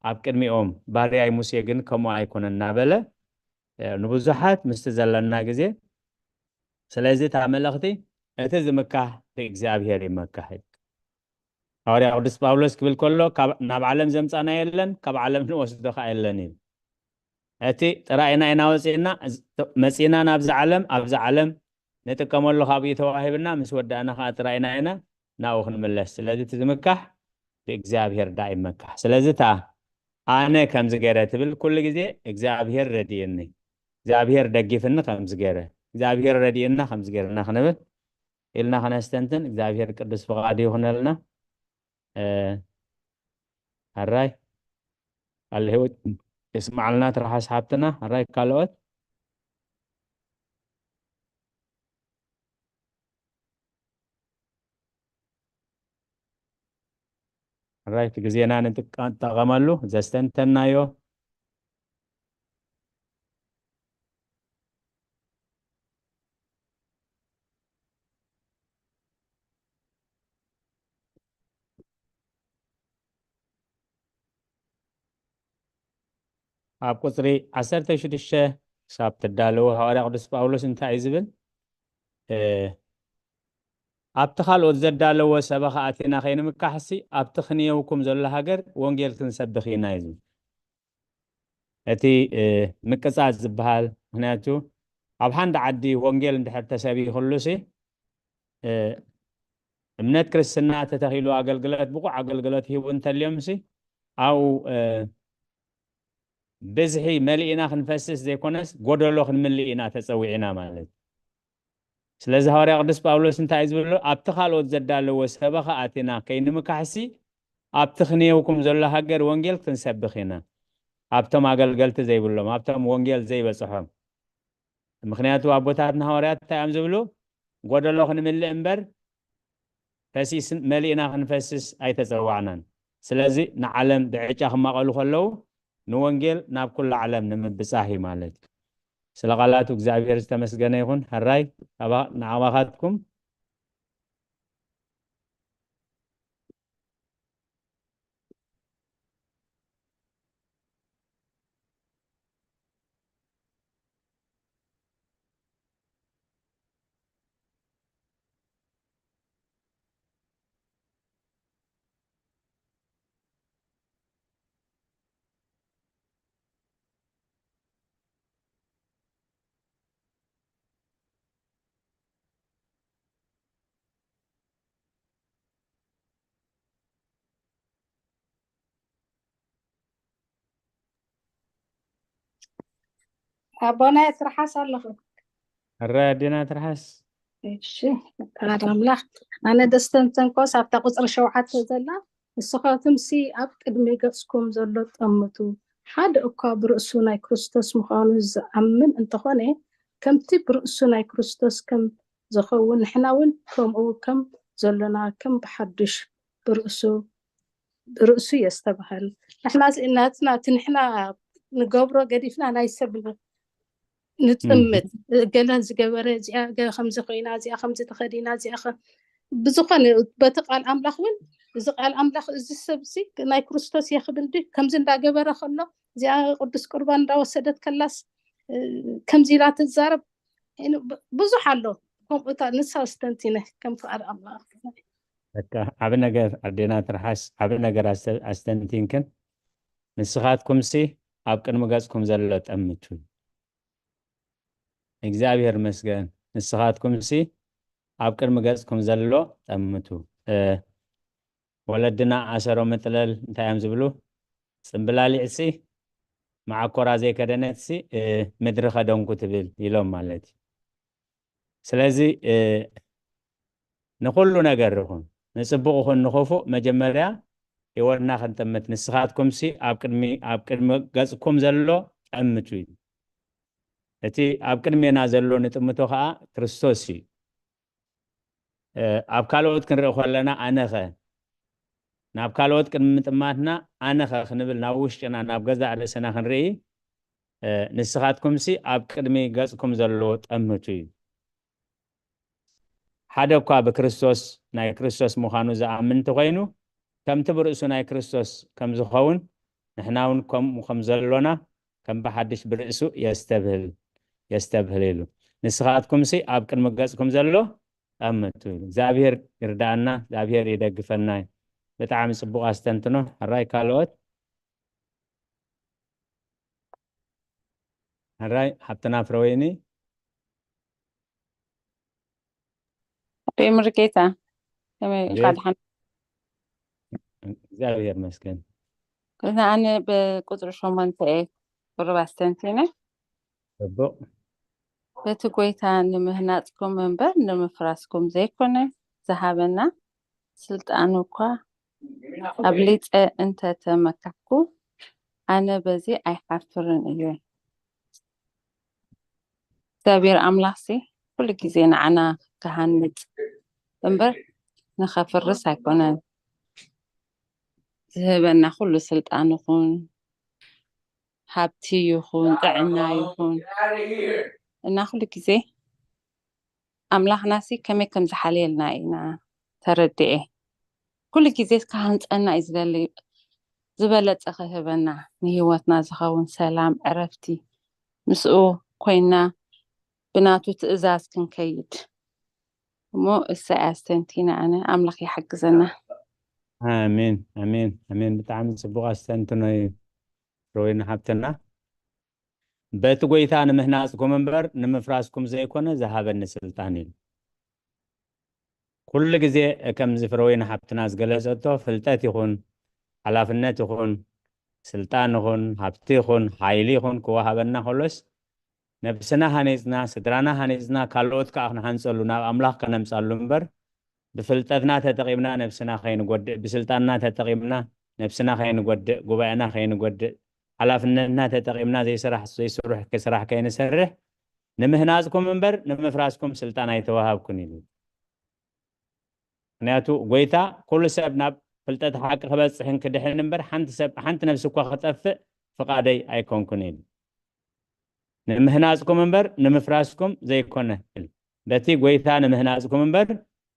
ኣብ ቅድሚኦም፣ ባርያይ ሙሴ ግን ከምኡ ኣይኮነን እናበለ፣ እ፣ ንብዙሓት ምስቲ ዘለና ግዜ። ስለዚ እታ መልእኽቲ፣ እቲ ዝምካሕ ብእግዚኣብሔር ይመካሕ እዩ። ሃዋርያ ቅዱስ ጳውሎስ ክብል ከሎ፣ ካብ፣ ናብ ዓለም ዘምጻና የለን፣ ካብ ዓለም ንወስዶ ከኣ የለን እዩ። እቲ ጥራይና ኢና ወጺእና፣ መጺእና ናብዚ ዓለም፣ ኣብዚ ዓለም ንጥቀመሉ ካብኡ ተዋሂብና፣ ምስ ወዳእና ከኣ ጥራይና ኢና ናብኡ ክንምለስ። ስለዚ እቲ ዝምካሕ ብእግዚኣብሔር ደኣ ይመካሕ። ስለዚ እታ ኣነ ከምዚ ገይረ ትብል ኩሉ ግዜ እግዚኣብሔር ረድእኒ፣ እግዚኣብሔር ደጊፍኒ ከምዚ ገይረ፣ እግዚኣብሔር ረድእና ከምዚ ገይርና ክንብል ኢልና ከነስተንትን እግዚኣብሔር ቅዱስ ፍቓዱ ይኹነልና። እ፣ ሕራይ ቃለ ህይወት የስምዓልና ትርሓስ ሓብትና። ሕራይ ካልኦት? ሕራይ እቲ ግዜና ንጥቀ-፣ ንጠቐመሉ ዘስተንተናዮ። ኣብ ቁጽሪ ዓሰርተ ሽዱሽተ ክሳብ ትዳለዉ ሃዋርያ ቅዱስ ጳውሎስ እንታይ እዩ ዝብል? እ፣ ኣብቲ ካልኦት ዘዳለዎ ሰበኻ ኣቲና ከይንምካሕሲ ኣብቲ ክንየውኩም ዘሎ ሃገር ወንጌል ክንሰብኽ ኢና እዩ ዝብል። እቲ፣ እ፣ ምቅጻጽ ዝበሃል፣ ምኽንያቱ ኣብ ሓንቲ ዓዲ ወንጌል እንድሕር ተሰቢኹሉሲ፣ እ፣ እምነት ክርስትና ተተኺሉ ኣገልግሎት፣ ብቑዕ ኣገልግሎት ሂቡ እንተልዮምሲ፣ ኣብኡ፣ እ፣ ብዝሒ መሊእና ክንፈስስ ዘይኮነስ፣ ጎደሎ ክንምልእ ኢና ተጸዊዕና ማለት እዩ። ስለዚ ሃዋርያ ቅዱስ ጳውሎስ እንታይ እዩ ዝብሎ? ኣብቲ ካልኦት ዘዳለዎ ሰበኻ ኣቲና ከይንምካሕሲ፣ ኣብቲ ክንየውኩም ዘሎ ሃገር ወንጌል ክንሰብኽ ኢና። ኣብቶም ኣገልገልቲ ዘይብሎም፣ ኣብቶም ወንጌል ዘይበጽሖም። ምኽንያቱ ኣቦታትና ሃዋርያት እንታይ እዮም ዝብሉ? ጎደሎ ክንምልእ እምበር፣ ፈሲስ መሊእና ክንፈስስ ኣይተጸዋዕናን። ስለዚ ንዓለም ብዕጫ ክማቐሉ ከለዉ፣ ንወንጌል ናብ ኩሉ ዓለም ንምብጻሕ እዩ ማለት እዩ። ስለ ቃላቱ እግዚኣብሔር ዝተመስገነ ይኹን። ሕራይ፣ ኣባ-፣ ንኣባኻትኩም። ኣቦናይ ትርሓስ ኣለኹ። ሕረ ኣዴና ትርሓስ። እሺ፣ ፍቃድ ኣምላኽ። ኣነ ደስተንተንኮስ ኣብታ ቁፅሪ ሸውዓተ ዘላ፣ ንስኻትምሲ ኣብ ቅድሚ ገጽኩም ዘሎ ጠምቱ፣ ሓደ እኳ ብርእሱ ናይ ክርስቶስ ምዃኑ ዝኣምን እንተኾነ፣ ከምቲ ብርእሱ ናይ ክርስቶስ ከም ዝኸውን ንሕና እውን ከምኡ ከም ዘሎና ከም ብሓዱሽ ብርእሱ ብርእሱ የስተባህል። ንሕና እዚ ናትና እቲ ንሕና ንገብሮ ገዲፍና ናይ ሰብ ንጥምት። ገለ ዝገበረ፣ እዚኣ ገ- ከምዚ ኮይና፣ እዚኣ ከምዚ ተኸዲና፣ እዚኣ ከ- ብዝኾነ በቲ ቃል ኣምላኽ እውን፣ እዚ ቃል ኣምላኽ እዚ ሰብ እዚ ናይ ክርስቶስ የኽብል ድዩ? ከምዚ እንዳገበረ ከሎ፣ እዚኣ ቅዱስ ቁርባን እንዳወሰደት ከላስ እ፣ ከምዚ ኢላ ትዛረብ። ብ- ብዙሕ ኣሎ። ከምኡታ ንሳ ኣስተንቲነ ከም ፍቃድ ኣምላኽ። በቃ ዓቢ ነገር ኣዴና ትርሓስ፣ ዓቢ ነገር ኣስተ- ኣስተንቲንክን። ንስኻትኩምሲ ኣብ ቅድሚ ገጽኩም ዘሎ ጠምቱ። እግዚኣብሔር ይመስገን። ንስኻትኩምሲ ኣብ ቅድሚ ገጽኩም ዘሎ ጠምቱ። እ፣ ወለድና ኣሰሮ ምጥለል እንታይ እዮም ዝብሉ? ጽምብላሊዕሲ መዓኮራ ዘይከደነትሲ እ፣ ምድሪ ከደንኩ ትብል ኢሎም ማለት እዩ። ስለዚ እ፣ ንኹሉ ነገር ይኹን ንጽቡቕ ይኹን ንኽፉእ መጀመርያ ህይወትና ክንጥምት፣ ንስኻትኩምሲ ኣብ ቅድሚ ኣብ ቅድሚ ገጽኩም ዘሎ ጠምቱ እዩ። እቲ ኣብ ቅድሜና ዘሎ ንጥምቶ ከዓ ክርስቶስ እዩ። እ፣ ኣብ ካልኦት ክንርኢ ከለና ኣነኸ ናብ ካልኦት ቅድሚ ምጥማትና ኣነኸ ክንብል ናብ ውሽጥና ናብ ገዛእ ርእስና ክንርኢ እ፣ ንስኻትኩምሲ ኣብ ቅድሚ ገጽኩም ዘሎ ጠምቱ እዩ። ሓደ እኳ ብክርስቶስ ናይ ክርስቶስ ምዃኑ ዝኣምን እንተኾይኑ ከምቲ ብርእሱ ናይ ክርስቶስ ከም ዝኸውን ንሕና እውን ከምኡ ከም ዘሎና ከም ብሓድሽ ብርእሱ የስተብህል የስተብህል ኢሉ። ንስኻትኩምሲ ኣብ ቅድሚ ገጽኩም ዘሎ ጠምቱ ኢሉ። እግዚኣብሔር ይርዳእና፣ እግዚኣብሔር ይደግፈና እዩ። ብጣዕሚ ጽቡቕ ኣስተንትኖ። ሕራይ ካልኦት? ሕራይ ሓብትና ፍረወይኒ። ሬ ምርጌታ ከመይ እንኳ ቤት ደሓን እግዚኣብሔር መስገን። እና ኣነ ብቁፅሪ ሸሞንተ እየ ቁሩብ ኣስተንቲነ። ጽቡቕ። በቲ ጎይታ ንምህናፅኩም እምበር ንምፍራስኩም ዘይኮነ ዝሃበና፣ ስልጣኑ እኳ ኣብሊፀ እንተተመካሕኩ ኣነ በዚ ኣይሓፍርን እየ። እግዚኣብሔር ኣምላኽሲ ኩሉ ግዜ ንዓና ክሃንፅ እምበር ንኸፍርስ ኣይኮነን ዝህበና። ኩሉ ስልጣን ይኹን ሃብቲ ይኹን ጥዕና ይኹን እና ኩሉ ግዜ ኣምላኽናሲ ከመይ ከም ዝሓልየልና ኢና ተረድኤ። ኩሉ ግዜ ክሃንፀና እዩ ዝደሊ። ዝበለፀ ክህበና፣ ንህይወትና ዝኸውን ሰላም፣ ዕረፍቲ፣ ምስኡ ኮይና ብናቱ ትእዛዝ ክንከይድ እሞ እሰይ ኣስተንቲና። ኣነ ኣምላኽ ይሓግዘና። ኣሜን ኣሜን ኣሜን። ብጣዕሚ ጽቡቕ ኣስተንትኖ እዩ ሮይና ሓብትና። በቲ ጎይታ ንምህናጽኩም እምበር ንምፍራስኩም ዘይኮነ ዝሃበኒ ስልጣን እዩ። ኩሉ ግዜ ከምዚ ፍረወይኒ ሓብትና ዝገለጸቶ ፍልጠት ይኹን ሓላፍነት ይኹን ስልጣን ይኹን ሃብቲ ይኹን ሓይሊ ይኹን ክወሃበና ከሎስ ነብስና ሃኒጽና ስድራና ሃኒጽና ካልኦት ከዓ ክንሃንጸሉ ናብ ኣምላኽ ከነምጻሉ እምበር ብፍልጠትና ተጠቒምና ነብስና ከይንጎድእ ብስልጣንና ተጠቒምና ነብስና ከይንጎድእ ጉባኤና ከይንጎድእ ሓላፍነትና ተጠቒምና ዘይስራሕ ዘይስሩሕ ስራሕ ከይንሰርሕ ንምህናጽኩም እምበር ንምፍራስኩም ስልጣን ኣይተዋሃብኩን ኢሉ። ምክንያቱ ጎይታ ኩሉ ሰብ ናብ ፍልጠት ሓቂ ክበፅሕን ክድሕን እምበር ሓንቲ ሰብ ሓንቲ ነብሲ እኳ ክጠፍእ ፍቓደይ ኣይኮንኩን ኢሉ። ንምህናፅኩም እምበር ንምፍራስኩም ዘይኮነ በቲ ጎይታ ንምህናፅኩም እምበር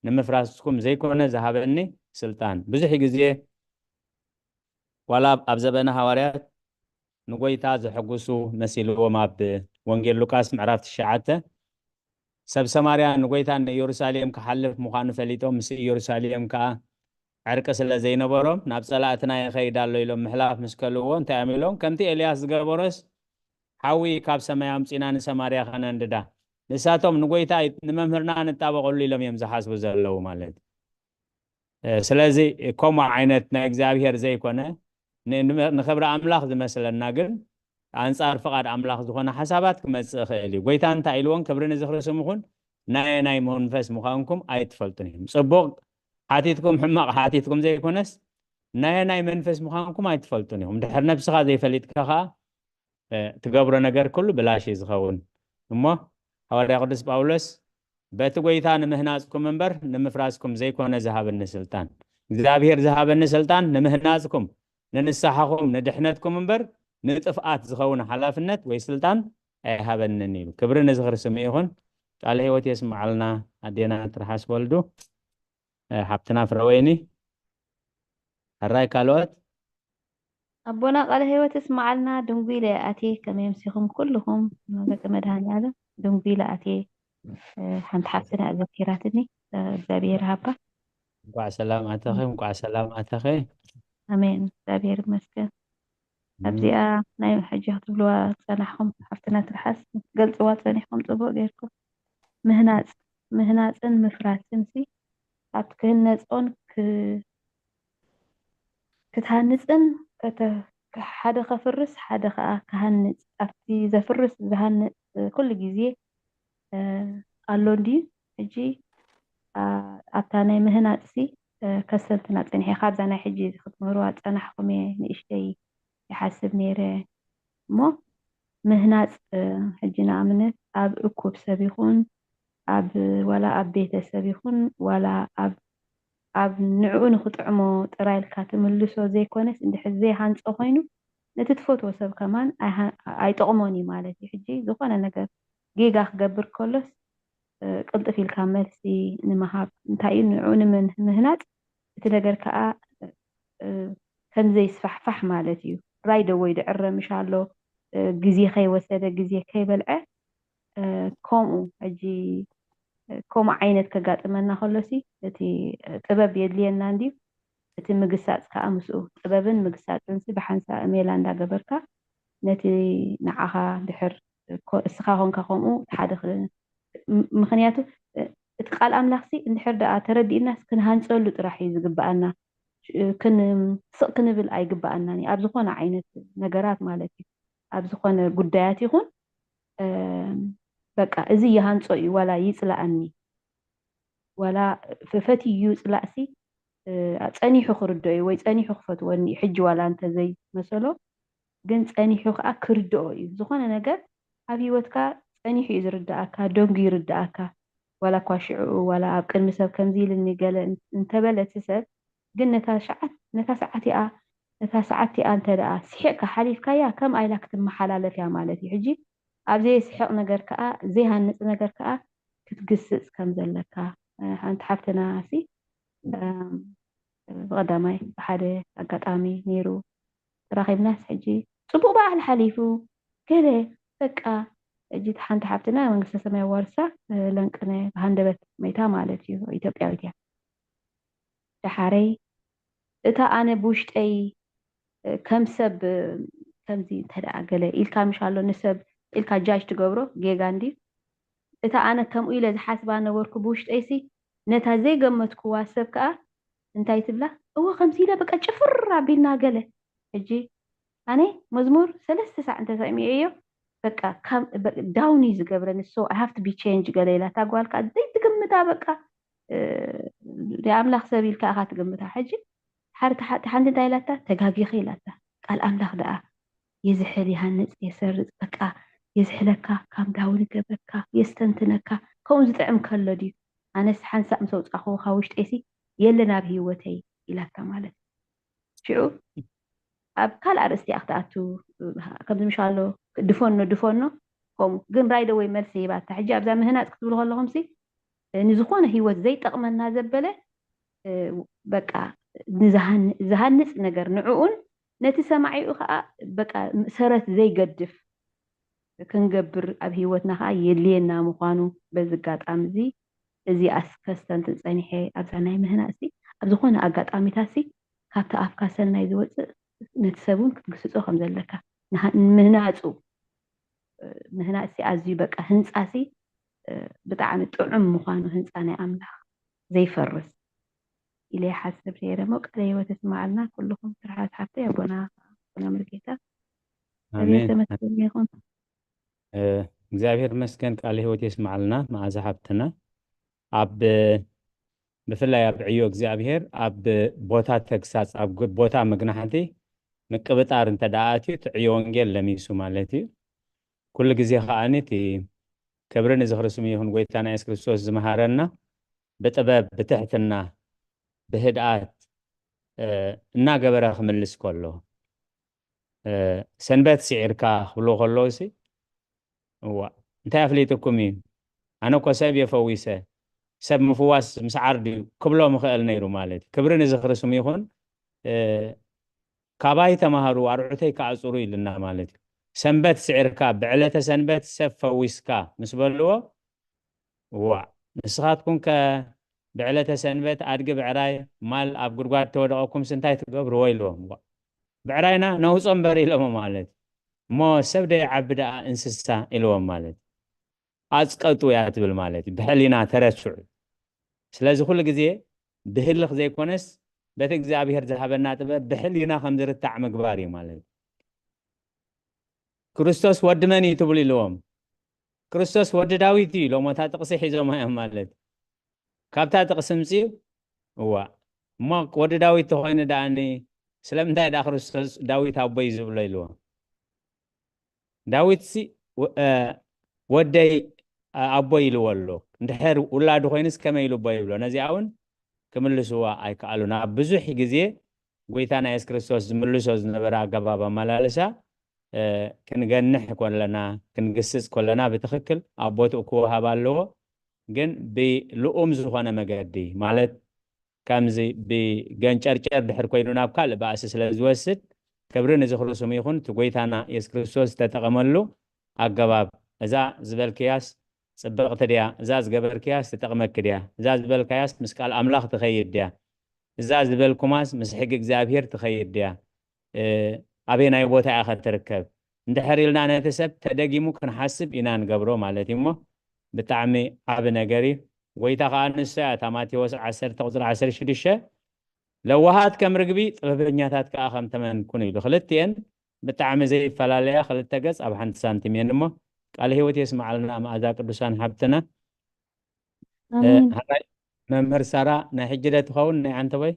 ንምፍራስኩም ዘይኮነ ዝሃበኒ ስልጣን። ብዙሕ ግዜ ዋላ ኣብ ዘበነ ሃዋርያት ንጎይታ ዘሐጉሱ መሲልዎም ኣብ ወንጌል ሉቃስ ምዕራፍ ትሽዓተ ሰብ ሰማርያ ንጎይታ ንኢየሩሳሌም ክሓልፍ ምዃኑ ፈሊጦም ምስ ኢየሩሳሌም ከኣ ዕርቂ ስለ ዘይነበሮም ናብ ጸላእትና ይኸይድ ኣሎ ኢሎም ምሕላፍ ምስ ከልእዎ እንታይ እዮም ኢሎም ከምቲ ኤልያስ ዝገበሮስ ሓዊ ካብ ሰማይ ኣምጺና ንሰማርያ ከነንድዳ ንሳቶም ንጎይታ ንመምህርና ንጣበቐሉ ኢሎም እዮም ዝሓስቡ ዘለዉ ማለት እዩ። ስለዚ ከምኡ ዓይነት ናይ እግዚኣብሔር ዘይኮነ ንክብሪ ኣምላኽ ዝመስለና ግን ኣንጻር ፍቓድ ኣምላኽ ዝኾነ ሓሳባት ክመጽእ ይኽእል እዩ። ጎይታ እንታይ ኢልዎም? ክብሪ ንዝኽሪ ስምኹን ናይ ናይ መንፈስ ምዃንኩም ኣይትፈልጡን እዮም። ጽቡቕ ሓቲትኩም ሕማቕ ሓቲትኩም ዘይኮነስ ናይ ናይ መንፈስ ምዃንኩም ኣይትፈልጡን ኢኹም። ድሕር ነብስኻ ዘይፈሊጥካ ኸኣ ትገብሮ ነገር ኩሉ ብላሽ እዩ ዝኸውን። እሞ ሃዋርያ ቅዱስ ጳውሎስ በቲ ጎይታ ንምህናጽኩም እምበር ንምፍራስኩም ዘይኮነ ዝሃበኒ ስልጣን፣ እግዚኣብሔር ዝሃበኒ ስልጣን ንምህናጽኩም፣ ንንስሓኹም፣ ንድሕነትኩም እምበር ንጥፍኣት ዝኸውን ሓላፍነት ወይ ስልጣን ኣይሃበንን ኢሉ። ክብሪ ንዝኽሪ ስሙ ይኹን። ቃለ ህይወት የስምዓልና። ኣዴና ትርሓስ ወልዱ፣ ሓብትና ፍረወይኒ፣ ሕራይ ካልኦት። ኣቦና ቃለ ህይወት እስመዓልና። ድንጉይለ ኣቴ ከመይ ኣምሲኹም ኩልኹም ደቂ መድሃኒዓለም? ድንጉይለ ኣቴ ሓንቲ ሓፍትና ኣዘኪራትኒ። እግዚኣብሔር ሃባ። እንኳዕ ሰላም ኣተኸ፣ እንኳዕ ሰላም ኣተኸ። ኣሜን፣ እግዚኣብሔር ይመስገን። ኣብዚኣ ናይ ሕጂ ክትብልዋ ዝጸናሕኩም ሓፍትና ትርሓስ ክትገልጽዋ ጸኒሕኩም ጽቡቕ ጌርኩም። ምህናጽ ምህናጽን ምፍራስን ሲ ኣብቲ ክህነጾን ክትሃንጽን ሓደ ከፍርስ ሓደ ከዓ ክሃንጽ ኣብቲ ዘፍርስ ዝሃንጽ ኩሉ ግዜ ኣሎ እንድዩ። ሕጂ ኣብታ ናይ ምህናጽ ሲ ከሰልትና ጸኒሐ ካብዛ ናይ ሕጂ ክትምህርዋ ዝጸናሕኩም እየ ንእሽተይ ይሓስብ ነይረ እሞ ምህናጽ ሕጂ ንኣብነት ኣብ እኩብ ሰብ ይኹን ኣብ ዋላ ኣብ ቤተሰብ ይኹን ዋላ ኣብ ኣብ ንዕኡ ንኽጥዕሞ ጥራይ ኢልካ ትምልሶ ዘይኮነስ እንድሕር ዘይሃንጾ ኮይኑ ነቲ ትፈትዎ ሰብ ከማን ኣይጠቕሞን እዩ ማለት እዩ። ሕጂ ዝኾነ ነገር ጌጋ ክገብር ከሎስ ቅልጥፍ ኢልካ መልሲ ንምሃብ እንታይ እዩ ንዕኡ ንምህናጽ እቲ ነገር ከዓ ከም ዘይስፋሕፋሕ ማለት እዩ። ራይደ ወይ ድዕረ ምሽ ኣሎ ግዜ ከይወሰደ ግዜ ከይበልዐ ከምኡ ሕጂ ከምኡ ዓይነት ከጋጥመና ከሎሲ እቲ ጥበብ የድልየና እንድዩ። እቲ ምግሳፅ ከዓ ምስኡ ጥበብን ምግሳፅን ሲ ብሓንሳእ ሜላ እንዳገበርካ ነቲ ንዓኻ ድሕር እስኻ ኮንካ ከምኡ ሓደ ምክንያቱ እቲ ቃል ኣምላኽሲ እንድሕር ደኣ ተረዲእናስ ክንሃንፀሉ ጥራሕ እዩ ዝግበኣና። ስቕ ክንብል ኣይግበኣናን እዩ ኣብ ዝኾነ ዓይነት ነገራት ማለት እዩ። ኣብ ዝኾነ ጉዳያት ይኹን በቃ እዚ ይሃንፆ እዩ ዋላ ይፅላኣኒ ዋላ ፈፈትዩ ይፅላእሲ ፀኒሑ ክርዶ እዩ ወይ ፀኒሑ ክፈትወኒ እዩ። ሕጂ ዋላ እንተዘይመሰሎ ግን ፀኒሑ ከዓ ክርድኦ እዩ። ዝኾነ ነገር ኣብ ህይወትካ ፀኒሑ እዩ ዝርዳእካ፣ ደንጉ ይርዳእካ። ዋላ እኳ ሽዕኡ ዋላ ኣብ ቅድሚ ሰብ ከምዚ ኢልኒ ገለ እንተበለ እቲ ሰብ ግን ነታ ሰዓት ነታ ሰዓት እያ ነታ ሰዓት እያ እንተ ደኣ ስሒቕካ ሓሊፍካያ ከምኣ ኢላ ክትመሓላለፍ እያ ማለት እዩ። ሕጂ ኣብ ዘይስሕቕ ነገር ከዓ ዘይሃንፅ ነገር ከዓ ክትግስፅ ከም ዘለካ ሓንቲ ሓፍትና ሲ ብቐዳማይ ብሓደ ኣጋጣሚ ነይሩ ተራኺብናስ ሕጂ ፅቡቕ በዓል ሓሊፉ ገለ በቃ ሕጂ ሓንቲ ሓፍትና መንግስተ ሰማይ ዋርሳ ለንቅነ ብሃንደበት መይታ ማለት እዩ ኢትዮጵያዊት እያ። ደሓረይ እታ ኣነ ብውሽጠይ ከም ሰብ ከምዚ እንተ ደኣ ገለ ኢልካ ምሽ ኣሎ ንሰብ ኢልካ ጃጅ ትገብሮ ጌጋ እንድዩ። እታ ኣነ ከምኡ ኢለ ዝሓስባ ነበርኩ ብውሽጠይሲ ነታ ዘይገመትክዋ ሰብ ከኣ እንታይ ትብላ እወ ከምዚ ኢለ በቃ ጭፍር ኣቢልና ገለ ሕጂ ኣነ መዝሙር ሰለስተ ሳዕ እንተሰሚዐዮ በቃ ዳውን እዩ ዝገብረኒ so I have to be change ገለ ኢላ እታ ጓል ከዓ ዘይትግምታ በቃ ናይ ኣምላኽ ሰብ ኢልካ ኢኻ ትግምታ። ሕጂ ሓንቲ እንታይ ኢላታ ተጋጊኺ ኢላታ ቃል ኣምላኽ ደኣ የዝሕል ይሃንጽ የሰርጽ በቃ የዝሕለካ calm down ይገብረካ የስተንትነካ ከምኡ ዝጥዕም ከሎ ድዩ ኣነስ ሓንሳእ ምስ ኣውጻእክዎ ካብ ውሽጠይሲ የለን ኣብ ህይወተይ ኢላታ ማለት ሽዑ ኣብ ካልእ ኣርእስቲ እያ ክትኣቱ ከምዚ ምሽ ኣሎ ድፈኖ ድፈኖ ከምኡ ግን right away መልሲ ሂባታ ሕጂ ኣብዛ ምህናፅ ክትብሉ ከለኹምሲ ንዝኾነ ህይወት ዘይጠቕመና ዘበለ በቃ ዝሃንፅ ነገር ንዕኡን ነቲ ሰማዒኡ ከዓ በቃ ሰረት ዘይገድፍ ክንገብር ኣብ ህይወትና ከዓ የድልየና ምዃኑ በዚ ኣጋጣሚ እዚ እዚ ኣስከስተንትን ፀኒሐ ኣብዛ ናይ ምህናፅሲ ኣብ ዝኾነ ኣጋጣሚታትሲ ካብቲ ኣፍካ ሰናይ ዝወፅእ ነቲ ሰብ እውን ክትግስፆ ከም ዘለካ ምህናፁ ምህናፅሲ ኣዝዩ በቃ ህንፃሲ ብጣዕሚ ጥዑም ምዃኑ ህንፃ ናይ ኣምላኽ ዘይፈርስ ኢለ ይሓስብ ነይረ እሞ ቃለ ህይወት የስምዓልና ኩልኹም ትርሓስ ሓፍተይ ኣቦና ኣቦና ሙሉጌታ ኣሜን። ኣሜን። ተመስገን ይኹን። እ፣ እግዚኣብሔር ይመስገን፣ ቃለ ሕይወት የስምዓልና መዓዛ ሓብትና። ኣብ፣ ብፍላይ ኣብ ዕዮ እግዚኣብሔር፣ ኣብ ቦታ ተግሳጽ፣ ኣብ ግ-፣ ቦታ መግናሕቲ ምቅብጣር እንተ ደኣ ኣትዩ፣ እቲ ዕዮ ወንጌል ለሚሱ ማለት እዩ። ኩሉ ግዜ ከኣኒ እቲ ክብሪ ንዝኽሪ ስሙ ይኹን፣ ጎይታና የሱስ ክርስቶስ ዝመሃረና ብጥበብ፣ ብትሕትና፣ ብህድኣት፣ እ፣ እናገበረ ክምልስ ከሎ፣ እ፣ ሰንበት ስዒርካ ክብልዎ ከለዉ ሲ፣ እዋ፣ እንታይ ኣፍሊጥኩም እዩ? ኣነ እኮ ሰብ እየ ፈዊሰ፣ ሰብ ምፍዋስ ምስዓር ድዩ ክብሎ ምኽእል ነይሩ ማለት እዩ። ክብሪ ንዝኽሪ ስሙ ይኹን። እ፣ ካባይ ተማሃሩ፣ ኣርዑተይ ከኣጹሩ ኢሉና ማለት እዩ። ሰንበት ስዒርካ፣ ብዕለተ ሰንበት ሰብ ፈዊስካ ምስ በልዎ፣ ዋእ፣ ንስኻትኩም ከ ብዕለተ ሰንበት ኣድጊ ብዕራይ ማል ኣብ ጉድጓድ ተወደቐኩምስ እንታይ ትገብርዎ? ኢልዎም። ዋእ፣ ብዕራይና ነውጾ እምበር ኢሎሞ ማለት እዩ። እሞ ሰብ ዶ ይዓቢ ደኣ እንስሳ? ኢልዎም ማለት እዩ። ኣጽቀጡ እያ ትብል ማለት እዩ። ብሕሊና ተረስዑ። ስለዚ ኩሉ ግዜ ብህልኽ ዘይኮነስ በቲ እግዚኣብሔር ዝሃበና ጥበብ ብሕሊና ከም ዝርታዕ ምግባር እዩ ማለት እዩ። ክርስቶስ ወዲ መን እዩ ትብሉ? ኢልዎም። ክርስቶስ ወዲ ዳዊት እዩ ኢሎም፣ እታ ጥቕሲ ሒዞም እዮም ማለት። ካብታ ጥቕሲ ምጽኡ፣ እዋ፣ እሞ ወዲ ዳዊት ተኾይኑ ደኣኒ ስለምንታይ ደኣ ክርስቶስ ዳዊት ኣቦይ ዝብሎ? ኢልዎም። ዳዊትሲ ወ-፣ እ፣ ወደይ፣ እ፣ ኣቦይ ኢልዎ ኣሎ። እንድሕር ውላዱ ኮይኑስ ከመይ ኢሉ ኣቦይ ይብሎ? ነዚኣ እውን ክምልስዋ ኣይከኣሉን። ኣብ ብዙሕ ግዜ ጎይታና የሱስ ክርስቶስ ዝምልሶ ዝነበረ ኣገባብ ኣመላልሳ፣ እ፣ ክንገንሕ ከለና፣ ክንግስጽ ከለና ብትኽክል ኣብ ቦትኡ ክወሃብ ኣለዎ። ግን ብልኡም ዝኾነ መገዲ፣ ማለት ከምዚ ብገንጨርጨር ድሕር ኮይኑ ናብ ካልእ ባእሲ ስለ ዝወስድ፣ ክብሪ ንዝኽሪ ስሙ ይኹን፣ እቲ ጎይታና የሱስ ክርስቶስ ዝተጠቐመሉ ኣገባብ፣ እዛ ዝበልክያስ ጽብቕቲ ድያ? እዛ ዝገበርክያስ ትጠቕመኪ ድያ? እዛ ዝበልካያስ ምስ ቃል ኣምላኽ ትኸይድ ድያ? እዛ ዝበልኩማስ ምስ ሕጊ እግዚኣብሔር ትኸይድ ድያ? እ፣ ኣበየናይ ቦታ እያ ኸትርከብ? እንድሕር ኢልና ነቲ ሰብ ተደጊሙ ክንሓስብ ኢና ንገብሮ ማለት እዩ። እሞ ብጣዕሚ ዓቢ ነገር እዩ። ጎይታ ኸኣ ንሱ እያ፣ እታ ማቴዎስ ዓሰርተ ቁጽሪ ዓሰርተ ሽዱሽተ፣ "ለዋሃት ከም ርግቢ፣ ጥበበኛታት ከኣ ከም ተመን ኩኑ" ኢሉ። ክልቲኤን ብጣዕሚ ዘይፈላለያ ክልተ ገጽ ኣብ ሓንቲ ሳንቲም እየን። እሞ ቃለ ህይወት የስምዓልና መኣዛ ቅዱሳን ሓብትና። እ፣ ኣሜን። ሃላይ መምህር ሳራ ናይ ሕጂ ዶ ትኸውን ናይ ዓንተቦይ?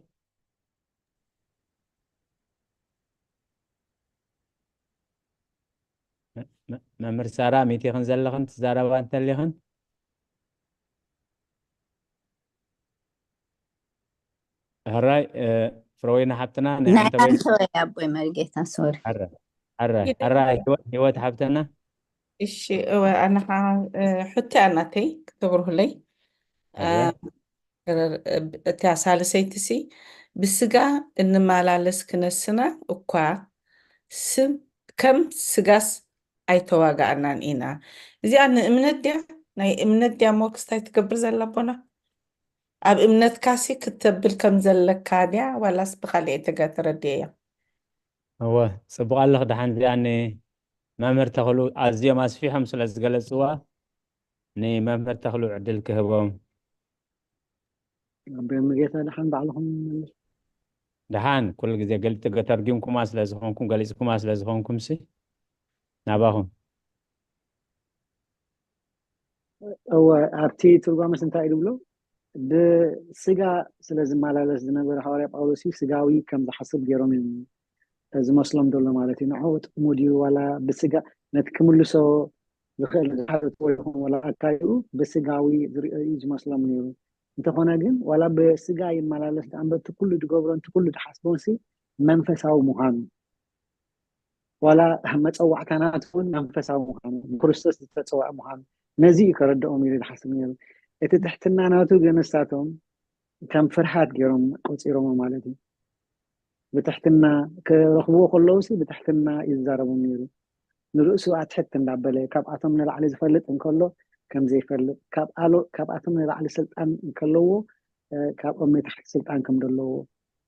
መ-፣ መ-፣ መምህር ሳራ ሚቲኽን ዘለኽን ትዛረባ እንተሊኽን? ሕራይ፣ እ፣ ፍረወይኒ ሓብትና ናይ ናይ ዓንተቦይ? ዓንተቦይ ኣቦይ መርጌታ፣ ሶሪ። ሕራይ፣ ሕራይ፣ ሕራይ፣ ህይወት፣ ህይወት ሓብትና? እሺ፣ እወ፣ ኣነ ኸዓ፣ እ፣ ሕቶ እያ ናተይ፣ ክትብርሁለይ። ኣየ። እ፣ እታ ሳልሰይቲ ሲ፣ ብስጋ እንመላለስ ክነስና እኳ ስም፣ ከም ስጋስ ኣይተዋጋእናን ኢና። እዚኣ ንእምነት ድያ? ናይ እምነት ድያ እሞ ክስታይ ትገብር ዘላ ኣቦና? ኣብ እምነትካሲ ክተብል ከም ዘለካ ድያ? ዋላስ ብኻልእ እየ ተጋ-፣ ተረድኤያ? እወ፣ ጽቡቕ ኣለኽ። ደሓን እዚኣ ንመምህር ተኽሉ ኣዝዮም ኣስፊሖም ስለ ዝገለጽዋ፣ ንመምህር ተኽሉ ዕድል ክህቦም። ኣቦይ መርጌታ ደሓን ባዕልኹም መልሱ። ደሓን፣ ኩሉ ግዜ ገልጽ-፣ ተርጊምኩማ ስለ ዝኾንኩም፣ ገሊጽኩማ ስለ ዝኾንኩም ሲ ናባኹም። እወ፣ ኣብቲ ትርጓመስ እንታይ እዩ ዝብሎ? ብስጋ ስለ ዝመላለስ ዝነበረ ሃዋርያ ጳውሎስ እዩ ስጋዊ ከም ዝሓስብ ገይሮም እዮም ዝመስሎም ዘሎ ማለት እዩ። ንዕኡ ጥቕሙ ድዩ ዋላ ብስጋ ነቲ ክምልሶ ዝኽእል ዝሓተትዎ ይኹን ዋላ ኣካይኡ ብስጋዊ ዝሪኦ እዩ ዝመስሎም ነይሩ። እንተኾነ ግን ዋላ ብስጋ ይመላለስ ደኣ እምበር እቲ ኩሉ ዝገብሮን እቲ ኩሉ ዝሓስቦን ሲ መንፈሳዊ ምዃኑ ዋላ መጸዋዕታ ናቱ እውን መንፈሳዊ ምዃኑ፣ ብክርስቶስ ዝተጸውዐ ምዃኑ፣ ነዚ እዩ ከረድኦም ኢሉ ዝሓስብ ነይሩ። እቲ ትሕትና ናቱ ግን ንሳቶም ከም ፍርሃት ገይሮም ቆጺሮሞ ማለት እዩ። ብትሕትና ክረኽብዎ ከለዉ ሲ ብትሕትና እዩ ዝዛረቦም ነይሩ። ንርእሱ ኣትሕት እንዳበለ ካብኣቶም ንላዕሊ ዝፈልጥ እንከሎ ከም ዘይፈልጥ፣ ካብ ኣሎ-፣ ካብኣቶም ንላዕሊ ስልጣን እንከለዎ፣ እ፣ ካብኦም ንታሕቲ ስልጣን ከም ዘለዎ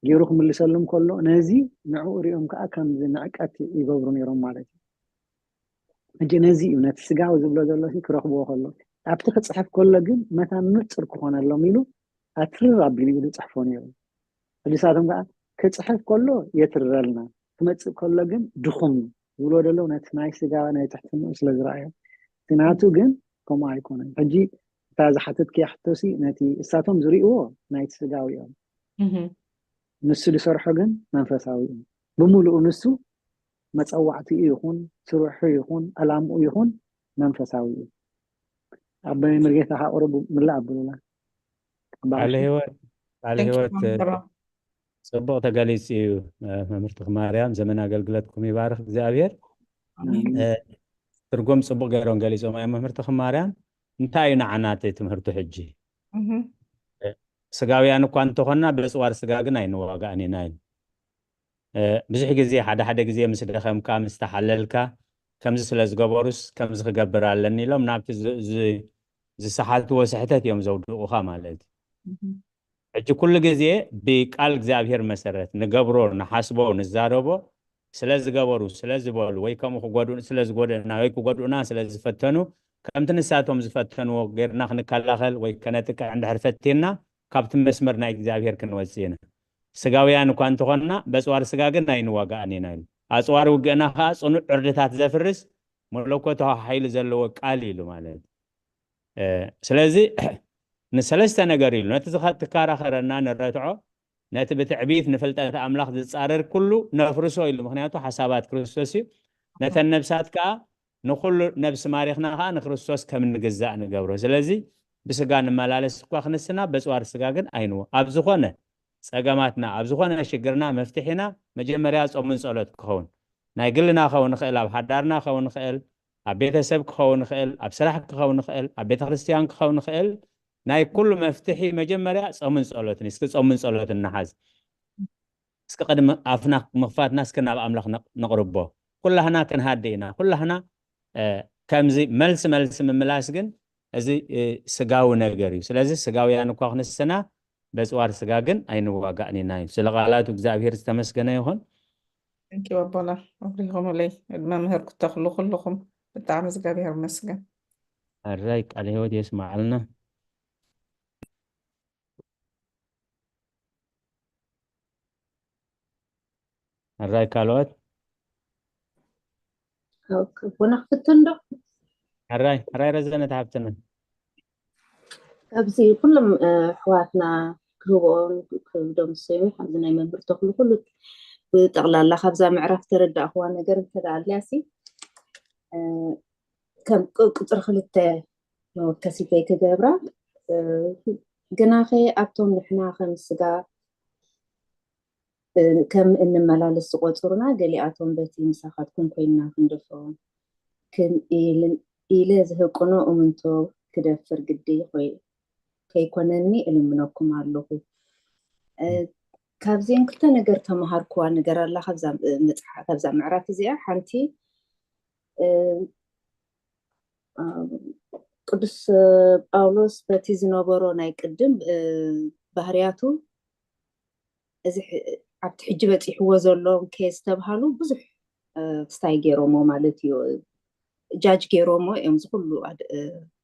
ገይሩ ክምልሰሎም ከሎ፣ ነዚ ንዕኡ ሪኦም ከኣ ከም ንዕቀት ይገብሩ ነይሮም ማለት እዩ። ሕጂ ነዚ እዩ ነቲ ስጋዊ ዝብሎ ዘሎ ሲ ክረኽብዎ ከሎ፣ ኣብቲ ክጽሕፍ ከሎ ግን መታን ንጹር ክኾነሎም ኢሉ ኣትርር ኣቢሉ እዩ ዝጽሕፎ ነይሩ። ሕጂ ንሳቶም ከኣ ክጽሕፍ ከሎ የትርረልና፣ ክመጽእ ከሎ ግን ድኹም እዩ። ዝብሎ ዘለዉ ነቲ ናይ ስጋ ናይ ትሕትንኡ ስለ ዝረኣዮ፣ እቲ ናቱ ግን ከምኡ ኣይኮነን። ሕጂ እታ ዝሓተትክያ ሕቶሲ ነቲ እሳቶም ዝርእይዎ ናይቲ ስጋዊ እዮም። ንሱ ዝሰርሖ ግን መንፈሳዊ እዩ። ብምሉኡ ንሱ መጸዋዕቲኡ ይኹን ስርሑ ይኹን ዕላምኡ ይኹን መንፈሳዊ እዩ። ኣብ መርጌታ ከኣ ቁሩብ ምላእ ኣብሉላ። ቃለ ህይወት ቃለ ህይወት ጽቡቕ ተገሊጹ እዩ። መምህርትኽ ማርያም፣ ዘመን ኣገልግለትኩም ይባርኽ እግዚኣብሔር። ትርጉም ጽቡቕ ገይሮም ገሊጾም እዮም መምህርትኽ ማርያም። እንታይ እዩ ንዓና እቲ ትምህርቱ ሕጂ? ስጋውያን እኳ እንተኾንና በጽዋር ስጋ ግን ኣይንዋጋእን ኢና ኢሉ። ብዙሕ ግዜ ሓደ ሓደ ግዜ ምስ ደኸምካ ምስ ተሓለልካ ከምዚ ስለ ዝገበሩስ ከምዚ ክገብር ኣለኒ ኢሎም ናብቲ ዝሰሓትዎ ስሕተት እዮም ዘውድቑኻ ማለት እዩ። ሕጂ ኩሉ ግዜ ብቃል እግዚኣብሔር መሰረት ንገብሮ ንሓስቦ ንዛረቦ ስለ ዝገበሩ ስለ ዝበሉ ወይ ከምኡ ክጎድኡ ስለ ዝጎድእና ወይ ክጎድኡና ስለ ዝፈተኑ ከምቲ ንሳቶም ዝፈተንዎ ጌርና ክንከላኸል ወይ ከነጥቅዕ እንድሕር ፈቲና ካብቲ መስመር ናይ እግዚኣብሔር ክንወፅእ ኢና። ስጋውያን እኳ እንተኾንና በፅዋር ስጋ ግን ኣይንዋጋእን ኢና ኢሉ። ኣፅዋር ውግእና ከዓ ፅኑዕ ዕርድታት ዘፍርስ መለኮታዊ ሓይሊ ዘለዎ ቃል ኢሉ ማለት ስለዚ ንሰለስተ ነገር ኢሉ ነቲ ዝኸትካራኸረና ንረትዖ ነቲ ብትዕቢት ንፍልጠት ኣምላኽ ዝጻረር ኩሉ ነፍርሶ ኢሉ። ምክንያቱ ሓሳባት ክርስቶስ እዩ። ነተን ነብሳት ከኣ ንኩሉ ነብሲ ማሪኽና ከኣ ንክርስቶስ ከም እንግዛእ ንገብሮ። ስለዚ ብስጋ ንመላለስ እኳ ክንስና በጽዋር ስጋ ግን ኣይንዎ። ኣብ ዝኾነ ጸገማትና ኣብ ዝኾነ ሽግርና መፍትሒና መጀመርያ ጾምን ጸሎት ክኸውን ናይ ግልና ክኸውን ይኽእል፣ ኣብ ሓዳርና ክኸውን ይኽእል፣ ኣብ ቤተሰብ ክኸውን ይኽእል፣ ኣብ ስራሕ ክኸውን ይኽእል፣ ኣብ ቤተክርስትያን ክኸውን ይኽእል። ናይ ኩሉ መፍትሒ መጀመርያ ጾምን ጸሎትን። እስኪ ጾምን ጸሎትን ንሓዝ። እስኪ ቅድሚ ኣፍና ምኽፋትና እስኪ ናብ ኣምላኽ ነቕርቦ። ኩላህና ክንሃዲ ኢና። ኩላህና ከምዚ መልሲ መልሲ ምምላስ ግን እዚ ስጋዊ ነገር እዩ። ስለዚ ስጋውያን እኳ ክንስና በጽዋር ስጋ ግን ኣይንዋጋእን ኢና እዩ። ስለ ቃላቱ እግዚኣብሔር ዝተመስገነ ይኹን። ንኪ ኣቦና ኣብሪኹምለይ መምህር ክተኽሉ ኩልኹም ብጣዕሚ እግዚኣብሔር ይመስገን። ኣራይ ቃል ህይወት የስማዓልና። ኣራይ ካልኦት ኣቦና ክፍትን ዶ? ኣራይ ኣራይ ረዘነት ሃብትና ኣብዚ ኩሎም ኣሕዋትና ክህብኦም ክህብዶም ዝሰዩ ኣብዚ ናይ መምህር ተኽሉ ኩሉ ብጠቕላላ ካብዛ ምዕራፍ ተረዳእኽዋ ነገር እንተደኣ ኣልያሲ ከም ቁፅሪ ክልተ መወከሲተይ ክገብራ ግናኸ ኣብቶም ንሕና ከም ስጋ ከም እንመላለስ ዝቆፅሩና ገሊኣቶም በቲ ምሳኻትኩም ኮይንና ክንደፍሮም ኢለ ዝህቅኖ እምንቶ ክደፍር ግዲ ከይኮነኒ እልምነኩም ኣለኹ። ካብዚአን ክልተ ነገር ተምሃርኩዋ ነገር ኣላ ካብዛ ምዕራፍ እዚኣ ሓንቲ ቅዱስ ጳውሎስ በቲ ዝነበሮ ናይ ቅድም ባህርያቱ እዚ ኣብቲ ሕጂ በፂሕዎ ዘሎ ኬዝ ዝተብሃሉ ብዙሕ ክስታይ ገይሮሞ ማለት እዩ። ጃጅ ገይሮሞ እዮም ዝኩሉ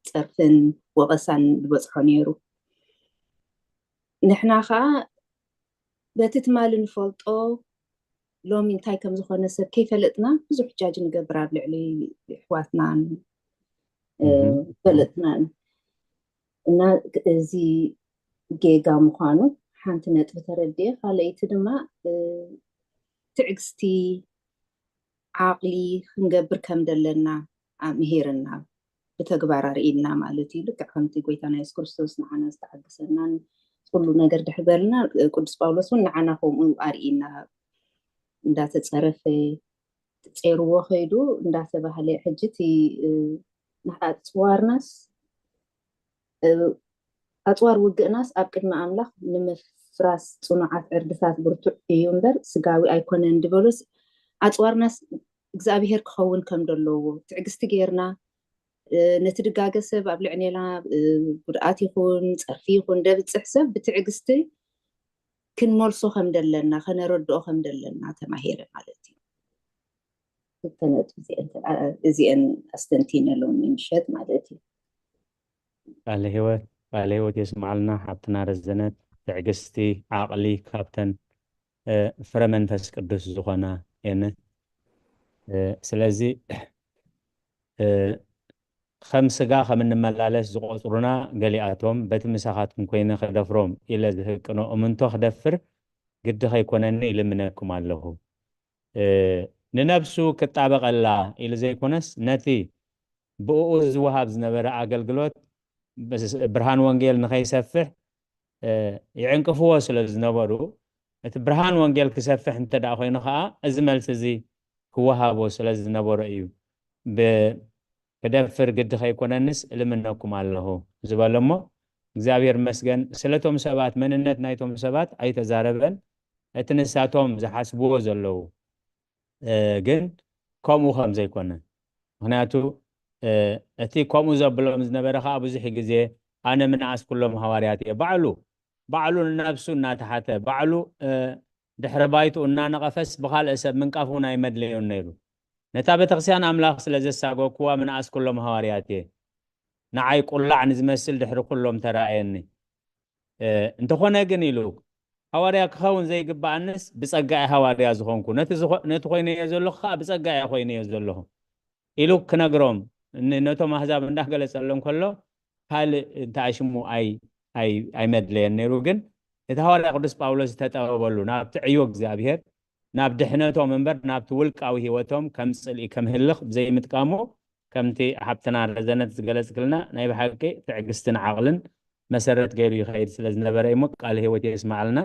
ፀርፍን ወቐሳን ዝበፅሖ ነይሩ። ንሕና ከዓ በቲ ትማሊ ንፈልጦ ሎሚ እንታይ ከም ዝኾነ ሰብ ከይፈለጥና ብዙሕ ጃጅ ንገብር ኣብ ልዕሊ ኣሕዋትናን ፈለጥናን እና እዚ ጌጋ ምዃኑ ሓንቲ ነጥቢ ተረድየ። ካልኣይቲ ድማ ትዕግስቲ ዓቕሊ ክንገብር ከም ዘለና ኣምሂርና ብተግባር ኣርእይና ማለት እዩ። ልክዕ ከምቲ ጎይታና የሱስ ክርስቶስ ንዓና ዝተዓገሰናን ኩሉ ነገር ድሕር በልና ቅዱስ ጳውሎስ እውን ንዓና ከምኡ ኣርእይና እንዳተፀረፈ ጸይርዎ ከይዱ እንዳተባህለ ሕጂ እቲ ኣፅዋርናስ ኣፅዋር ውግእናስ ኣብ ቅድሚ ኣምላኽ ንምፍራስ ፅኑዓት ዕርድታት ብርቱዕ እዩ እምበር ስጋዊ ኣይኮነን ድበሎስ ኣፅዋርናስ እግዚኣብሄር ክኸውን ከም ዘለዎ ትዕግስቲ ጌርና ነቲ ድጋገ ሰብ ኣብ ልዕሌና ጉድኣት ይኹን ፀርፊ ይኹን ደብፅሕ ሰብ ብትዕግስቲ ክንመልሶ ከም ደለና ከነረድኦ ከም ደለና ተማሂረ ማለት እዩ። ክልተ ነጥቢ እዚአን ኣስተንቲነ ሎሚ ምሸት ማለት እዩ። ቃለ ህይወት ቃለ ህይወት የስማዓልና ሓብትና ረዘነት። ትዕግስቲ ዓቕሊ ካብተን ፍረ መንፈስ ቅዱስ ዝኾና የን ስለዚ ከም ስጋ ከም እንመላለስ ዝቆጽሩና ገሊኣቶም፣ በቲ ምሳኻትኩም ኮይነ ክደፍሮም ኢለ ዝህቅኖ እምንቶ ክደፍር ግዲ ከይኮነኒ ይልምነኩም ኣለኹ። ንነብሱ ክጣበቀላ ኢሉ ዘይኮነስ፣ ነቲ ብእኡ ዝወሃብ ዝነበረ ኣገልግሎት ብርሃን ወንጌል ንኸይሰፍሕ ይዕንቅፍዎ ስለ ዝነበሩ፣ እቲ ብርሃን ወንጌል ክሰፍሕ እንተ ደኣ ኮይኑ ኸኣ፣ እዚ መልሲ እዚ ክወሃቦ ስለ ዝነበሮ እዩ። ክደፍር ግዲ ከይኮነንስ እልምነኩም ኣለኹ ዝበለ እሞ፣ እግዚኣብሔር መስገን ስለቶም ሰባት፣ መንነት ናይቶም ሰባት ኣይተዛረበን። እቲ ንሳቶም ዝሓስብዎ ዘለዉ ግን ከምኡ ከም ዘይኮነ፣ ምክንያቱ እቲ ከምኡ ዘብሎም ዝነበረ ከዓ ብዙሕ ግዜ ኣነ ምንኣስ ኩሎም ሃዋርያት እየ፣ ባዕሉ ባዕሉ ንነብሱ እናተሓተ፣ ባዕሉ ድሕሪ ባይትኡ እናነቐፈስ ብካልእ ሰብ ምንቃፍ እውን ኣይመድለዮን ነይሩ። ነታ ቤተክርስትያን ኣምላኽ ስለ ዘሳጎግኩዋ ምንኣስ ኩሎም ሃዋርያት እየ፣ ንዓይ ቁላዕ ንዝመስል ድሕሪ ኩሎም ተራእየኒ። እንተኾነ ግን ኢሉ፣ ሃዋርያ ክኸውን ዘይግብኣንስ ብጸጋ እየ ሃዋርያ ዝኾንኩ፣ ነቲ ኮይነዮ ዘለኹ ከዓ ብጸጋ እየ ኮይነዮ ዘለኹ ኢሉ ክነግሮም፣ ነቶም ኣህዛብ እንዳገለጸሎም ከሎ ካልእ እንታይ ሽሙ ኣይመድለየን ነይሩ። ግን እቲ ሃዋርያ ቅዱስ ጳውሎስ ዝተጠበበሉ ናብቲ ዕዮ እግዚኣብሔር፣ ናብ ድሕነቶም እምበር ናብቲ ውልቃዊ ህይወቶም ከም ጽልኢ ከም ህልኽ ብዘይምጥቃሙ፣ ከምቲ ሓብትና ረዘነት ዝገለጽክልና፣ ናይ ብሓቂ ትዕግስትን ዓቕልን መሰረት ገይሩ ይኸይድ ስለ ዝነበረ እሞ፣ ቃል ህይወት የስማዕልና።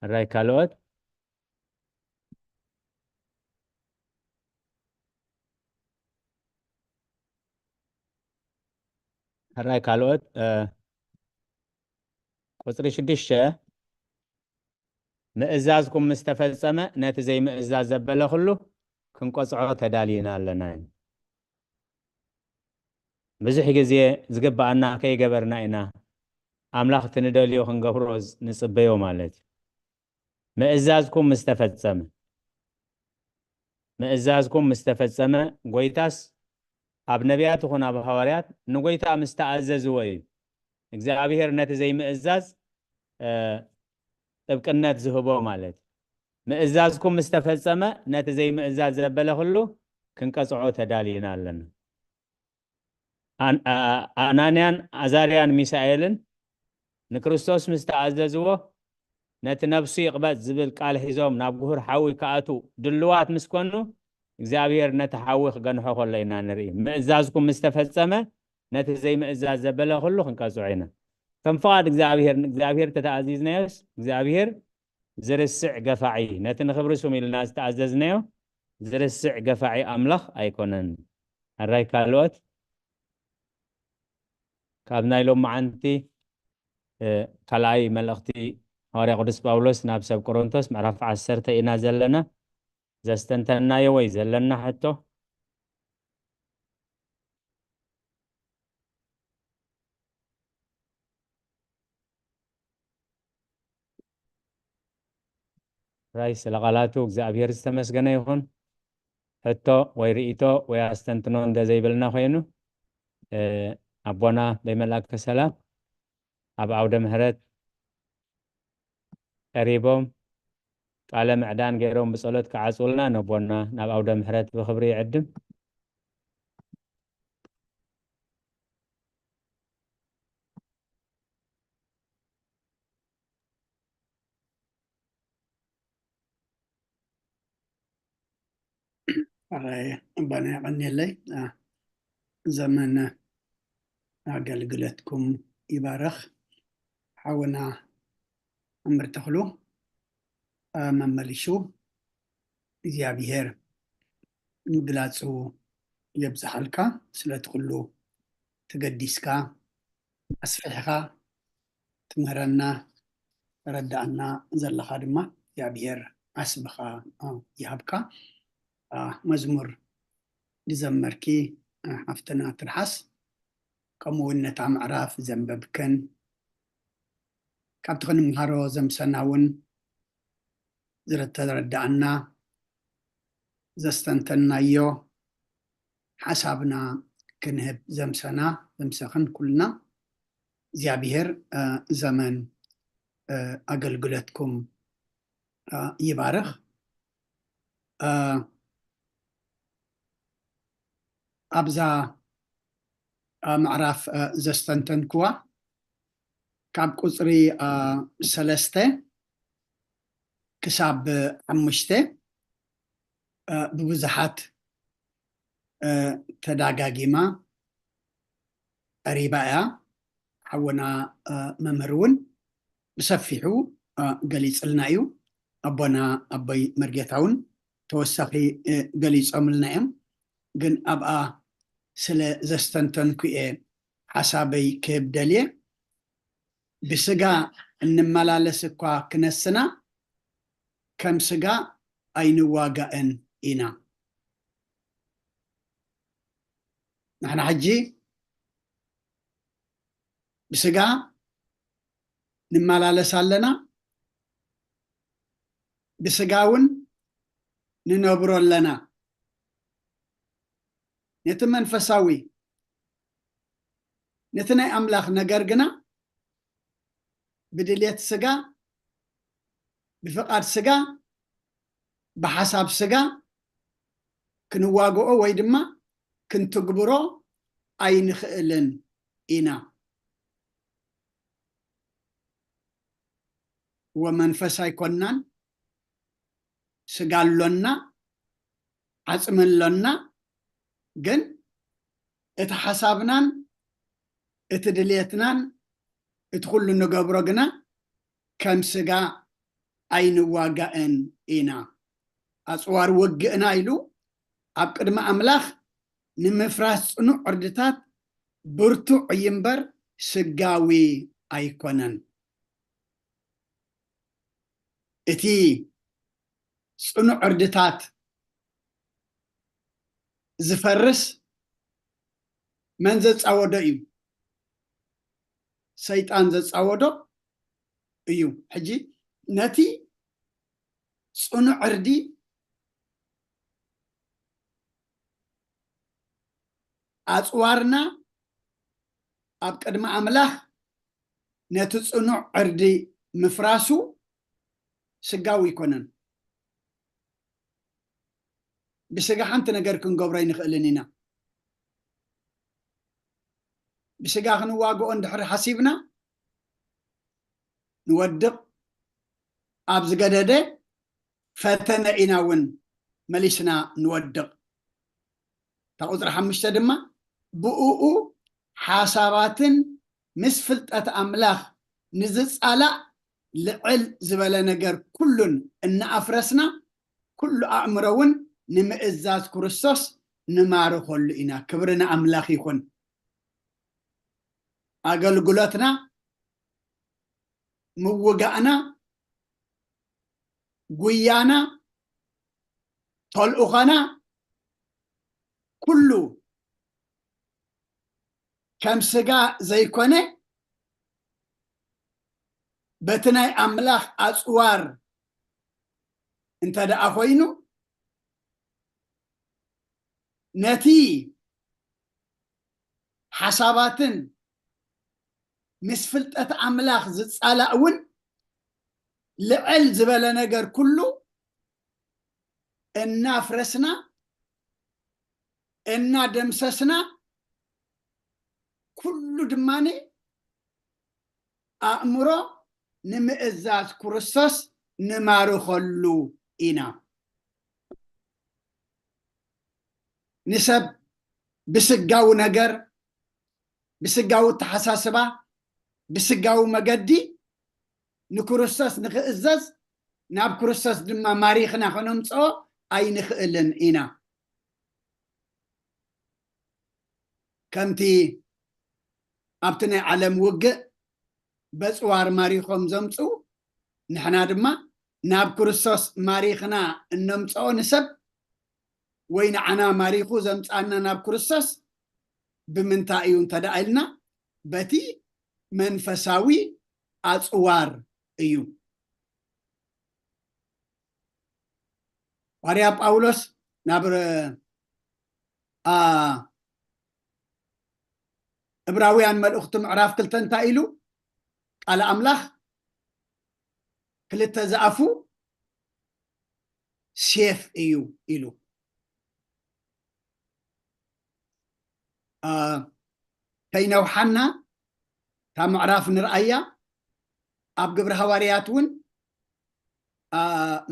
ሕራይ ካልኦት ሕራይ ካልኦት ቁፅሪ ሽዱሽተ፣ ምእዛዝኩም ምስ ተፈጸመ፣ ነቲ ዘይምእዛዝ ዘበለ ኩሉ ክንቀጽዖ ተዳሊና ኣለና። ብዙሕ ግዜ ዝግብኣና ከይገበርና ኢና ኣምላኽ እቲ ንደልዮ ክንገብሮ ንጽበዮ ማለት እዩ። ምእዛዝኩም ምስ ተፈጸመ፣ ምእዛዝኩም ምስ ተፈጸመ፣ ጎይታስ ኣብ ነቢያት ይኹን ኣብ ሃዋርያት ንጎይታ ምስ ተኣዘዝዎ እዩ እግዚኣብሔር ነቲ ዘይምእዛዝ ጥብቅነት ዝህቦ ማለት እዩ። ምእዛዝኩም ምስ ተፈጸመ፣ ነቲ ዘይምእዛዝ ዘበለ ኩሉ ክንቀጽዖ ተዳሊና ኣለና። ኣናንያን ኣዛርያን ሚሳኤልን ንክርስቶስ ምስ ተኣዘዝዎ፣ ነቲ ነብሱ ይቕበጽ ዝብል ቃል ሒዞም ናብ ጉሁር ሓዊ ክኣትዉ ድልዋት ምስ ኮኑ፣ እግዚኣብሔር ነቲ ሓዊ ክገንሖ ከሎ ኢና ንርኢ። ምእዛዝኩም ምስ ተፈጸመ፣ ነቲ ዘይምእዛዝ ዘበለ ኩሉ ክንቀጽዖ ኢና። ከም ፍቓድ እግዚኣብሔር ንእግዚኣብሔር ተተኣዚዝናዮስ፣ እግዚኣብሔር ዝርስዕ ገፋዒ፣ ነቲ ንኽብሪ ስሙ ኢልና ዝተኣዘዝናዮ ዝርስዕ ገፋዒ ኣምላኽ ኣይኮነን። ሕራይ ካልኦት፣ ካብ ናይ ሎመዓንቲ ካልኣይ መልእኽቲ ሃዋርያ ቅዱስ ጳውሎስ ናብ ሰብ ቆሮንቶስ ምዕራፍ ዓሰርተ ኢና ዘለና። ዘስተንተናዮ ወይ ዘለና ሕቶ? ራይ ስለ ቃላቱ እግዚኣብሔር ዝተመስገነ ይኹን። ሕቶ ወይ ርእይቶ ወይ ኣስተንትኖ እንደ ዘይብልና ኮይኑ፣ ኣቦና በይመልኣከ ሰላም ኣብ ዓውደ ምሕረት ቀሪቦም ቃለ ምዕዳን ገይሮም ብጸሎት ክዓጽውልና ነቦና ናብ ዓውደ ምሕረት ብኽብሪ ይዕድም። ኣባና የቐንየለይ። ዘመን ኣገልግለትኩም ይባረኽ። ሓውና ኣምር ተኽሉ መመሊሹ እግዚኣብሔር ምግላጹ የብዝሓልካ። ስለቲ ኩሉ ተገዲስካ ኣስፊሕኻ ትምህረና፣ ተረዳኣና ዘለኻ ድማ እግዚኣብሔር ዓስብኻ ይሃብካ። መዝሙር ዝዘመርኪ ሓፍትና ትርሓስ፣ ከምኡ እውን ነታ ምዕራፍ ዘንበብክን ካብቲ ክንምሃሮ ዘምሰና እውን ዝተረዳኣና ዘስተንተናዮ ሓሳብና ክንህብ ዘምሰና ዘምሰኽን ኩልና እግዚኣብሔር ዘመን ኣገልግለትኩም ይባርኽ። እ፣ ኣብዛ፣ እ፣ ምዕራፍ፣ እ፣ ዘስተንተንክዋ ካብ ቁጽሪ፣ እ፣ ሰለስተ ክሳብ ሓሙሽተ፣ እ፣ ብብዙሓት፣ እ፣ ተዳጋጊማ ቀሪባ እያ። ሓውና፣ እ፣ መምህር እውን ብሰፊሑ፣ እ፣ ገሊጽልና እዩ። ኣቦና ኣቦይ መርጌታ እውን ተወሳኺ፣ እ፣ ገሊጾምልና እዮም። ግን ኣብኣ ስለ ዘስተንተንኩ እየ ሓሳበይ ክህብ ደልየ። ብስጋ እንመላለስ እኳ ክነስና፣ ከም ስጋ ኣይንዋጋእን ኢና። ንሕና ሕጂ ብስጋ ንመላለስ ኣለና፣ ብስጋ እውን ንነብሮ ኣለና። ነቲ መንፈሳዊ፣ ነቲ ናይ ኣምላኽ ነገር ግና ብድልየት ስጋ፣ ብፍቓድ ስጋ፣ ብሓሳብ ስጋ ክንዋግኦ ወይ ድማ ክንትግብሮ ኣይንኽእልን ኢና። እወ፣ መንፈስ ኣይኮንናን፣ ስጋ ኣሎና፣ ዓጽሚ ኣሎና፣ ግን እቲ ሓሳብናን እቲ ድልየትናን እቲ ኩሉ ንገብሮ ግና ከም ስጋ ኣይንዋጋእን ኢና። ኣጽዋር ውግእና ኢሉ ኣብ ቅድሚ ኣምላኽ ንምፍራስ ጽኑዕ ዕርድታት ብርቱዕ እዩ እምበር ስጋዊ ኣይኮነን። እቲ ጽኑዕ ዕርድታት ዝፈርስ መን ዘጻወዶ እዩ? ሰይጣን ዘጻወዶ እዩ። ሕጂ ነቲ ጽኑዕ ዕርዲ ኣጽዋርና ኣብ ቅድሚ ኣምላኽ ነቲ ጽኑዕ ዕርዲ ምፍራሱ ስጋዊ ኣይኮነን። ብስጋ ሓንቲ ነገር ክንገብሮ ኣይንኽእልን ኢና። ብስጋ ክንዋግኦ እንድሕር ሓሲብና ንወድቕ፣ ኣብ ዝገደደ ፈተነ ኢና እውን መሊስና ንወድቕ። እታ ቁጽሪ ሓሙሽተ ድማ ብእኡ ሓሳባትን ምስ ፍልጠት ኣምላኽ ንዝጻላእ ልዕል ዝበለ ነገር ኩሉን እናኣፍረስና፣ ኩሉ ኣእምሮ እውን ንምእዛዝ ክርስቶስ ንማርኸሉ ኢና። ክብሪ ንኣምላኽ ይኹን። ኣገልግሎትና፣ ምውጋእና፣ ጉያና፣ ተልእኾና ኩሉ ከም ስጋ ዘይኮነ በቲ ናይ ኣምላኽ ኣጽዋር እንተ ደኣ ኮይኑ፣ ነቲ ሓሳባትን ምስ ፍልጠት ኣምላኽ ዝጻላእ እውን ልዕል ዝበለ ነገር ኩሉ እናፍረስና፣ እናደምሰስና፣ ኩሉ ድማኒ ኣእምሮ ንምእዛዝ ክርስቶስ ንማርኸሉ ኢና። ንሰብ ብስጋዊ ነገር፣ ብስጋዊ ኣተሓሳስባ፣ ብስጋዊ መገዲ ንክርስቶስ ንክእዘዝ፣ ናብ ክርስቶስ ድማ ማሪኽና ከነምጽኦ ኣይንኽእልን ኢና። ከምቲ ኣብቲ ናይ ዓለም ውግእ በጽዋር ማሪኾም ዘምጽኡ፣ ንሕና ድማ ናብ ክርስቶስ ማሪኽና እነምጽኦ ንሰብ ወይ ንዓና ማሪኹ ዘምጽኣና ናብ ክርስቶስ ብምንታይ እዩ እንተ ደኣ ኢልና፣ በቲ መንፈሳዊ ኣጽዋር እዩ። ሃዋርያ ጳውሎስ ናብ፣ አ፣ ዕብራውያን መልእኽቱ ምዕራፍ ክልተ እንታይ ኢሉ? ቃል ኣምላኽ ክልተ ዝኣፉ ሴፍ እዩ ኢሉ። ከይነውሓና እታ ምዕራፍ ንርኣያ። ኣብ ግብሪ ሃዋርያት እውን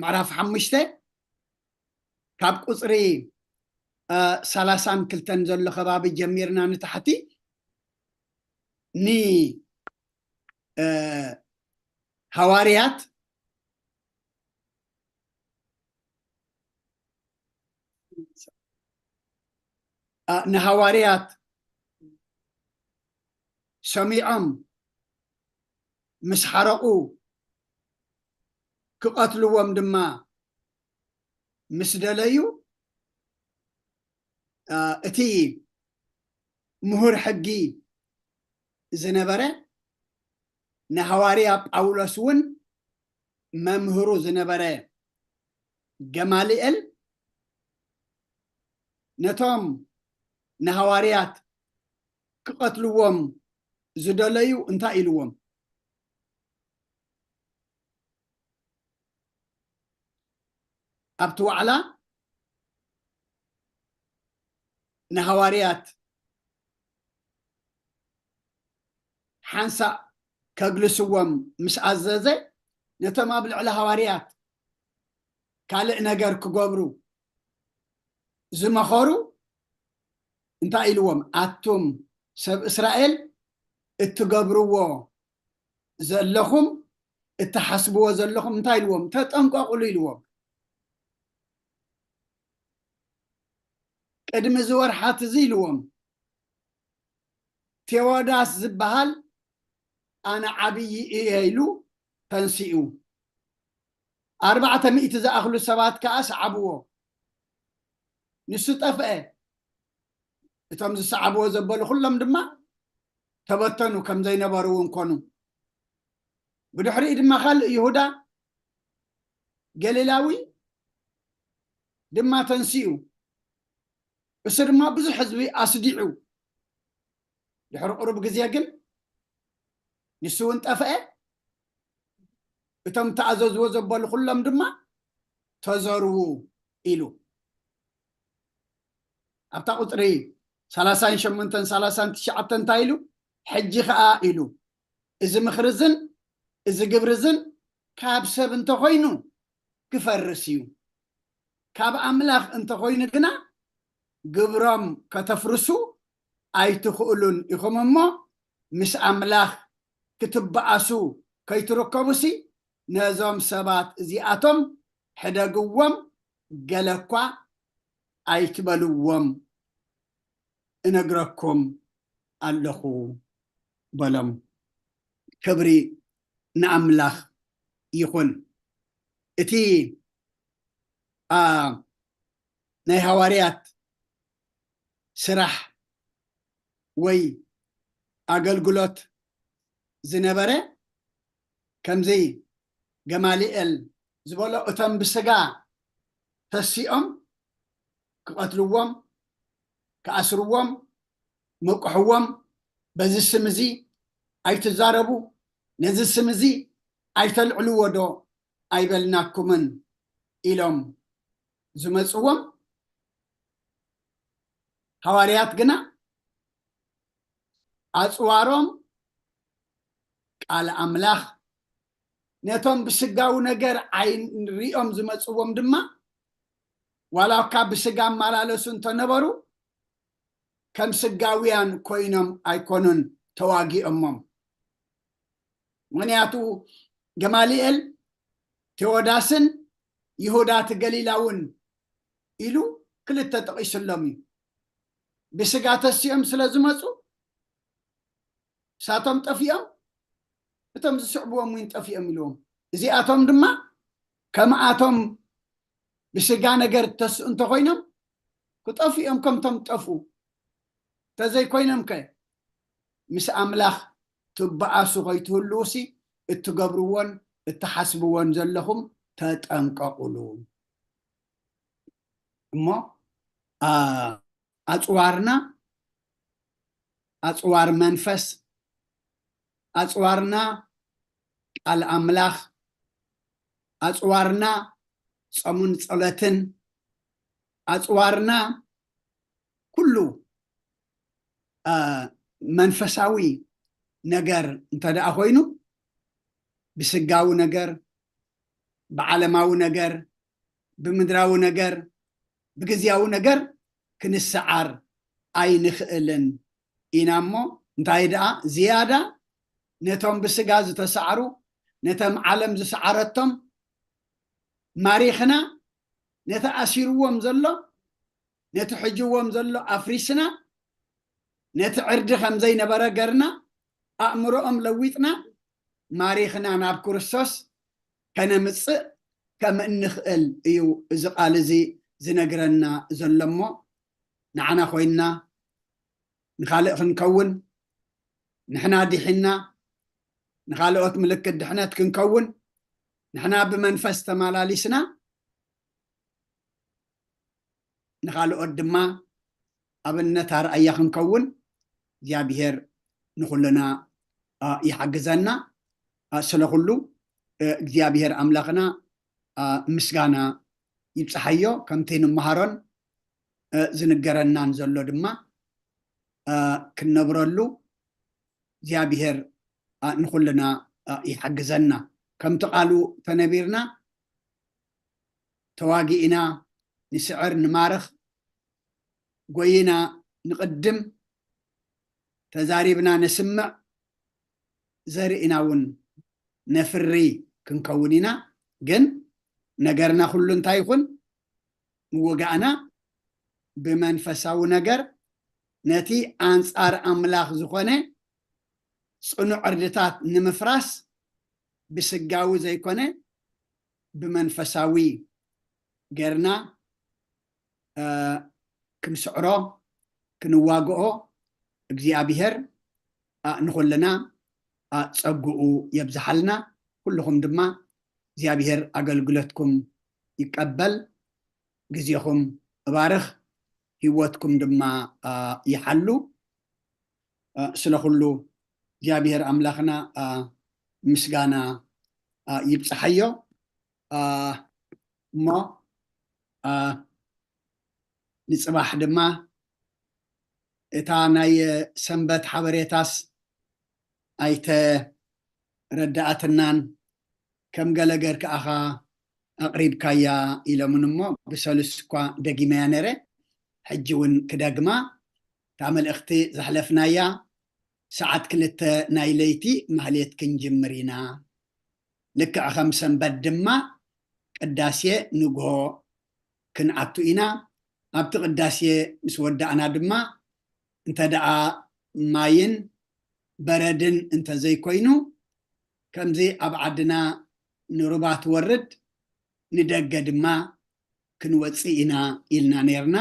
ምዕራፍ ሓሙሽተ ካብ ቁፅሪ ሰላሳን ክልተን ዘሎ ከባቢ ጀሚርና ንታሕቲ ንሃዋርያት ንሃዋርያት ሰሚዖም ምስ ሓረቑ ክቐትልዎም ድማ ምስ ደለዩ እቲ ምሁር ሕጊ ዝነበረ ንሃዋርያ ጳውሎስ እውን መምህሩ ዝነበረ ገማልኤል ነቶም ንሃዋርያት ክቐትልዎም ዝደለዩ እንታይ ኢልዎም? ኣብቲ ዋዕላ ንሃዋርያት ሓንሳእ ከግልስዎም ምስ ኣዘዘ ነቶም ኣብ ልዕሊ ሃዋርያት ካልእ ነገር ክገብሩ ዝመኸሩ እንታይ ኢልዎም? ኣቱም ሰብ እስራኤል እትገብርዎ ዘለኹም እትሓስብዎ ዘለኹም እንታይ ኢልዎም? ተጠንቀቑሉ ኢልዎም። ቅድሚ እዚ ወርሓት እዚ ኢልዎም ቴዎዳስ ዝበሃል ኣነ ዓብዪ እየ ኢሉ ተንሲኡ። ኣርባዕተ ሚእቲ ዝኣኽሉ ሰባት ከኣ ሰዓብዎ። ንሱ ጠፍአ። እቶም ዝሰዓብዎ ዘበሉ ኩሎም ድማ ተበተኑ፣ ከም ዘይነበሩ እውን ኮኑ። ብድሕሪኡ ድማ ካልእ ይሁዳ ገሊላዊ ድማ ተንሲኡ። እሱ ድማ ብዙሕ ህዝቢ ኣስዲዑ። ድሕሪ ቁሩብ ግዜ ግን ንሱ እውን ጠፍአ። እቶም ተኣዘዝዎ ዘበሉ ኩሎም ድማ ተዘርዉ ኢሉ። ኣብታ ቁፅሪ ሰላሳን ሸሞንተን ሰላሳን ትሽዓተን እንታይ ኢሉ? ሕጂ ኸኣ ኢሉ፣ እዚ ምኽሪ ዝን እዚ ግብሪ ዝን ካብ ሰብ እንተኾይኑ ክፈርስ እዩ። ካብ ኣምላኽ እንተኾይኑ ግና ግብሮም ከተፍርሱ ኣይትኽእሉን ኢኹም እሞ ምስ ኣምላኽ ክትበኣሱ ከይትርከቡሲ ነዞም ሰባት እዚኣቶም ሕደግዎም፣ ገለ እኳ ኣይትበልዎም እነግረኩም ኣለኹ በሎም። ክብሪ ንኣምላኽ ይኹን። እቲ ናይ ሃዋርያት ስራሕ ወይ ኣገልግሎት ዝነበረ ከምዚ ገማልኤል ዝበሎ እቶም ብስጋ ተሲኦም ክቐትልዎም፣ ክኣስርዎም፣ መቁሕዎም፣ በዚ ስም እዚ ኣይትዛረቡ፣ ነዚ ስም እዚ ኣይተልዕልዎ ዶ ኣይበልናኩምን ኢሎም ዝመፅዎም ሃዋርያት ግና ኣፅዋሮም ቃል ኣምላኽ ነቶም ብስጋዊ ነገር ዓይን ሪኦም ዝመፅዎም ድማ ዋላ እኳ ብስጋ ኣመላለሱ እንተነበሩ ከም ስጋውያን ኮይኖም ኣይኮኑን ተዋጊኦሞም። ምኽንያቱ ገማልኤል ቴዎዳስን ይሁዳ እቲ ገሊላውን ኢሉ ክልተ ጠቒሱሎም እዩ። ብስጋ ተሲኦም ስለ ዝመፁ እሳቶም ጠፊኦም እቶም ዝስዕብዎም እውን ጠፊኦም ኢልዎም። እዚኣቶም ድማ ከምኣቶም ብስጋ ነገር እተስኡ እንተኾይኖም ክጠፍኡ እዮም ከምቶም ጠፍኡ። እንተዘይኮይኖም ከ ምስ ኣምላኽ ትበኣሱ ከይትህልዉሲ እትገብርዎን እትሓስብዎን ዘለኹም ተጠንቀቑሉ። እሞ ኣፅዋርና ኣፅዋር መንፈስ ኣፅዋርና ቃል ኣምላኽ ኣፅዋርና ጾምን ጸሎትን ኣጽዋርና ኩሉ መንፈሳዊ ነገር እንተ ደኣ ኮይኑ ብስጋዊ ነገር፣ ብዓለማዊ ነገር፣ ብምድራዊ ነገር፣ ብግዝያዊ ነገር ክንሰዓር ኣይንኽእልን ኢና። እሞ እንታይ ደኣ ዝያዳ ነቶም ብስጋ ዝተሳዕሩ፣ ነቶም ዓለም ዝሰዓረቶም ማሪኽና፣ ነቲ ኣሲርዎም ዘሎ፣ ነቲ ሕጅዎም ዘሎ ኣፍሪስና፣ ነቲ ዕርዲ ከም ዘይነበረ ገርና፣ ኣእምሮኦም ለዊጥና፣ ማሪኽና ናብ ክርስቶስ ከነምጽእ ከም እንኽእል እዩ እዚ ቃል እዚ ዝነግረና ዘሎ። እሞ ንዓና ኮይንና ንኻልእ ክንከውን፣ ንሕና ዲሒና ንኻልኦት ምልክት ድሕነት ክንከውን፣ ንሕና ብመንፈስ ተመላሊስና ንኻልኦት ድማ ኣብነት ኣርኣያ ክንከውን እግዚኣብሔር ንኹልና ይሓግዘና። ስለ ኩሉ እግዚኣብሔር ኣምላኽና ምስጋና ይብፅሓዮ። ከምቲ ንመሃሮን ዝንገረናን ዘሎ ድማ ክንነብረሉ እግዚኣብሔር ንኹልና ይሓግዘና። ከምቲ ቃሉ ተነቢርና ተዋጊእና ንስዕር ንማርኽ፣ ጎይና ንቕድም፣ ተዛሪብና ነስምዕ፣ ዘርእና እውን ነፍሪ ክንከውን ኢና። ግን ነገርና ኩሉ እንታይ ይኹን፣ ምውጋእና ብመንፈሳዊ ነገር ነቲ ኣንጻር ኣምላኽ ዝኾነ ጽኑዕ ዕርድታት ንምፍራስ ብስጋዊ ዘይኮነ ብመንፈሳዊ ጌርና ክንስዕሮ ክንዋግኦ እግዚኣብሔር ንኹልና ጸግኡ የብዝሓልና። ኩልኹም ድማ እግዚኣብሔር ኣገልግሎትኩም ይቀበል፣ ግዜኹም እባርኽ፣ ህይወትኩም ድማ ይሓሉ። ስለ ኩሉ እግዚኣብሔር ኣምላኽና ምስጋና ይብፅሓዮ። እሞ ንፅባሕ ድማ እታ ናይ ሰንበት ሓበሬታስ ኣይተረዳኣትናን፣ ከም ገለ ገርካ ኣኻ ኣቕሪብካያ ኢሎምን እሞ ብሰሉስ እኳ ደጊመያ ነረ፣ ሕጂ እውን ክደግማ። እታ መልእኽቲ ዘሕለፍናያ ሰዓት ክልተ ናይ ለይቲ ማህሌት ክንጅምር ኢና። ልክዕ ከም ሰንበት ድማ ቅዳሴ ንግሆ ክንኣቱ ኢና። ኣብቲ ቅዳሴ ምስ ወዳእና ድማ እንተ ደኣ ማይን በረድን እንተ ዘይኮይኑ፣ ከምዚ ኣብ ዓድና ንሩባ ትወርድ ንደገ ድማ ክንወፅእ ኢና ኢልና ነይርና።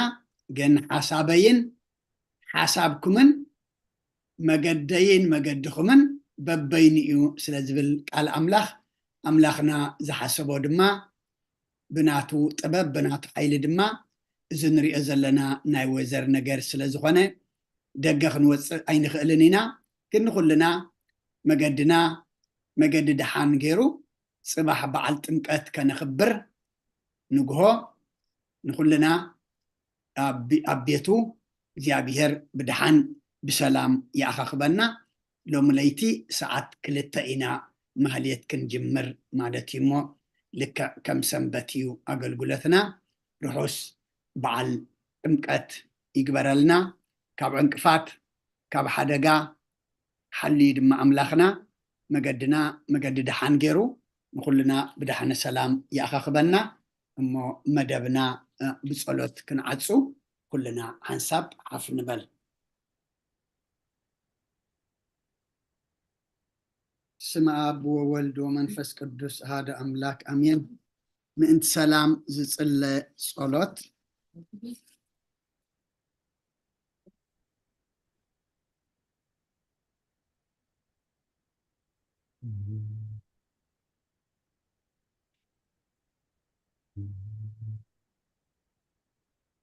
ግን ሓሳበይን ሓሳብኩምን መገደይን መገድኹምን በበይኑ እዩ ስለ ዝብል ቃል ኣምላኽ፣ ኣምላኽና ዝሓሰቦ ድማ ብናቱ ጥበብ ብናቱ ሓይሊ ድማ እዚ ንሪኦ ዘለና ናይ ወዘር ነገር ስለ ዝኾነ ደገ ክንወፅእ ኣይንኽእልን ኢና። ግን ንኹልና መገድና መገዲ ደሓን ገይሩ ፅባሕ በዓል ጥምቀት ከነኽብር ንግሆ ንኹልና ኣብ ኣብ ቤቱ እግዚኣብሔር ብደሓን ብሰላም ይኣኻኽበና። ሎሚ ለይቲ ሰዓት ክልተ ኢና ማህሌት ክንጅምር ማለት እዩ እሞ ልክዕ ከም ሰንበት እዩ ኣገልግሎትና። ርሑስ በዓል ጥምቀት ይግበረልና። ካብ ዕንቅፋት ካብ ሓደጋ ሓልዩ ድማ ኣምላኽና መገድና መገዲ ደሓን ገይሩ ንኹልና ብደሓነ ሰላም ይኣኻኽበና። እሞ መደብና ብጸሎት ክንዓጹ ኩልና ሓንሳብ ሓፍ ንበል። ስመ ኣብ ወወልድ ወመንፈስ ቅዱስ ኣሃደ ኣምላክ ኣሜን። ምእንቲ ሰላም ዝጽለ ጸሎት።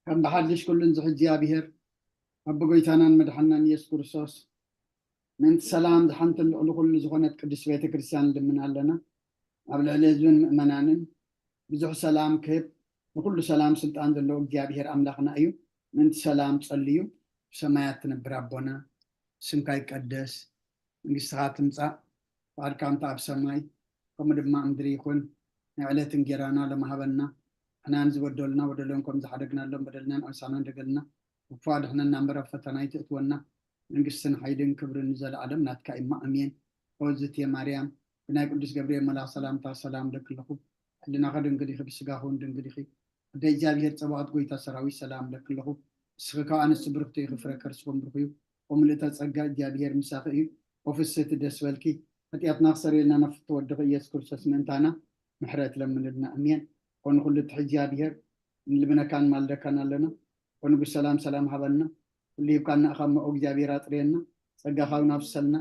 ከም ብሓድሽ ኩሉን ዝሕዚ እግዚኣብሔር ኣቦ ጎይታናን መድሓናን ኢየሱስ ክርስቶስ ምእንቲ ሰላም ዝሓንትን ልዕሊ ኩሉ ዝኾነት ቅድስት ቤተ ክርስቲያን ንልምን ኣለና። ኣብ ልዕሊ ህዝብን ምእመናንን ብዙሕ ሰላም ክህብ፣ ንኹሉ ሰላም ስልጣን ዘለዎ እግዚኣብሔር ኣምላኽና እዩ። ምእንቲ ሰላም ጸልዩ። ብሰማያት ትነብር ኣቦና፣ ስምካ ይቀደስ፣ መንግስትኻ ትምጻእ፣ ፍቓድካ እንተ ኣብ ሰማይ ከምኡ ድማ ኣብ ምድሪ ይኹን። ናይ ዕለት እንጌራና ሎሚ ሃበና፣ ንሕናን ዝበደሉና በደሎም ከም ዝሓደግናሎም በደልናን ኣምሳናን ደገልና፣ ክፉ ኣድሕነና እምበር ኣብ ፈተና ኣይትእትወና፣ መንግስትን ሓይልን ክብርን ንዘለኣለም ናትካ እማ ኣሜን። ኦዝት የማርያም ብናይ ቅዱስ ገብርኤል መልኣኽ ሰላምታ ሰላም ለክልኹ፣ ሕልናኸ ድንግል ኢኺ፣ ብስጋኹ እውን ድንግል ኢኺ። ኣደ እግዚኣብሔር ጸባኦት ጎይታ ሰራዊት ሰላም ለክልኹ፣ ንስኺ ካብ ኣንስቲ ብርኽቲ ኢኺ፣ ፍረ ከርስኹም ብሩኽ እዩ። ወምልእተ ጸጋ እግዚኣብሔር ምሳኺ እዩ። ወፍስሕቲ ደስ በልኪ፣ ሓጢኣትና ክሰርየልና ናብ ፍትወ ወድኺ ኢየሱስ ክርስቶስ ምእንታና ምሕረት ለምንልና። ኣሜን። ኮኑ ኩሉ ትሕዚ እግዚኣብሔር ንልምነካን ማልደካን ኣለና። ወንጉስ ሰላም ሰላም ሃበና። ኩሉ ሂብካና እኻ እሞ እግዚኣብሔር ኣጥርየና። ጸጋኻ እውን ኣፍሰልና።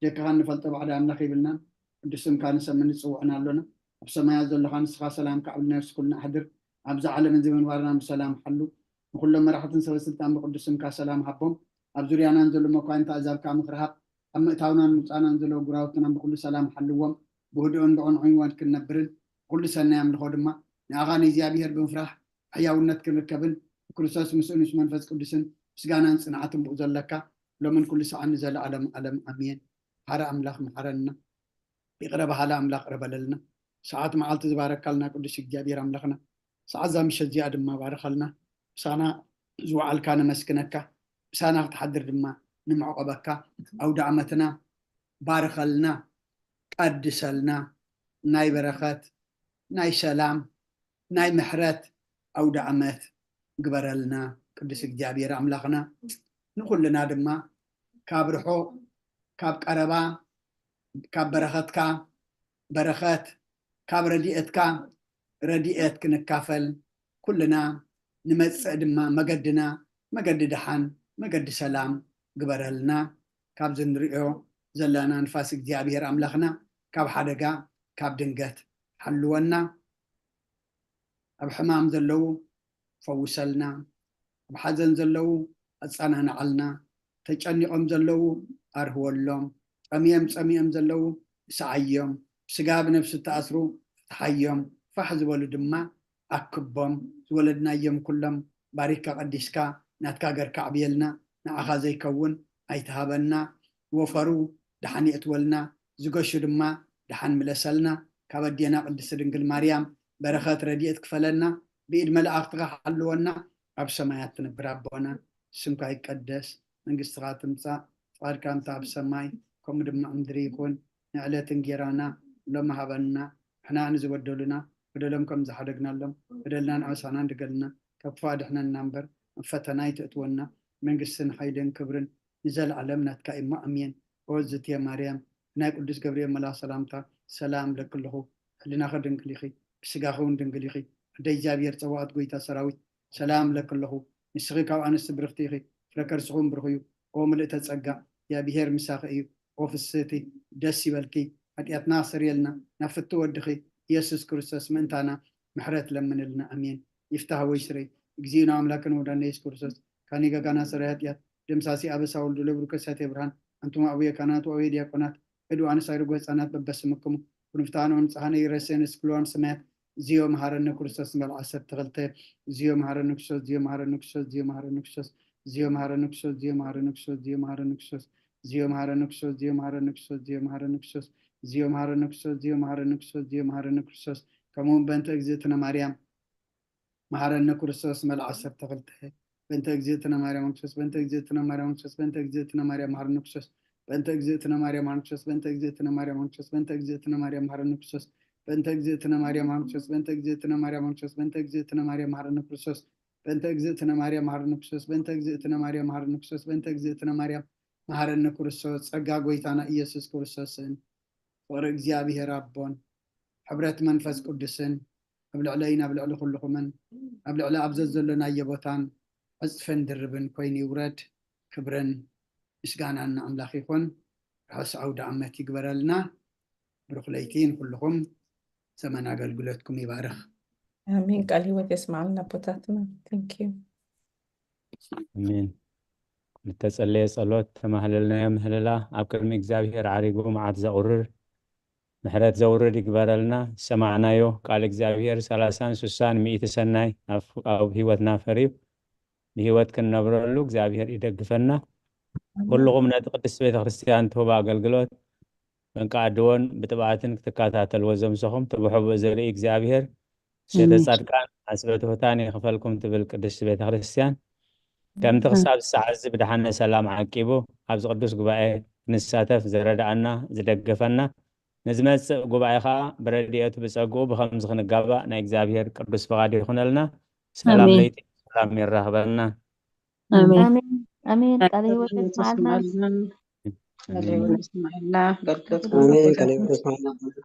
ደቅኻ እንፈልጦ ባዕዲ ኣምላኽ ይብልናን ቅዱስ ስምካ ንሰምን ንጽውዕን ኣሎና። ኣብ ሰማያት ዘለኻ ንስኻ ሰላም ከዕብልና የብስኩልና ኣሕድር። ኣብዚ ዓለም እዚ ምንባርና ብሰላም ሓሉ። ንኩሎም መራሕትን ሰበ ስልጣን ብቅዱስ ስምካ ሰላም ሃቦም። ኣብ ዙርያናን ዘሎ መኳንንቲ ኣዛብ ከዓ ምኽሪ ሃብ። ኣብ ምእታውናን ምውፃእናን ዘለዉ ጉራውትናን ብኩሉ ሰላም ሓልዎም። ብህድኦን ብቕንዑን ወድ ክንነብርን ብኩሉ ሰናይ ኣምልኾ ድማ ንኣኻ ንእግዚኣብሔር ብምፍራሕ ሕያውነት ክንርከብን ብክርስቶስ ምስኡን ምስ መንፈስ ቅዱስን ምስጋናን ጽንዓትን ብኡ ዘለካ ሎምን ኩሉ ሰዓን ንዘለኣለም ኣለም ኣሜን። ሓረ ኣምላኽ መሓረና። ይቕረ በሃሊ ኣምላኽ ቅረ በለልና። ሰዓት መዓልቲ ዝባረካልና ቅዱስ እግዚኣብሔር ኣምላኽና ሰዓት እዛ ምሸት እዚኣ ድማ ባርኸልና። ምሳና ዝወዓልካ ነመስግነካ። ምሳና ክትሓድር ድማ ንምዕቆበካ። ኣውደ ዓመትና ባርኸልና፣ ቀድሰልና። ናይ በረኸት፣ ናይ ሰላም፣ ናይ ምሕረት ኣውደ ዓመት ግበረልና ቅዱስ እግዚኣብሔር ኣምላኽና። ንኹልና ድማ ካብ ርሑቕ ካብ ቀረባ ካብ በረኸትካ በረኸት ካብ ረድኤትካ ረድኤት ክንካፈል ኩልና ንመጽእ ድማ መገድና መገዲ ደሓን መገዲ ሰላም ግበረልና። ካብዚ ንሪኦ ዘለና ንፋስ እግዚኣብሔር ኣምላኽና ካብ ሓደጋ ካብ ድንገት ሓልወና። ኣብ ሕማም ዘለዉ ፈውሰልና። ኣብ ሓዘን ዘለዉ ኣጸናንዓልና። ተጨኒቖም ዘለዉ ኣርህወሎም። ጠምዮም ጸሚኦም ዘለዉ ስዓዮም። ብስጋ ብነብሲ እተኣስሩ ፍትሓዮም። ፋሕ ዝበሉ ድማ ኣክቦም። ዝወለድናዮም ኩሎም ባሪካ ቀዲስካ ናትካ ገርካ ኣዕብየልና። ንዓኻ ዘይከውን ኣይትሃበና። ወፈሩ ደሓን የእትወልና። ዝገሹ ድማ ደሓን ምለሰልና። ካብ ኣዴና ቅድስቲ ድንግል ማርያም በረኸት ረድኤት ክፈለና። ብኢድ መላእኽትኻ ሓልወና። ኣብ ሰማያት ትነብር ኣቦና ስምካ ይቀደስ፣ መንግስትኻ ትምጻእ፣ ፍቓድካ እንተ ኣብ ሰማይ ከምኡ ድማ ኣብ ምድሪ ይኹን። ንዕለት እንጌራና ሎሚ ሃበና። ንሕና ንዝበደሉና በደሎም ከም ዝሓደግናሎም በደልናን ኣበሳናን ድገልና። ካብ ክፉእ ኣድሕነና እምበር ኣብ ፈተና ኣይተእትወና። መንግስትን ሓይልን ክብርን ንዘለኣለም ናትካ እሞ ኣሜን። ኦዝትየ ማርያም ብናይ ቅዱስ ገብርኤል መልኣኽ ሰላምታ ሰላም እብለኪ ኣለኹ። ሕልናኺ ድንግል ኢኺ፣ ብስጋኺ እውን ድንግል ኢኺ። ኣደ እግዚኣብሔር ጸባኦት ጎይታ ሰራዊት ሰላም እብለኪ ኣለኹ። ንስኺ ካብ ኣንስቲ ብርኽቲ ኢኺ፣ ፍረ ከርስኺ እውን ብሩኽ እዩ። ኦ ምልእተ ጸጋ እግዚኣብሔር ምሳኺ እዩ። ኦ ፍስህቲ ደስ ይበልኪ። ሓጢኣትና ኣሰርየልና ናብ ፍቲ ወድኺ ኢየሱስ ክርስቶስ ምእንታና ምሕረት ለምንልና። ኣሜን። ይፍታህ ወይ ስረይ እግዚእነ ኣምላክን ወዳነ ኢየሱስ ክርስቶስ ካኒ ገጋና ሰራይ ኃጢአት ደምሳሲ አበሳ ወልዱ ለብሩከ ሳቴ ብርሃን። አንቱም አቡየ ካህናት ወአቡየ ዲያቆናት እዱ አንሳይ ርጎ ህፃናት በበስምክሙ ኩንፍታኖ ንጽሃነ ይረሴን እስክልዋን ሰማያት። ዝዮ መሃረነ ክርስቶስ ንበል ዓሰርተ ክልተ። ዝዮ መሃረነ ክርስቶስ፣ ዝዮ መሃረነ ክርስቶስ፣ ዝዮ መሃረነ ክርስቶስ፣ ዝዮ መሃረነ ክርስቶስ፣ ዝዮ መሃረነ ክርስቶስ፣ ዝዮ መሃረነ ክርስቶስ፣ ዝዮ መሃረነ ክርስቶስ፣ ዝዮ መሃረነ ክርስቶስ፣ ዝዮ መሃረነ ክርስቶስ፣ ዝዮ መሃረነ ክርስቶስ፣ ዝዮ መሃረነ ክርስቶስ፣ ዝዮ መሃረነ ክርስቶስ። ከምኡ እውን በእንተ እግዝእትነ ማርያም መሃረነ ክርስቶስ ንበል ዓሰርተ ክልተ። በእንተ እግዝእትነ ማርያም ክርስቶስ፣ በእንተ እግዝእትነ ማርያም ክርስቶስ፣ በእንተ እግዝእትነ ማርያም መሃረነ ክርስቶስ፣ በእንተ እግዝእትነ ማርያም መሃረነ ክርስቶስ፣ በእንተ እግዝእትነ ማርያም መሃረነ ክርስቶስ፣ በእንተ እግዝእትነ ማርያም መሃረነ ክርስቶስ፣ በእንተ እግዝእትነ ማርያም መሃረነ ክርስቶስ፣ በእንተ እግዝእትነ ማርያም መሃረነ ክርስቶስ፣ በእንተ እግዝእትነ ማርያም መሃረነ ክርስቶስ፣ በእንተ እግዝእትነ ማርያም መሃረነ ክርስቶስ፣ በእንተ እግዝእትነ ማርያም መሃረነ ክርስቶስ። ጸጋ ጎይታና ኢየሱስ ክርስቶስን ፍቕሪ እግዚኣብሔር ኣቦን ሕብረት መንፈስ ቅዱስን ኣብ ልዕለይን ኣብ ልዕሊ ኩልኹምን ኣብ ልዕሊ ኣብ ዘዘሎናዮ ቦታን ዕጽፍን ድርብን ኮይኑ ይውረድ። ክብርን ምስጋናን ንኣምላኽ ይኹን። ርሑስ ኣውደ ዓመት ይግበረልና። ብሩኽ ለይቲ ንኩልኹም። ዘመን ኣገልግሎትኩም ይባርኽ። ኣሜን። ቃል ህይወት የስማዕልና ኣቦታትና። Thank you። ኣሜን። ዝተጸለየ ጸሎት ተማህለልናዮ ምህለላ ኣብ ቅድሚ እግዚኣብሔር ዓሪጉ መዓት ዘቑርር ምሕረት ዘውርድ ይግበረልና። ዝሰማዕናዮ ቃል እግዚኣብሔር ሰላሳን ስሳን ሚእቲ ሰናይ ኣብ ኣብ ህይወትና ፈርዩ ንህይወት ክንነብረሉ እግዚኣብሔር ይደግፈና። ኩልኹም ነቲ ቅድስቲ ቤተክርስትያን ትህቦ ኣገልግሎት ብንቃ ድዎን ብጥብኣትን ክትከታተልዎ ዘምሰኹም ትብሕቦ ዘርኢ እግዚኣብሔር ስለ ጻድቃን ኣስበ ትሑታን ይኽፈልኩም ትብል ቅድስቲ ቤተክርስትያን ከምቲ ክሳብ ሰዓት እዚ ብድሓነ ሰላም ዓቂቡ ኣብዚ ቅዱስ ጉባኤ ክንሳተፍ ዝረዳኣና ዝደገፈና ንዝመጽእ ጉባኤ ከዓ ብረድኤቱ ብጸግኡ ብከምዚ ክንጋባእ ናይ እግዚኣብሔር ቅዱስ ፍቓድ ይኹነልና። ሰላም ለይቲ ሰላም ይራኽበልና። ኣሜን። ኣሜን ኣሜን። ቃለ ህይወት የስማዓልና። ቃለ ህይወት የስማዓልና። ኣገልግሎት ኣሜን። ቃለ ህይወት የስማዓልና።